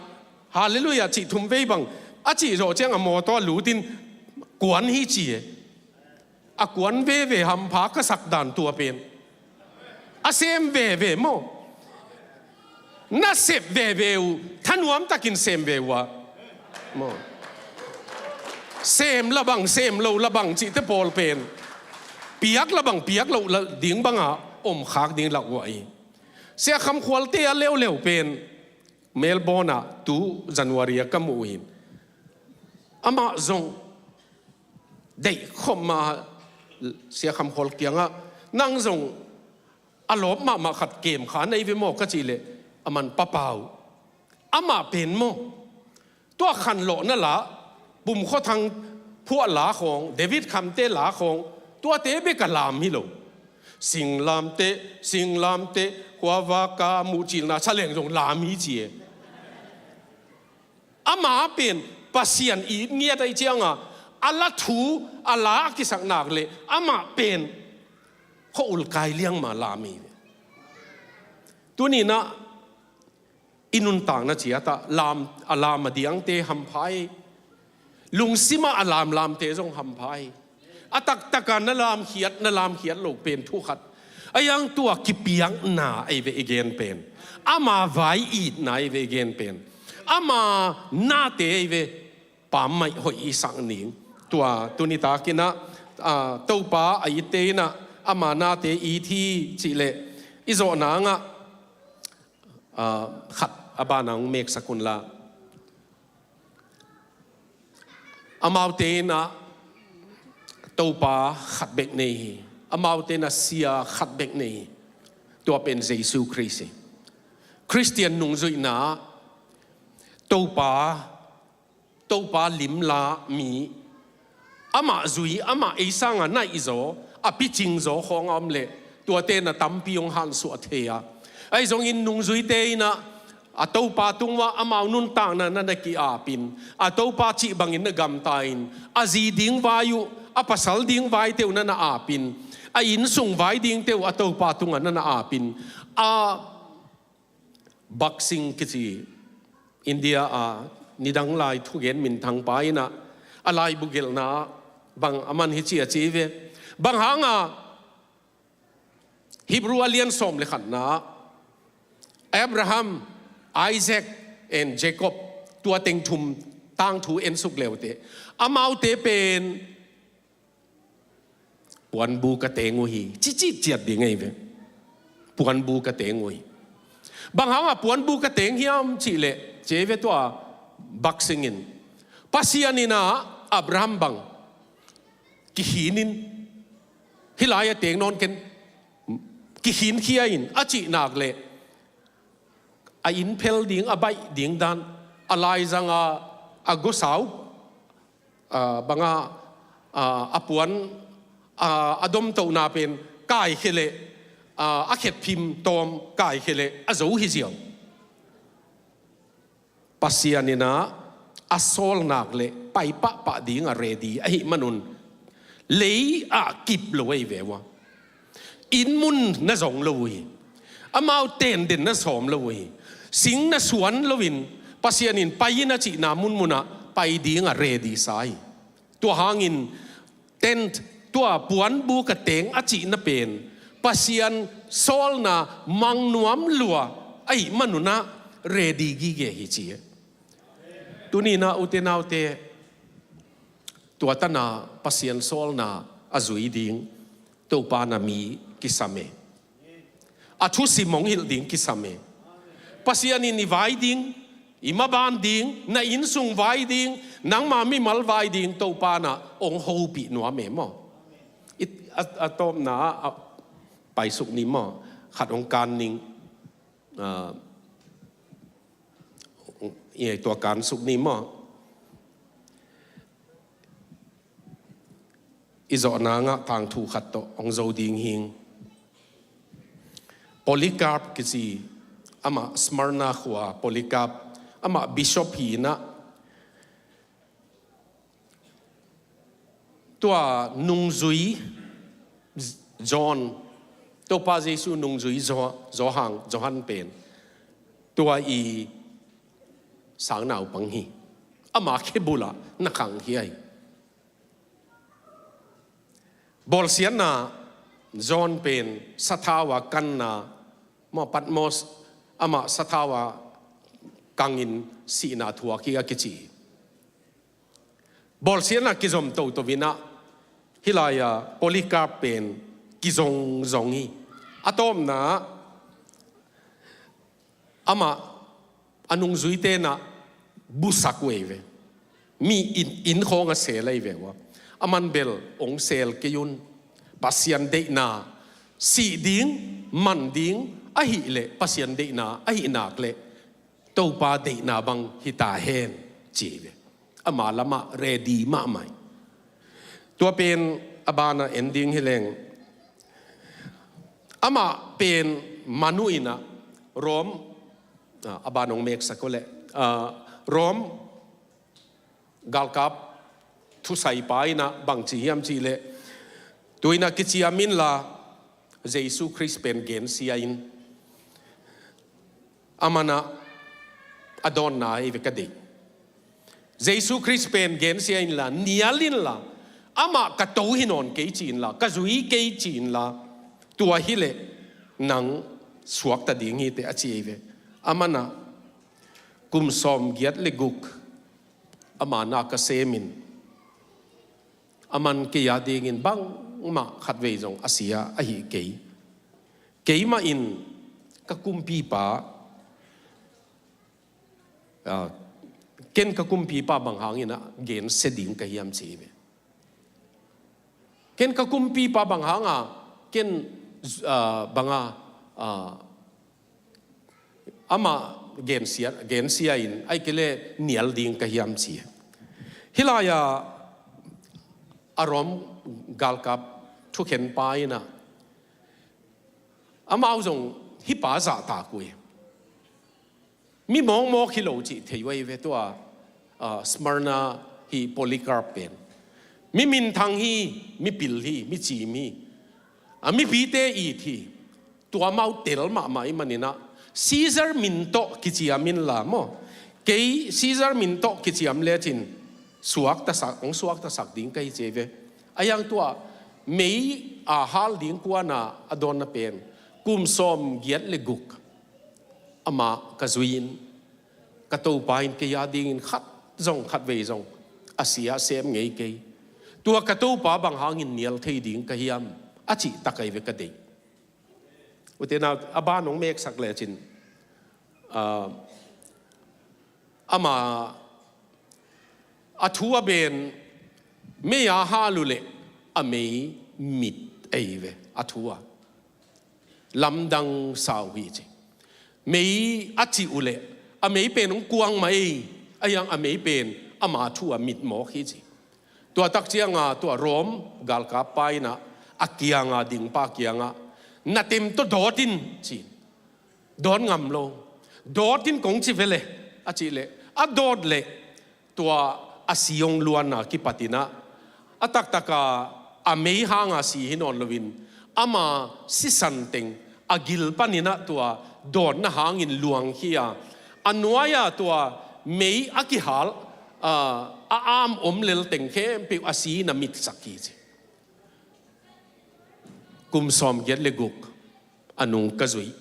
Halleluiah cih thum vei bang a cih zawh ciang a mawtaw a lutin kuan hi ci e. A kuan veve hampha ka sak dan tua pen. A sem veve maw? Nasep veve uh, thanuam takin sem ve uh a. Maw? Sem la bang, sem lo la bang cihte pawl pen. Piak la bang, piak lo la ding banga om khak ding lak uh ahi. Sia Kham Khualte a leuleu pen Melbourne ah tu January a ka muh uh hi. Amah zong deih khop mah, Sia Kham Khual kiangah, nang zong a lawp mahmah khat kem kha na hi ve maw ka cih leh, a man papa uh. Amah pen maw, tua khanlawhna la, Pum Khua Thang phuah la khawng, David Khamte la khawng, tuate bek a lam hi lo. Singlamteh, singlamteh, khuavak a muhcilna sa leng zong lam hi ci e. Ama pen Pasian it ngiat ahi cianga, a la thu, a la a kisak nak le amah pen khua-ul kai liang ma lam hi ve. Tuni-in ah i nuntakna ciat ah lam, a lam a diangte hampha hi. Lungsim ah a lamlamte zong hampha hi. A taktak a na lamkhiat, na lamkhiat lo pen thu khat. A yang tua kipiakna ahi ve i gen pen. Ama vai itna ahi ve i gen pen. Ama nate ahi ve, pammaih hoih i sak ning. Tua tuni takin ah, ah, Topa a itte in ah ama nate it hi cih leh i zawh nang ah, ah, khat a ban ah hong meksak un la. Amaute in ah Topa khat bek nei hi. Amaute in ah sia khat bek nei hi. Tua pen Jesu Khrist hi. Khristian nungzuihna ah Topa, Topa limla mi, amah zui, amah ei sanga naihzaw, a picingzaw khawng a om leh tuate na tampi hong hansuah thei a. Ahi zongin nungzuite in ah a Topa tungah amau nuntakna na na ki-apin, a Topa cih bangin na gamta-in, a zi ding vai uh, a pasal ding vaite uh na na apin, a innsung vai dingte uh a Topa tungah na na apin, a Bakht Singh kici India a nidang lai thugen minthang pa in ah a laibu gelhna bang a man hi ci a ci ve. Bang hanga Hebrew a lian sawm le khatna, Abraham, Isaac and Jacob, tua teng thum tangthu en suk leute, amaute pen puanbu ka teng uh hi, cicit ciat ding ahi ve. Puanbu ka teng uh hi. Bang hanga puanbu ka teng hiam cih leh, ci ve tua Bakht Singh in, Pasian in ah Abraham bang kikhinin, hih lai a teng nawn ken, kikhinkhia in a cih nak leh, a inn phel ding, a baih ding dan, a laizang a a gosau, ah, banga, ah, a puan, ah, a domtohna pen kaikhia leh, ah, a khetphim tawm kaikhia leh a zo hi ziau. Pasian in ah a sawlnak leh pai pahpah ding a ready ahih manun lei ah kip lo ahi ve ua. Inn mun na zong lo uh hi. Amau tenden na sawm lo uh hi. Sing na suan loin Pasian in pai in a cihna munmun ah pai ding a ready sa hi. Tua hangin tent, tua puanbuk a teng a cihna pen Pasian sawlna mang nuam lua ahih manun ah ready gige hi ci. Tuni-in ah ute naute, tua tan ah Pasian sawlna a zui ding Topa na mi kisam e. A thusim hong hilh ding kisam e. Pasian in i vai ding, i maban ding, na inn sung vai ding, nangma mimal vai ding Topa in ah hong hopih nuam e maw. I, a, a tawpna ah, a, paisuk ni maw. Khat hong kan ning. Ah, i tua kan suk ni maw. I zawhna ngah tangthu khat tawh hong zo ding hing. Polycarp kici, amah Smyrna khua Polycarp, amah bishop hi-in ah, tua nungzui John, Topa Jesu nungzui Zo-, Zohang, Johan pen tua i sangnaupang hi. Ama khebul ah na khang hi ai. Bawlsiatna John pen sathau a kanna, maw, Patmos, amah sathau a kangin sihna thuak hi a kici hi. Bawlsiatna kizom toto-in ah, hih lai-a Polycarp pen kizongzong hi. A tawpna ah amah a nungzuite in ah busak uh ei ve. Mi inn, inn khawng a sel ei ve ua. Aman bel hong sel kei un. Pasian deihna, sih ding, man ding ahih leh Pasian deihna ahih nak leh Topa deihna bang hi ta hen ci ve. Ama lamah ready mahmah hi. Tua pen a banah en ding hi leng. Amah pen manu in ah Rom, ah, a ban hong meksak uh leh, ah, Rom galkap thusaipa in ah bangci hiam cih leh, tu-in ah kiciam inla, Jesu Khrist pen gensia in, aman ah a dawnna hi ve ka deih. Jesu Khrist pen gensia inla, nial inla, amah ka to hi nawn kei ci inla, ka zui kei ci inla, tua hi leh nang suakta ding hi teh a ci hi ve. Aman ah kum sawmgiat le guk ama na ka sem in, aman kei a dingin bangmah khatvei zong a sia ahi kei. Keimah in ka kumpipa, ah, ken ka kumpipa bang hangin ah gensia ding ka hiam ci hi ve. Ken ka kumpipa bang hanga, ken, ah, banga, ah, amah gensia, gensia in, ahih kei leh nial ding ka hiam ci. Hih lai-a a Rom galkap thukhenpa in ah, amau zong hih pa zahtak uh hi. Mi mawkmawk hi lo cih thei uh ahi ve tua, ah, Smyrna hi Polycarp pen. Mi minthang hi, mi pil hi, mi cim hi. A mipite it hi. Tua amau tel mahmah ahih manin ah, Caesar min tawh kiciam inla maw. Kei Caesar min tawh kiciam lecin suaktasak, hong suaktasak ding ka hi ci hi ve. A hiang tua mei a hal ding kuana a dawnna pen kum sawmgiat le guk amah ka zui in, ka Topa in kei a dingin khat zong khatvei zong a sia a sem ngei kei. Tua ka Topa bang hangin nial thei ding ka hiam a cih tak ahi ve ka deih. Ute nau, a ban hong meksak lecin, ah, ama a thu a ben mei a hal uh leh a mei mit ahi ve a thu a. Lamdang sau hi ci. Mei a cih uh leh a mei pen hong kuang mah ei, a hiang a mei pen ama thu a mitmawk hi ci. Tua tak cianga tua Rom galkappa in ah a kianga dingpa kiangah, "Na tem tawh dawt in," ci. "Dawt ngam lo. Dawt in kong ci ve le," a cih leh a dawt leh tua a si hong luanna kipat in ah, a taktaka a mei hanga si hi nawn loin, ama sisan teng a gil panin ah tua dawtna hangin luangkhia, a nuai-a tua mei a kihal, a, a am om lel teng khempeuh a si in a mitsak hi ci. Kum sawmgiat le guk a nung ka zuih,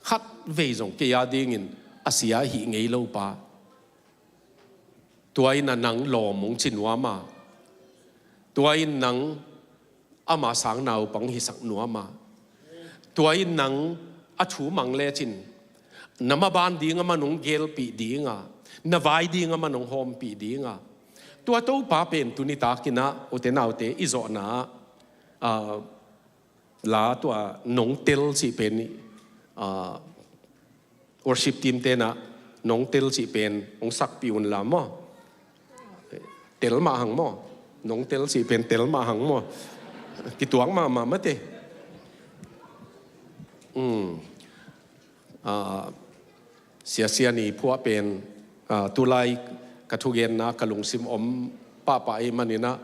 khat vei zong kei a dingin a sia ahih ngei lo pa. Tua in ah nang lawm hong ci nuam a, tua in nang ama sang naupang hisak nuam a, tua in nang a thu mang lecin na maban ding a man hong gelpih ding a, na vai ding a man hong hawmpih ding a. Tua Topa pen tuni takin ah, ute naute, i zawhna ah, a, la tua nong tel cih pen, a, worship team ten ah nong tel cih pen hong sakpih un la maw. Tel mah hang maw. Nong tel cih pen tel mah hang maw. Kituak mahmah mate. Um. A, Sia Sian i phuah pen, a, tulai ka thugenna ka lungsim om pahpah ahih manin ah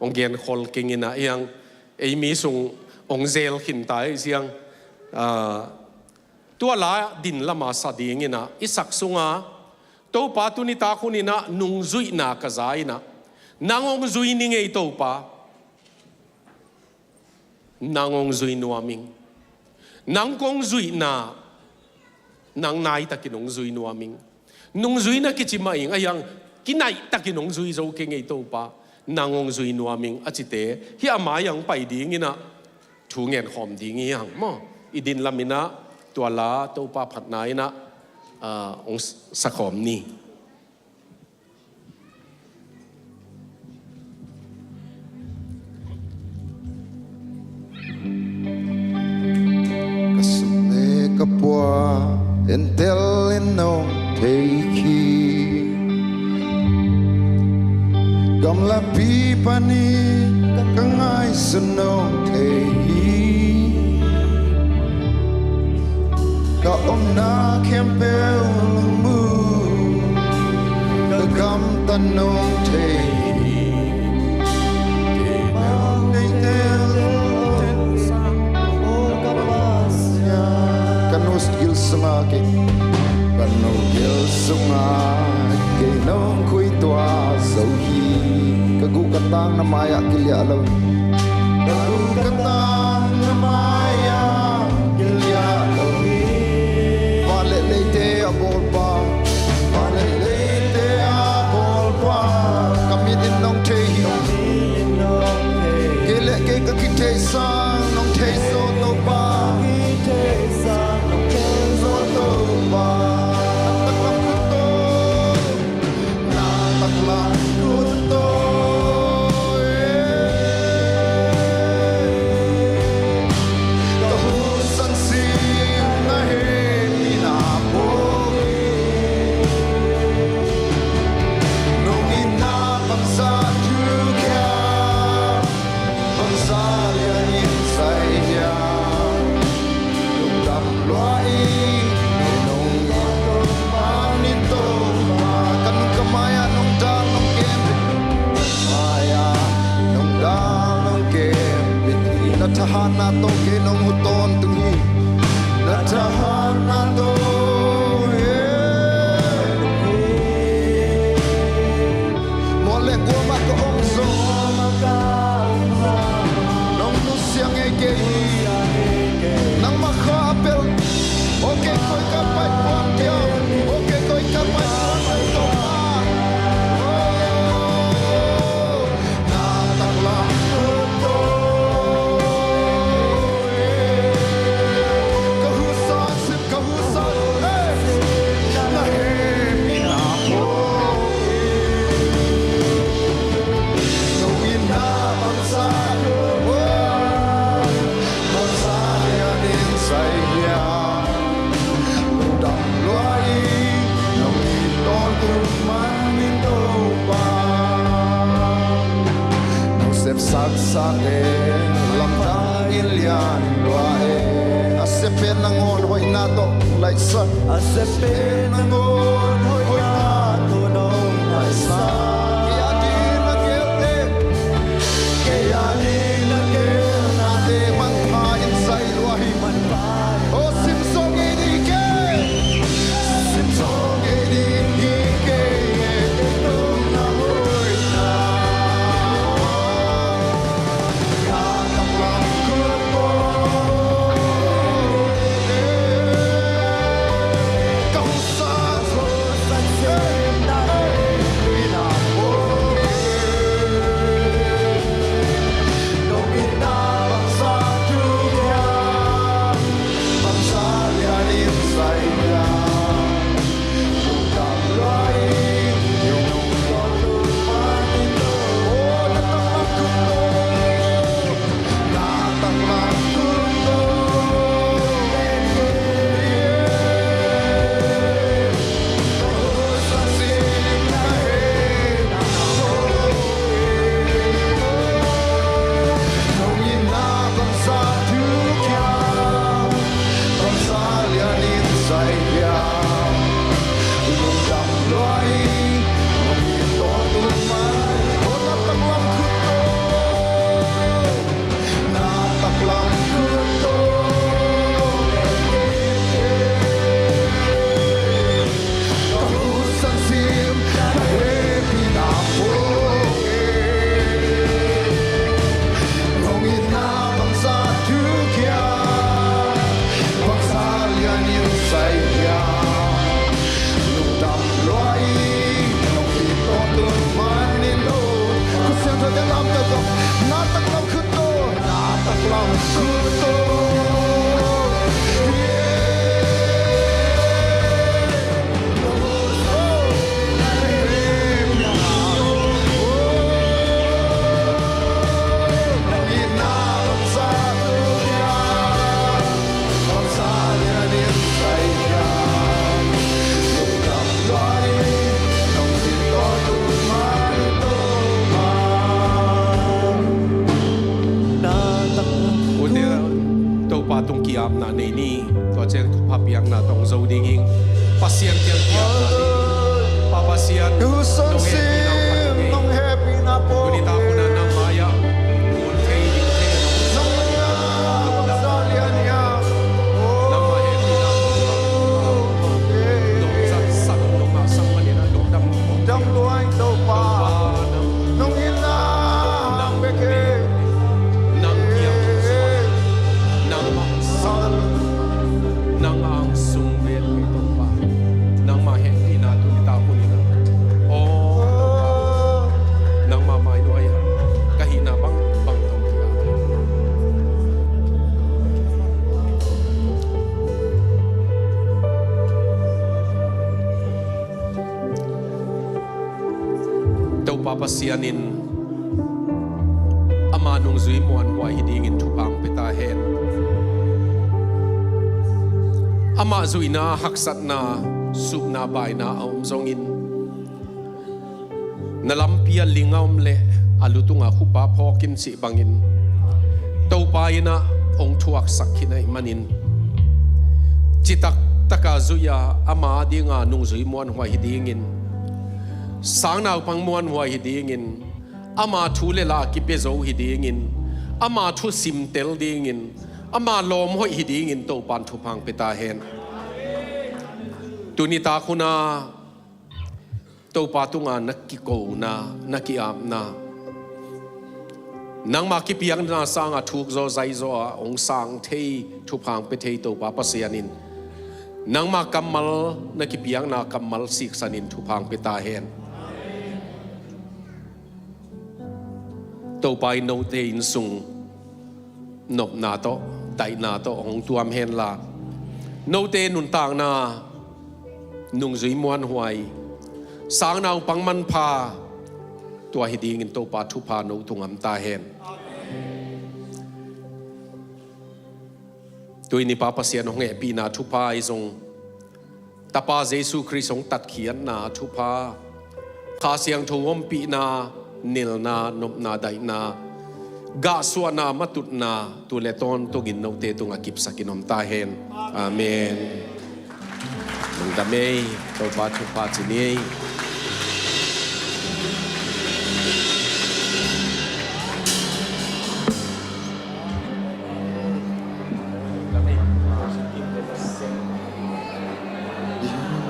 hong genkhol keng in ah, hiang ei mi sung hong zel khin ta hi siang. A, tua la din lama sa dingin ah i sak sunga, Topa, tuni tak hunin ah nungzuihna ka za in ah, nang hong zui ning ei Topa. Nang hong zui nuam ing. Nang kong zuihna, nang naitakin hong zui nuam ing. Nungzuihna kici mah ing, a hiang kinaitakin hong zui zo kei ngei Topa. Nang hong zui nuam ing a cite hi a mai-ah hong pai dingin ah thu ngenkhawm ding hi hang maw. I din lamin ah tua la Topa phatna in ah, a, hong sakhawm ni. Ka sum le ka pua entel in nong thei khin, gamlapi panin ka ngaihsun nong thei hi. Ka omna khempeuh nong mu, ka gamtat nong thei hi. Kei nong neite lo ten sang, o ka Pasian. Ka nu gil sunga kei, ka nu gil sunga kei nong khuituah zo hi. Ka guh ka tang na mai-ah kiliah lo hi. Ka guh ka tang na mai-ah kiliah lo hi. Van le leite a bawlpa, van le leite a bawlpa, ka mit in nong thei hi. Kei le kei ka kithei sang nong thei zaw Topa. Kithei sang nong thei zaw Topa. Na taklam khut tawh. Na taklam khut tawh, eh. Ka husan sing na hehpihna pua hi. Nong itna bangzah thukhia, bangzah lianin sai hiam. Lungdam lua ing, nong itna bang ni Topa. Ka nung ka mai-ah nong dal nong kem, mai-ah nong dal nong kem. Na thahatna tawh kei nong huh tawntung hi. Na thahatna tawh, eh. Mual le guam ah ka om zong, nong nusia ngei kei hi. Nangmah kha a pelh. Okay, koi ka pai puan kia. Okay, koi ka pai puan kia. Oh, na taklam khut tawh, eh. Ka husan sing, ka husan, eh. Na hehpihna pua hi. Nong itna bangzah, bangzah lianin sai hiam. Lungdam lua Pen nangawn hoihna tawh laihsak. A pen nangawn hoihna tawh nong laihsak. Kei a ding na gelte, kei a ding na gelnate manpha in zai lua hi. Aw, sim zo ngei ding hi kei. Sim zo ngei ding hi kei. Tua nong na hoihna. Ute, Topa tung ki-apna nei ni. Tua ciang thupha piakna tawh hong zo ding hi. Pasian kiang ki-apna nei ni. Pa Pasian, nong hehpihna nong hehpihna po. Tuni tak hun ah nang mai-ah nong hehpihna nong zat sak, nong ngahsak manin ah lungdam. Dam lua ing Topa. Nong hinna nang bek hi. Nang kiang nang hong zuan. Nang ang sung vel hi Topa. Nangmah hehpihna tuni tak hun in ah. Aw Topa, nangmah mai nuai ah ka hihna bangbang tawh ki-ap. Topa Pasian in ama nungzui muanhuai hi dingin thupha hong pia ta hen. Amah zuihna, haksatna, supna, baina a om zongin, na lampi ah ling a om leh a lu tungah khupa phawk in cih bangin Topa in ah hong thuaksak khin ahih manin, citak taka zui-a ama dinga nungzui muanhuai hi dingin, sangnaupang muanhuai hi dingin, ama thu le la kipia zo hi dingin, ama thu simtel dingin, ama lawm hoih hi dingin Topan thupha hong pia ta hen. Tuni tak hun ah Topa tunga na kikona, na ki-apna, nangma kipiakna sanga thuk zaw zai zaw a hong sang thei, thupha hong pia thei Topa Pasian in, nangma kammal, na kipiakna kammal siksan in thupha hong pia ta hen. Topa in note innsung nopna tawh, daihna tawh hong tuam henla, note nuntakna nungzui muanhuai, sangnaupang manpha, tua hi dingin Topa thupha no tungah om ta hen. Tuni Pa Pasian hong hehpihna thupha ahi zong, Tapa Jesu Khrist hong tatkhiatna thupha, Kha Siangtho ompihna, nilna, nopna, daihna, Gahsuahna matutna tu le tawntung in note tungah kipsakin om ta hen. Amen. Lungdam ei. Topa thupha ci ni ei.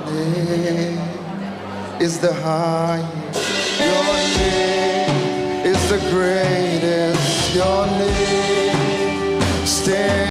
Your name is the highest. Your name is the greatest. Your